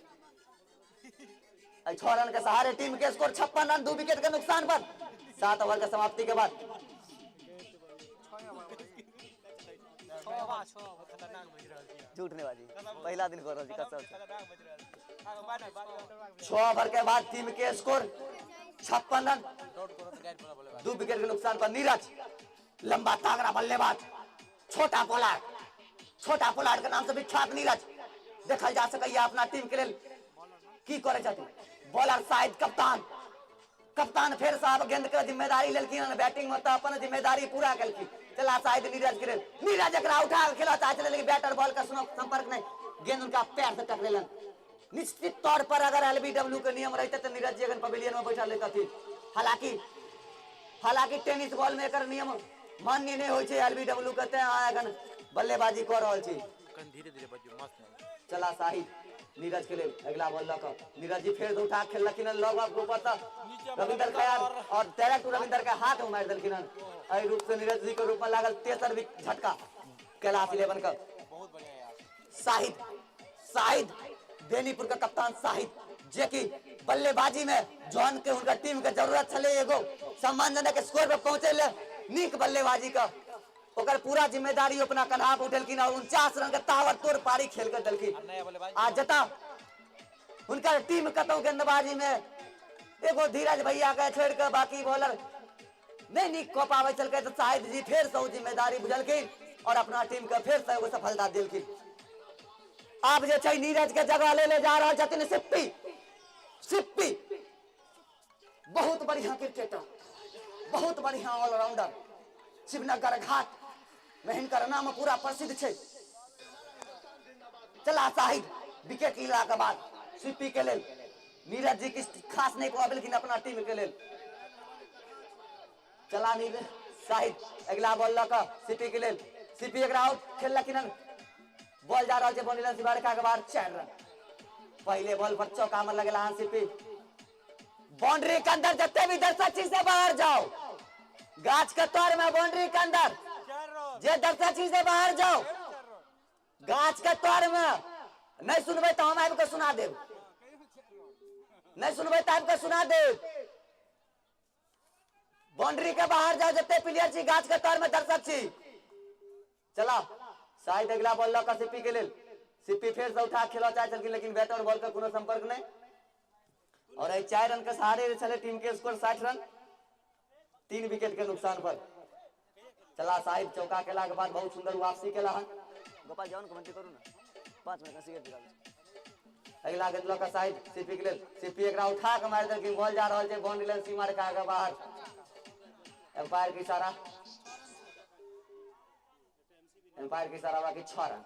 6 रन के सहारे टीम के स्कोर 56 रन, 2 विकेट के नुकसान पर 7 ओवर के समाप्ति के बाद। झूठ नहीं बाजी, पहला दिन कर रहल छी कसम से। 6 ओवर के बाद टीम के स्कोर 56 रन, 2 विकेट के नुकसान पर। नीरज लंबा तगड़ा बल्लेबाज, छोटा पोलार्ड, छोटा पोलार्ड के नाम से विख्यात नीरज देखल जा सकैया अपना टीम के लेल की करे छथिन। बॉलर शाहिद कप्तान, कप्तान फेर साहब गेंद के जिम्मेदारी लेलखिन हन, बैटिंग में तऽ अपन जिम्मेदारी पूरा केलखिन। चला शाहिद नीरज के लेल। नीरज एकरा उठा के खेलऽ चाहै छलै, लेकिन बैट और बॉल के संपर्क नहीं, गेंद उनका पैर से टकरेलन। निश्चित तौर पर अगर एलबीडब्ल्यू के नियम रहते तऽ नीरज जी अगर पवेलियन में बैठल रहितथिन। हालांकि हालांकि टेनिस बॉल में एकर नियम मान्य नहीं होइ छै एलबीडब्ल्यू के, तें अहाँ एखन बल्लेबाजी कऽ रहल छी। धीरे धीरे बजियौ, मस्त है। चला शाहिद नीरज के लेल अगिला बॉल लऽ कऽ। नीरज जी फेर उठा के खेललखिन हन लॉन्ग ऑफ ऊपर तऽ रविंदर खयाल और डायरेक्ट रविंदर के हाथ में मारि देलखिन हन। एहि रूप से नीरज जी के रूप में लागल तेसर भी झटका कैलाश इलेवन के। बहुत बढ़िया यार। शाहिद, शाहिद बेनीपुर के कप्तान शाहिद, जे कि बल्लेबाजी में जॉन के हुनकर टीम के जरूरत छलै एगो सम्मानजनक स्कोर पर पहुंचे ले नीक बल्लेबाजी के, ओकर पूरा जिम्मेदारी अपना कन्हा पर उठेलखिन और 49 रन के ताबड़तोड़ पारी खेल के देलखिन। नया बल्लेबाज आ जता हुनकर टीम कतौ गेंदबाजी में एगो धीरज भैया के छोड़ के बाकी बॉलर नहीं नीक कऽ पाबै छलकै, तऽ शाहिद जी फेर से ओ जिम्मेदारी बुझलखिन और अपना टीम के फेर से एगो सफलता देलखिन। आब जे छै नीरज के जगह ले ले जा रहल छथिन सिप्पी। सिप्पी बहुत बढ़िया क्रिकेटर, बहुत बढ़िया ऑलराउंडर, शिवनगर घाट में हिनकर नाम पूरा प्रसिद्ध छै। चला शाहिद विकेट लेला के बाद सिप्पी के लेल। नीरज जी किछु खास नहीं कऽ लेकिन अपना टीम के लेल। चला नीरज शाहिद अगिला बॉल लऽ कऽ सिप्पी के लेल। सिप्पी एकरा आउट खेललखिन हन, बॉल जा रहल छै बाउंड्री लाइन सीमा रेखा के बाहर, 4 रन। पहले बॉल पर चौका में लगेला हन सिप्पी। बाउंड्री के अंदर जते भी दर्शक छी से बाहर जाओ, गाछ के तर में बाउंड्री के अंदर जे दर्शक छी से बाहर जाओ, गाछ के तर में। नहीं सुनबै तऽ हम आबि कऽ सुना देब, नहीं सुनबै तऽ आबि कऽ सुना देब। बाउंड्री के बाहर जाओ जते प्लेयर छी, गाछ के तर में दर्शक छी। चला शाहिद अगिला बॉल लऽ कऽ सिप्पी के लेल। सिप्पी फेर से उठा खेलऽ चाहै छलखिन, लेकिन बैट और बॉल के कोनो संपर्क नहीं और एहि 4 रन के सहारे छलै टीम के स्कोर 60 रन, 3 विकेट के नुकसान पर। चला शाहिद चौका केला के बाद बहुत सुंदर वापसी केला हन। गोपाल जाओ ने कमेंट्री करू ना, 5 मिनट में सिगरेट निकालू। अगिला गेंद लऽ कऽ साहिद सीपी के लेल। सीपी एकरा उठा कऽ मारि देलखिन, बॉल जा रहल छै बाउंड्री लाइन सीमा रेखा के बाहर। एम्पायर के इशारा, एम्पायर के इशारा बाकी 6 रन।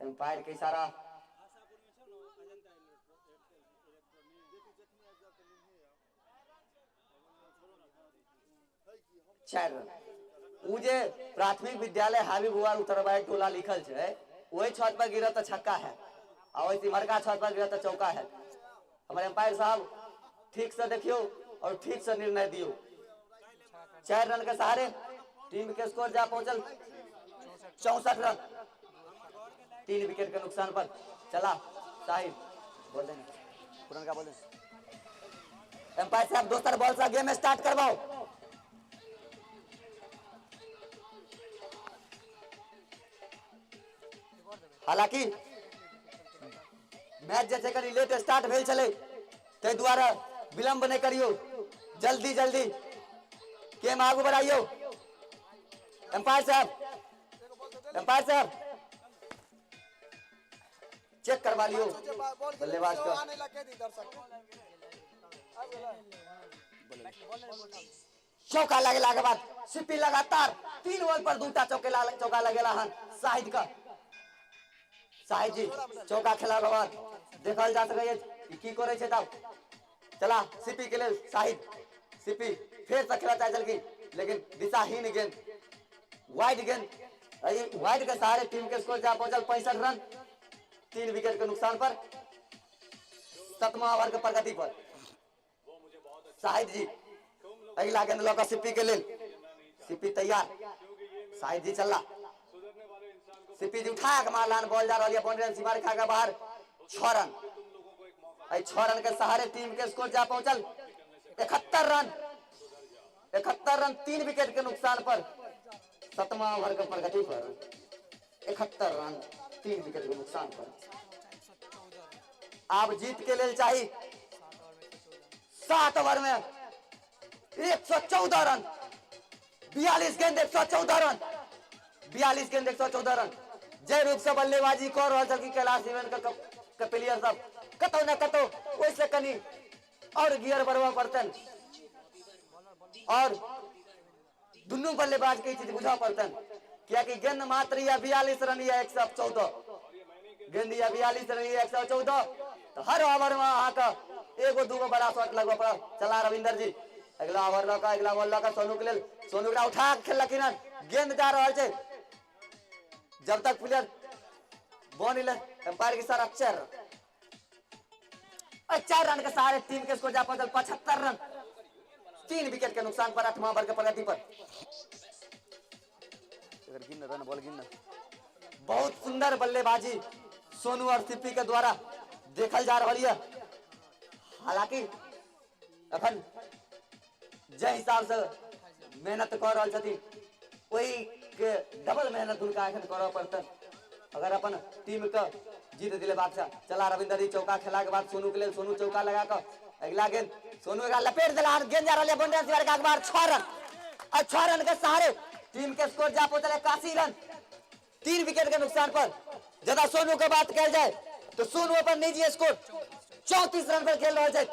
एम्पायर के इशारा 4 रन। उ जे प्राथमिक विद्यालय हाबी बुआर उतरबाई टोला लिखल छै, ओहि छत पर गिरत तऽ छक्का है आ ओहि सिमरका छत पर गिरत तऽ चौका है। हमर एम्पायर साहब ठीक से देखियौ और ठीक से निर्णय दियौ। 4 रन के सहारे टीम के स्कोर जा पहुंचल 64 रन, 3 विकेट के नुकसान पर। चला साहिब बोल देना, पुरनका बोल देना। एम्पायर साहब दोसर बॉल से गेम स्टार्ट करवाओ। हालांकि मैच जे छै कनि लेट स्टार्ट भेल छलै, ताहि दुआरे विलंब नहि करियौ, जल्दी जल्दी गेम आगू बढ़ाइयौ। एम्पायर साहब, एम्पायर साहब चेक करवा लियौ बल्लेबाज का। चौका लगेला के बाद सीपी लगातार 3 बॉल पर 2टा चौका लगेला हन साहिद का। साहिद जी चौका खेला के बाद देखल जा सकैए कि की करै छै तब। चला सीपी के लेल साहिद, सीपी फेर से खेला चाहे छलखिन लेकिन दिशाहीन गेंद, वाइड गेंद। एहि वाइड के सहारे टीम के स्कोर जा पहुंचल 65 रन, 3 विकेट के नुकसान पर, 7वां ओवर के प्रगति पर। साहिद जी अगिला गेंद लऽ कऽ सीपी के लेल, सीपी तैयार, साहिद जी चलला, सीपी जी उठा के मारलान, बॉल जा रहल यऽ बाउंड्री सीमा रेखा के बाहर, 6 रन। एहि 6 रन के सहारे टीम के स्कोर जा पहुंचल 71 रन, 71 रन 3 विकेट के नुकसान पर, 7वां ओवर के प्रगति पर 71 रन 3 विकेट के नुकसान पर। आब जीत के लेल चाही 7 ओवर में 114 रन, 42 गेंद 114 रन, 42 गेंद 114 रन। जे रूप से बल्लेबाजी कऽ रहल छलखिन कैलाश इवेंट के प्लेयर सब, कतौ ने कतौ ओहिसँ कनि और गियर बढ़बऽ पड़तनि और दुनू बल्लेबाज के ई चीज बुझऽ पड़तनि, कियाकि गेंद मात्र या 42 रन या 114, गेंद या 42 रन या 114, तऽ हर ओवर में अहाँके एगो दूगो बड़ा शॉट लगबऽ पड़त। चला रविंदर जी अगिला ओवर लऽ कऽ, अगिला बॉल लऽ कऽ सोनू के लेल, सोनू एकरा उठा कऽ खेललखिन हन, गेंद जा रहल छै जब तक प्लेयर बॉल एलै, एम्पायर के इशारा 4 रन, 4 रन के सहारे टीम के स्कोर जा पहुंचल 75 रन, 3 विकेट के नुकसान पर, 8वां ओवर के प्रगति पर। गिन रन बॉल गिन। बहुत सुंदर बल्लेबाजी सोनू और सिप्पी के द्वारा देखल जा रहल यऽ। हालांकि अखन जे हिसाब से मेहनत कऽ रहल छथिन ओहि के डबल मेहनत हुनका एखन करऽ पड़तनि अगर अपन टीम के जीत दिलेबाक छै। चला रविंदर जी चौका खेला के बाद सोनू के लेल, सोनू चौका लगा कऽ अगिला गेंद सोनू एकरा लपेट देला, गेंद जा रहल है बाउंड्री के बाहर, 6 रन और 6 रन के सहारे टीम के स्कोर जा पहुंचल 81 रन, 3 विकेट के नुकसान पर। जदा सोनू के बात कयल जाए तो सोनू अपन निजी स्कोर 34 रन पर खेल रहल छै।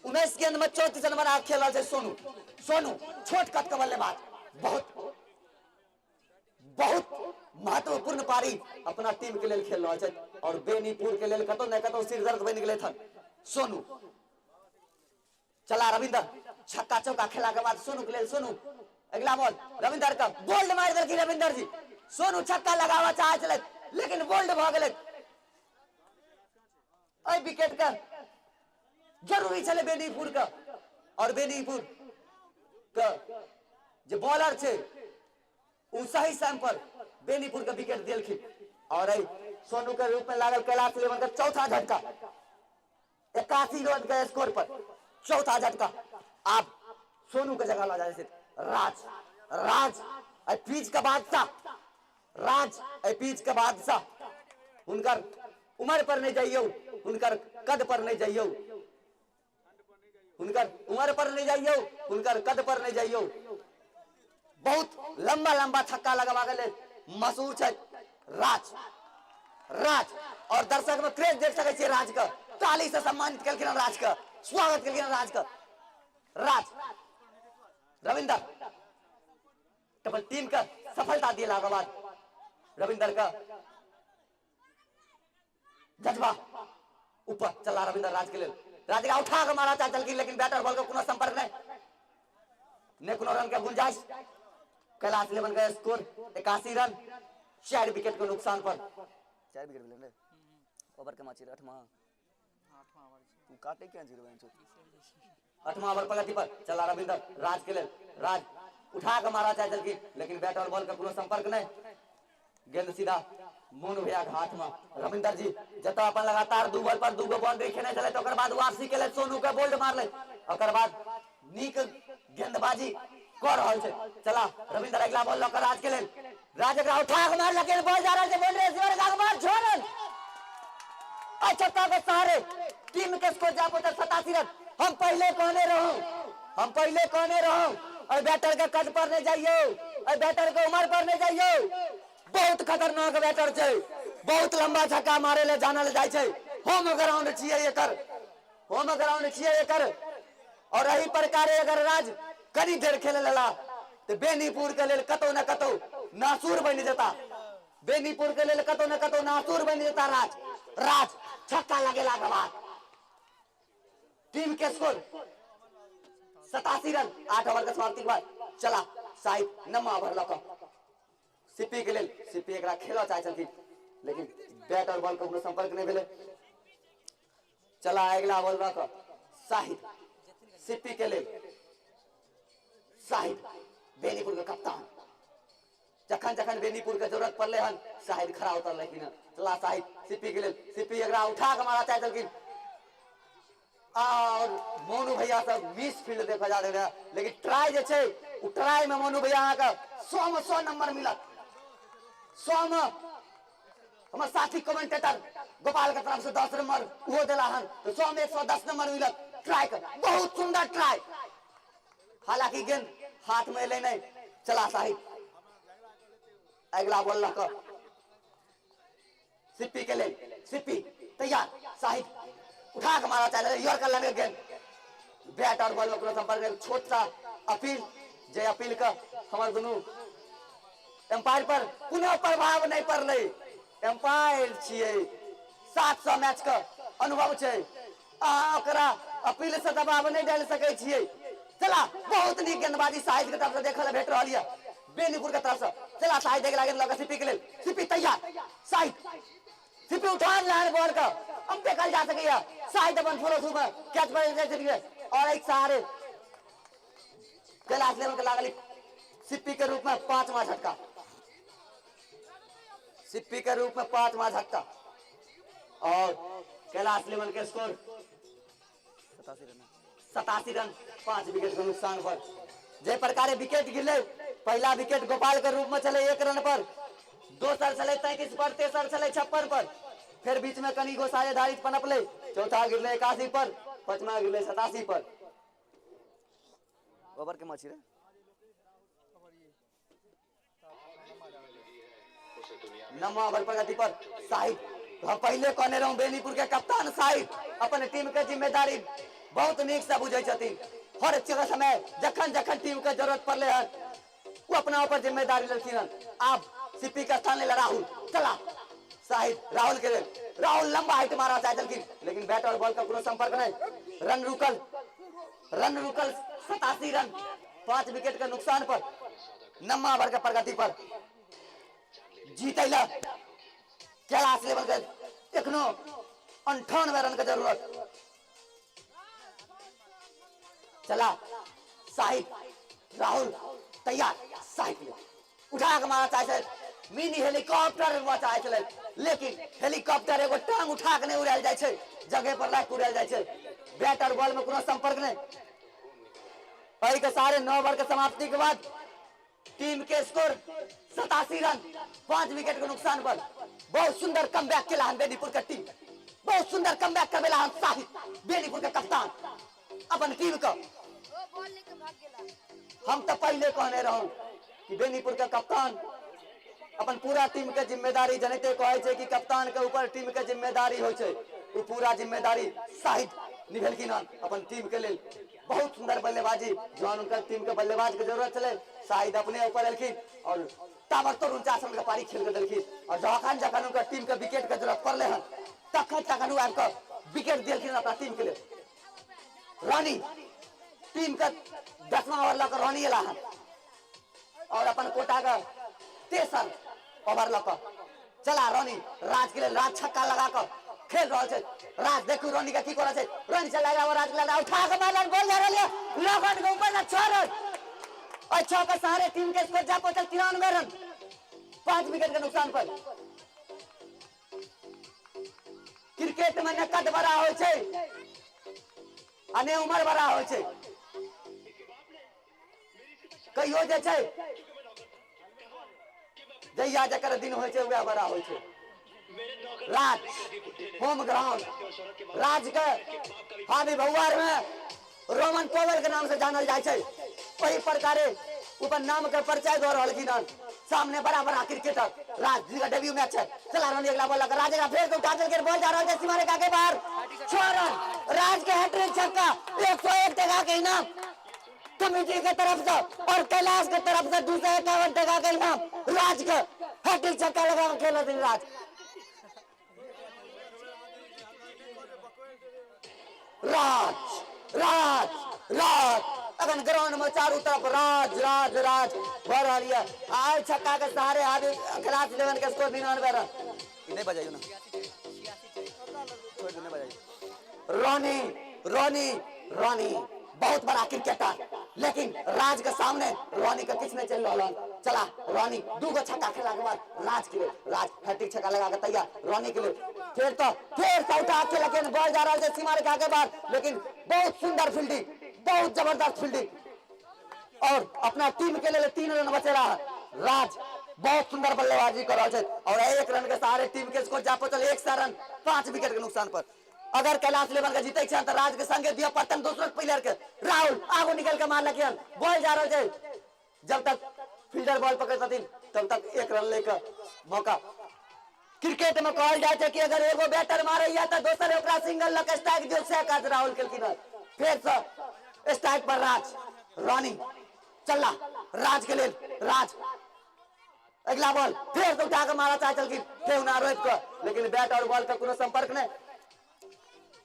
19 गेंद में 34 रन बना खेल रहल छै सोनू। सोनू छोट कद के बल्लेबाज, बहुत बहुत महत्वपूर्ण पारी अपना टीम के लेल खेल रहल छै और बेनीपुर के लेल कतौ ने कतौ सिर दर्द बनि गेलै थन सोनू। चला रविंदर छक्का चौका खेला के बाद सोनू के लेल, सोनू अगला बॉल रविंदर का बोल्ड मारि देलखिन रविंदर जी। सोनू छक्का लगावा चाहे छलै लेकिन बोल्ड भऽ गेलै। एहि विकेट के जरूरी छलै बेनीपुर के और बेनीपुर के जे बॉलर छै ओ सही समय पर बेनीपुर के विकेट देलखिन और एहि सोनू के रूप में लागल कैलाश इलेवन के चौथा झटका, 81 रन के स्कोर पर चौथा झटका। आप सोनू के जगह ला जाए राज, राज ए पिच के बादशाह, राज ए पिच के बादशाह। हुनकर उम्र पर नहीं जाइयो, हुनकर कद पर नहीं जाइयो, हुनकर उम्र पर नहीं जाइयो, हुनकर कद पर नहीं जाइयो। बहुत लंबा लंबा छक्का लगवा के लेल मशहूर छै राज राज और दर्शक में क्रेज देख सकै छियै राज के, ताली से सम्मानित केलखिन हन राज के, स्वागत केलखिन हन राज के। राज रविंदर अपन टीम के सफलता दिला के बाद रविंदर के जज्बा ऊपर चला रविंदर राज के लेल। राज के उठा के मारा चाहे चलखिन, लेकिन बैटर बॉल के कोनो संपर्क नहीं, ने कोनो रन के गुंजाइश। कैलाश इलेवन का स्कोर 81 रन, 4 विकेट के नुकसान पर। 4 विकेट भेलै ने ओवर के माची 8वां, तू काटे क्या जीरो बेंच। 8वां ओवर प्रगति पर चला रविंदर राज के लेल। राज उठा के मारा चाहे चलखिन, लेकिन बैट और बॉल का कोनो संपर्क नहीं, गेंद सीधा मोनू भैया के हाथ में। रविंदर जी जतऽ अपन लगातार 2 बॉल पर 2 गो बाउंड्री खेने छलै, तऽ ओकर बाद वापसी के लेल सोनू के बोल्ड मारलै, ओकर बाद नीक गेंदबाजी कऽ रहल छै। चला रविंदर अगिला बॉल लऽ कऽ राज के लेल। राज एकरा उठा के मारलक, बॉल जा रहल छै बाउंड्री सीमा के बाहर, छोड़ल आ छक्का के सहारे टीम के स्कोर जा पहुंचल 87 रन। हम पहले कहने रहूं, हम पहले कहने रहूं, अरे बैटर के कद पर नहीं जाइयो, अरे बैटर के उम्र पर नहीं जाइयो, बहुत खतरनाक बैटर छै, बहुत लंबा छक्का मारे ले जानल जाय छै। होम ग्राउंड छियै एकर, होम ग्राउंड छियै एकर। और एही प्रकारे अगर राज कनी देर खेले लेला तो बेनीपुर के लेल कतौ न कतौ नासुर बनि जेता, बेनीपुर के लेल कतौ न कतौ नासुर बनि जेता राज। राज छक्का लगेला के बाद टीम के स्कोर 87 रन 8 ओवर के समाप्ति के बाद। चला साहिब 9वां ओवर लऽ कऽ सीपी के लेल। सीपी एकरा खेलऽ चाहै छलखिन, लेकिन बैट और बॉल के कोनो संपर्क नहि भेलै। चला अगिला बॉल लऽ कऽ साहिब सीपी के लेल। साहिब बेनीपुर के कप्तान, जखन जखन बेनीपुर के जरूरत पड़लै हन साहिब खड़ा उतरलखिन हन। चला साहिब सीपी के लेल। सीपी एकरा उठा के मारा चाहै छलखिन और मोनू भैया सब मिस फील्ड देखल जा रहे, लेकिन ट्राई जे छै उ ट्राई में मोनू भैया अहाँके 100 में 100 नंबर मिलत, 100 में। हमर साथी कमेंटेटर गोपाल के तरफ से 10 नंबर उहो देला हन, तो 100 में 110 नंबर मिलत ट्राई के। बहुत सुंदर ट्राई, हालांकि गेंद हाथ में एलै नहीं। चला साहिब अगला बॉल लऽ कऽ सिप्पी के लेल। सिप्पी तैयार, साहिब उठा के मारा चाहे यॉर्कर लगे गेंद, बैट और बॉल में कोनो संपर्क नहीं। छोट सा अपील, जे अपील के हमर दुनू एम्पायर पर कोनो प्रभाव नहीं पड़लै। एम्पायर छियै, 700 मैच के अनुभव छै, अहाँ ओकरा अपील से दबाव नहीं डालि सकै छियै। चला बहुत नीक गेंदबाजी साहिद के तरफ से देखल भेट रहल यऽ बेनीपुर के तरफ से। चला साहिद अगिला गेंद लऽ कऽ सिप्पी के लेल। सिप्पी तैयार, साहिद सिप्पी उठा लेलनि बॉल के, अब देखल जा सकैया साहिद अपन फॉलो थ्रू में कैच पर जाइ छथिन और एक सहारे कैलाश लेवल के लागल सिप्पी के रूप में 5वां झटका, सिप्पी के रूप में 5वां झटका और कैलाश लेवल के स्कोर 87 रन 5 विकेट के नुकसान पर। जे प्रकारे विकेट गिरले, पहला विकेट गोपाल के रूप में चले 1 रन पर, दोसर चले 33 पर, तेसर चले 56 पर, फिर बीच में कनी गो साझेदारी पनपले, चौथा गिरले 81 पर, 5वां गिरले 87 पर। ओवर के मछली रे 9वां ओवर प्रगति पर साहिब। हम पहले कहने रहूं बेनीपुर के कप्तान साहिब अपन टीम के जिम्मेदारी बहुत नीक से बुझै छथिन। हर जगह समय जखन जखन टीम के जरूरत पड़ले हन वो अपना ऊपर जिम्मेदारी लेलखिन हन। आब सीपी के स्थान लेला राहुल। चला साहिब राहुल के लेल। राहुल लंबा हाइट मारा चाहे छलखिन, लेकिन बैट और बॉल का कोनो संपर्क नहीं। रन रुकल, रन रुकल 87 रन 5 विकेट के नुकसान पर 9वां ओवर के प्रगति पर जीतैला कैलाश लेवल के एखनो 98 रन के जरूरत। चला साहिब राहुल तैयार, साहिब ले उठा के मारा चाहे छलै, मिनी हेलीकॉप्टर चाहे छलै, लेकिन हेलीकॉप्टर एगो टांग उठा के नहीं उड़ायल जाइ छै, जगह पर राखि के उड़ायल जाइ छै। बैट और बॉल में कोनो संपर्क नहीं। एहि के 9.5 ओवर के समाप्ति के बाद टीम के स्कोर 87 रन 5 विकेट के नुकसान पर। बहुत सुंदर कमबैक केला हन बेनीपुर के टीम, बहुत सुंदर कमबैक करबेला हन साहिब बेनीपुर के कप्तान अपन टीम के। हम तो पहले कहने रहूं कि बेनीपुर के कप्तान अपन पूरा टीम के जिम्मेदारी जनते कहै छै कि कप्तान के ऊपर टीम के जिम्मेदारी होइ छै, ओ पूरा जिम्मेदारी शाहिद निभेलखिन हन अपन टीम के लेल। बहुत सुंदर बल्लेबाजी, जहन हुनकर टीम के बल्लेबाज के जरूरत छलै शाहिद अपने ऊपर एलखिन और ताबड़तोड़ 49 रन के पारी खेल के देलखिन। और जखन जखन हुनकर टीम के विकेट के जरूरत पड़लै हन तखन तखन ओ आबि कऽ विकेट देलखिन अपना टीम के लेल। रानी टीम के 10वां ओवर लऽ कऽ रानी एला हन और अपन कोटा के तेसर ओवर लऽ कऽ चला रानी राज के लेल। राज छक्का लगा कऽ खेल रहल छै। राज देखू रानी के की करै छै। रानी चला गया, राज के लेल उठा के मारलन, बॉल जा रहल है लगन के ऊपर 6 रन और 6 के सहारे टीम के स्कोर जा पहुंचल 93 रन 5 विकेट के नुकसान पर। क्रिकेट में न कद बड़ा होइ छै आ ने उम्र बड़ा होइ छै। कहियो जे छै जहिया जकर दिन होइ छै वएह बड़ा होइ छै। राज होम ग्राउंड, राज के हावी भौआर में रोमन पोवेल के नाम से जानल जाइ छै, ओही प्रकारे ऊपर नाम के परिचय दऽ रहलखिन हन। सामने बड़ा बड़ा क्रिकेटर राज जी का डेब्यू मैच है। चला रन अगला बॉल लगा राज फेर उठा देलकै, बॉल जा रहल छै सीमा रेखा के बाहर 6 रन। राज के हैट्रिक छक्का, 101 टका के इनाम कमेटी के तरफ से और कैलाश के तरफ से 251 टका के इनाम राज के। हैट्रिक छक्का लगा के खेल राज। राज राज राज अखन ग्राउंड में चारू तरफ राज राज राज भऽ रहल यऽ। आइ छक्का के सहारे आबि कैलाश इलेवन के स्कोर 99 रन। नहीं बजाइयो ना, छोड़ दो, नहीं बजाइयो। रोनी रोनी रोनी बहुत बड़ा क्रिकेटर, लेकिन राज के सामने रोनी के किछु नहीं चलि रहल हन। चला रोनी 2 गो छक्का खेला के बाद राज के लेल। राज हैट्रिक छक्का लगा के तैयार रोनी के लेल। फेर तो फेर से उठा के लेकिन बॉल जा रहल छै सीमा रेखा के बाहर, लेकिन बहुत सुंदर फील्डिंग, बहुत जबरदस्त फील्डिंग और अपना टीम के लिए 3 रन बचेला है। राज बहुत सुंदर बल्लेबाजी कर रहल छै और 1 रन के सहारे टीम के स्कोर जा पहुंचल 100 रन 5 विकेट के नुकसान पर। अगर कैलाश इलेवन के जीते छै तऽ राज के संगे दिअ पड़तन दोसरो प्लेयर के। राहुल आगू निकल के मारलक हन, बॉल जा रहल छै, जब तक फील्डर बॉल पकड़ छथिन तब तक 1 रन लेकर मौका। क्रिकेट में कहल जाइ छै कि अगर एगो बैटर मारैया तऽ दोसर ओकरा सिंगल लऽ के स्ट्राइक दियौ, सएह काज राहुल केलखिन हन। फेर से स्ट्राइक पर राज, रानी चलला राज के लेल। राज अगला बॉल फेर से उठा के मारा चाहे छलखिन ठेहुना रोपि कऽ, लेकिन बैट और बॉल के कोनो संपर्क नहि।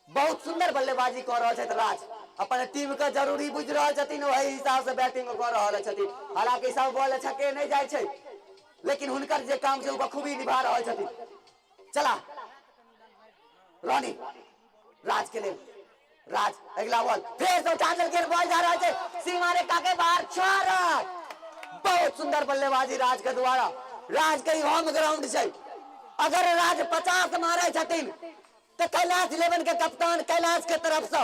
बहुत सुंदर बल्लेबाजी कऽ रहल छथि राज, अपन टीम के जरूरी बुझि रहल छथिन, ओहि हिसाब से बैटिंग कऽ रहल छथिन। हालांकि सब बॉल छक्के नहि जाइ छै, लेकिन हुनकर जे काम छै ओ बखूबी निभा रहल छथिन। चला रोनी राज के लेल। राज अगला बॉल फेर से उठा देलखिन, बॉल जा रहल छै सीमा रेखा के बाहर 6 रन। बहुत सुंदर बल्लेबाजी राज के द्वारा। राज के होम ग्राउंड छै, अगर राज 50 मारे छथिन तऽ कैलाश इलेवन के कप्तान कैलाश के तरफ से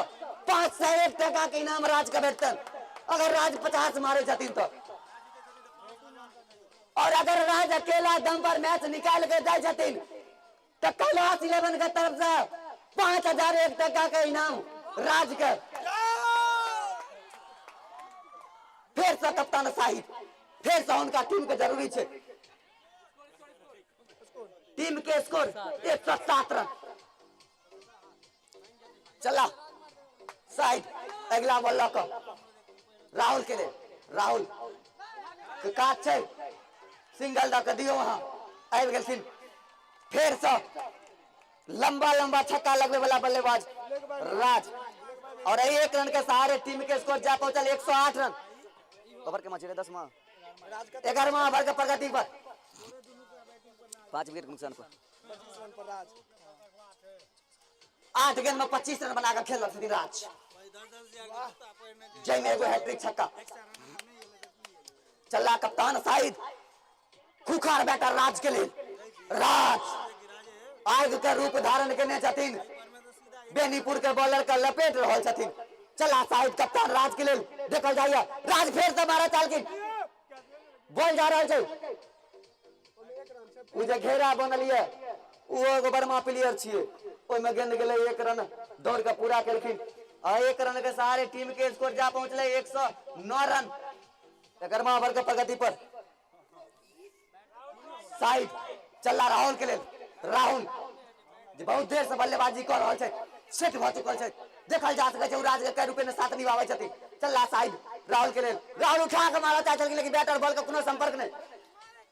501 टका के इनाम राज के भेटतन अगर राज 50 मारे छथिन तो। और अगर राज अकेला दम पर मैच निकाल के जाइ छथिन तऽ कैलाश इलेवन के तरफ से 5001 टका के इनाम राज के। फेर से कप्तान साहिब, फेर से हुनका टीम के जरूरी छै। टीम के स्कोर 107 रन। चला साहिब अगला बॉल लऽ कऽ राहुल के लेल। राहुल के काज छै सिंगल दऽ कऽ दियौ। अहाँ आबि गेलखिन फेर से लंबा लंबा छक्का लगबे वाला बल्लेबाज राज और 1 रन के सहारे टीम के स्कोर जा पहुंचल 108 रन। ओवर के मैच 10वां 11वां ओवर के प्रगति पर 5 विकेट के नुकसान पर 8 गेंद में 25 रन बनाकर खेल रहल छथिन राज, जाहिमे एगो हैट्रिक छक्का। चलला कप्तान साहिद, खुखार बैटर राज के लेल। राज आग के रूप धारण केने छथिन, बेनीपुर के बॉलर के लपेट रहल छथिन। चला साहिद कप्तान राज के लेल, देखल जाइए राज फेर से मारा चालखिन, बॉल जा रहल छै। उ जे घेरा बनल ये ओ एगो बर्मा प्लेयर छियै, ओहिमे गेंद गेलै, 1 रन दौड़ के पूरा केलखिन आ 1 रन के सहारे टीम के स्कोर जा पहुंचलै 109 रन 11वां ओवर के प्रगति पर। साइड चलला राहुल के लेल। राहुल जे बहुत देर से बल्लेबाजी कऽ रहल छै, सेट भऽ चुकल छै। देखल जा सकै छै ओ राज के कई रूपे में साथ निभाबै छथिन। चलला साहिब राहुल के लेल। राहुल उठा के मारऽ चाहै छलखिन, लेकिन बैट और बॉल के कोनो संपर्क नहि।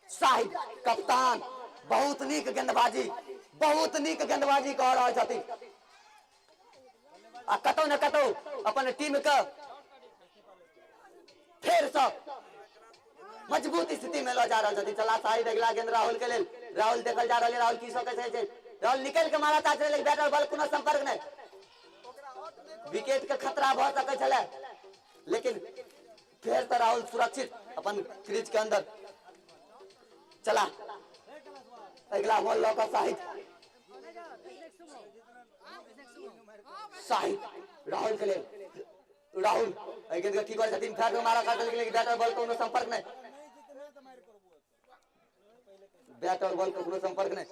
साहिब कप्तान बहुत नीक गेंदबाजी, बहुत नीक गेंदबाजी कऽ रहल छथिन आ कतौ ने कतौ अपन टीम के फेर से मजबूत स्थिति में लऽ जा रहल छथिन। चला साहिब अगिला गेंद राहुल के लेल। राहुल देखल जा रहल है, राहुल की सकै छै? राहुल निकल के मारा चाहै छलै, लेकिन बैट और बॉल कोनो संपर्क नहि। विकेट के खतरा भऽ सकै छलै, लेकिन फेर तऽ राहुल सुरक्षित अपन क्रीज के अंदर। चला अगिला बॉल लऽ कऽ साहिब। साहिब राहुल के लेल। राहुल एहि गेंद के की करै छथिन? फेर मारा कर देलखिन, लेकिन बैट और बॉल कोनो संपर्क नहि। बैट और बॉल के कोनो संपर्क नहि।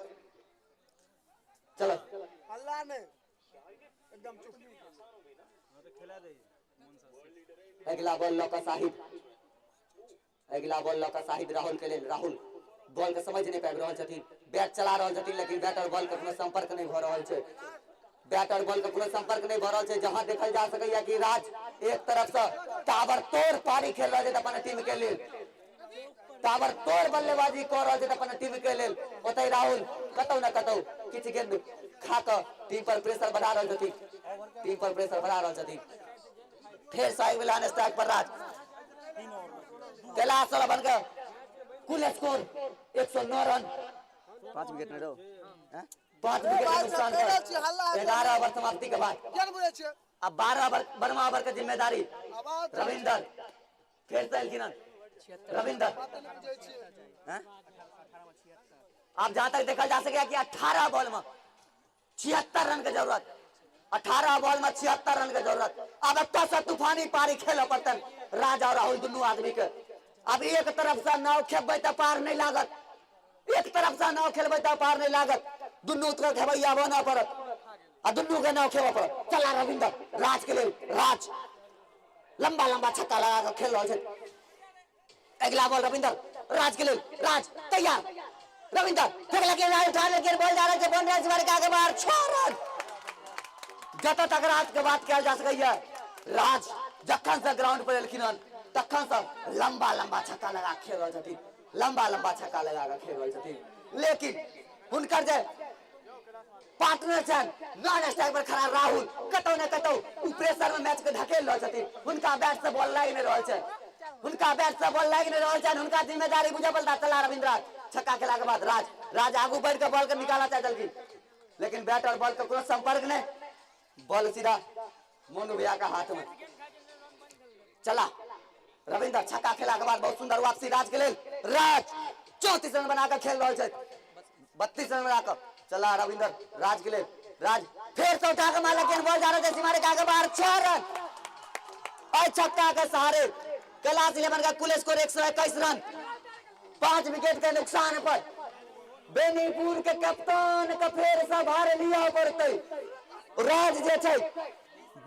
चलो हल्ला नहीं, एकदम चुप। अगिला बॉल लऽ कऽ साहिब। अगिला बॉल लऽ कऽ साहिब राहुल के लेल। राहुल बॉल के समझ नहि पाबि रहल छथिन। बैट चला रहल छथिन, लेकिन बैट और बॉल के कोनो संपर्क नहि भऽ रहल छै। बैट और बॉल के कोनो संपर्क नहि भऽ रहल छै। जहां देखल जा सकैया कि राज एक तरफ से टावर तोड़ पारी खेल रहल छै अपन टीम के लेल, टावर तोड़ बल्लेबाजी कऽ रहल छै अपन टीम के लेल, ओतहि राहुल कतौ ने कतौ किछु गेंद खा कऽ टीम पर प्रेशर बढ़ा रहल छथिन, टीम पर प्रेशर बढ़ा रहल छथिन। फेर साहिब मिलान स्ट्राइक पर राज। कैलाश सलबन के कुल स्कोर 109 रन, 5 विकेट में रहो, 5 विकेट के नुकसान पर 11 ओवर समाप्ति के बाद। अब 12 ओवर, 12वां ओवर के जिम्मेदारी रविंदर। फेर से एलखिन रविंदर। आप जहां तक देखल जा सके कि 18 बॉल में 76 रन के जरूरत, 18 बॉल में 76 रन के जरूरत। अब एतऽ से तूफानी पारी खेलऽ पड़तन राजा और राहुल दुनू आदमी के। अब एक तरफ से नाव खेपबै तऽ पार नहि लागत, एक तरफ से नाव खेलबै तऽ पार नहि लागत। दुनू के खेबैया बनऽ पड़त आ दुनू के नाव खेबऽ पड़त। चला रविंदर राज के लेल। राज लंबा लंबा छक्का लगा कऽ खेल रहल छै। अगला बॉल रविंदर राज के लेल। राज तैयार, रविंदर फेंकला के राज उठा लेकिन बॉल जा रहल छै बाउंड्री से के आगे बाहर, 6 रन। जतऽ तक राज के बात कयल जा सकैया, राज जखन से ग्राउंड पर एलखिन हन तखन से लंबा लंबा छक्का लगा खेल रहल छथिन, लंबा लंबा छक्का लगा कऽ खेल रहल छथिन। लेकिन हुनकर जे पार्टनर छनि नॉन स्ट्राइक पर खड़ा राहुल, कतौ ने कतौ उ प्रेशर में मैच के धकेल रहल छथिन। हुनका बैट से बॉल लागि नहि रहल छै, हुनका बैट से बॉल लागि नहि रहल छनि, हुनका जिम्मेदारी बुझऽ पड़ता। चला रविंद्र छक्का खेला के बाद राज। राज आगू बढ़ि के बॉल के निकालऽ चाहै छलखिन, लेकिन बैट और बॉल के कोनो संपर्क नहि। बॉल सीधा मोनू भैया के हाथ में। चला रविंद्र छक्का खेला के बाद बहुत सुंदर वापसी राज के लेल। राज 34 रन बनाकर खेल रहल छै, 32 रन बनाकर। चला रविंद्र राज के लेल। राज फेर से उठा के मारला, गेंद बॉल जा रहा है सीमा रेखा के बाहर, 6 रन। और छक्का के सहारे कैलाश इलेवन का कुल स्कोर 121 रन, 5 विकेट के नुकसान पर। बेनीपुर के कप्तान के फेर से भार लिया पड़ते। राज जे छै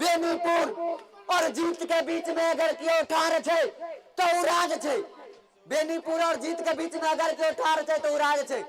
बेनीपुर और जीत के बीच में अगर केओ ठाढ़ छै तो उ राज छै। बेनीपुर और जीत के बीच में अगर केओ ठाढ़ छै तो उ राज छै।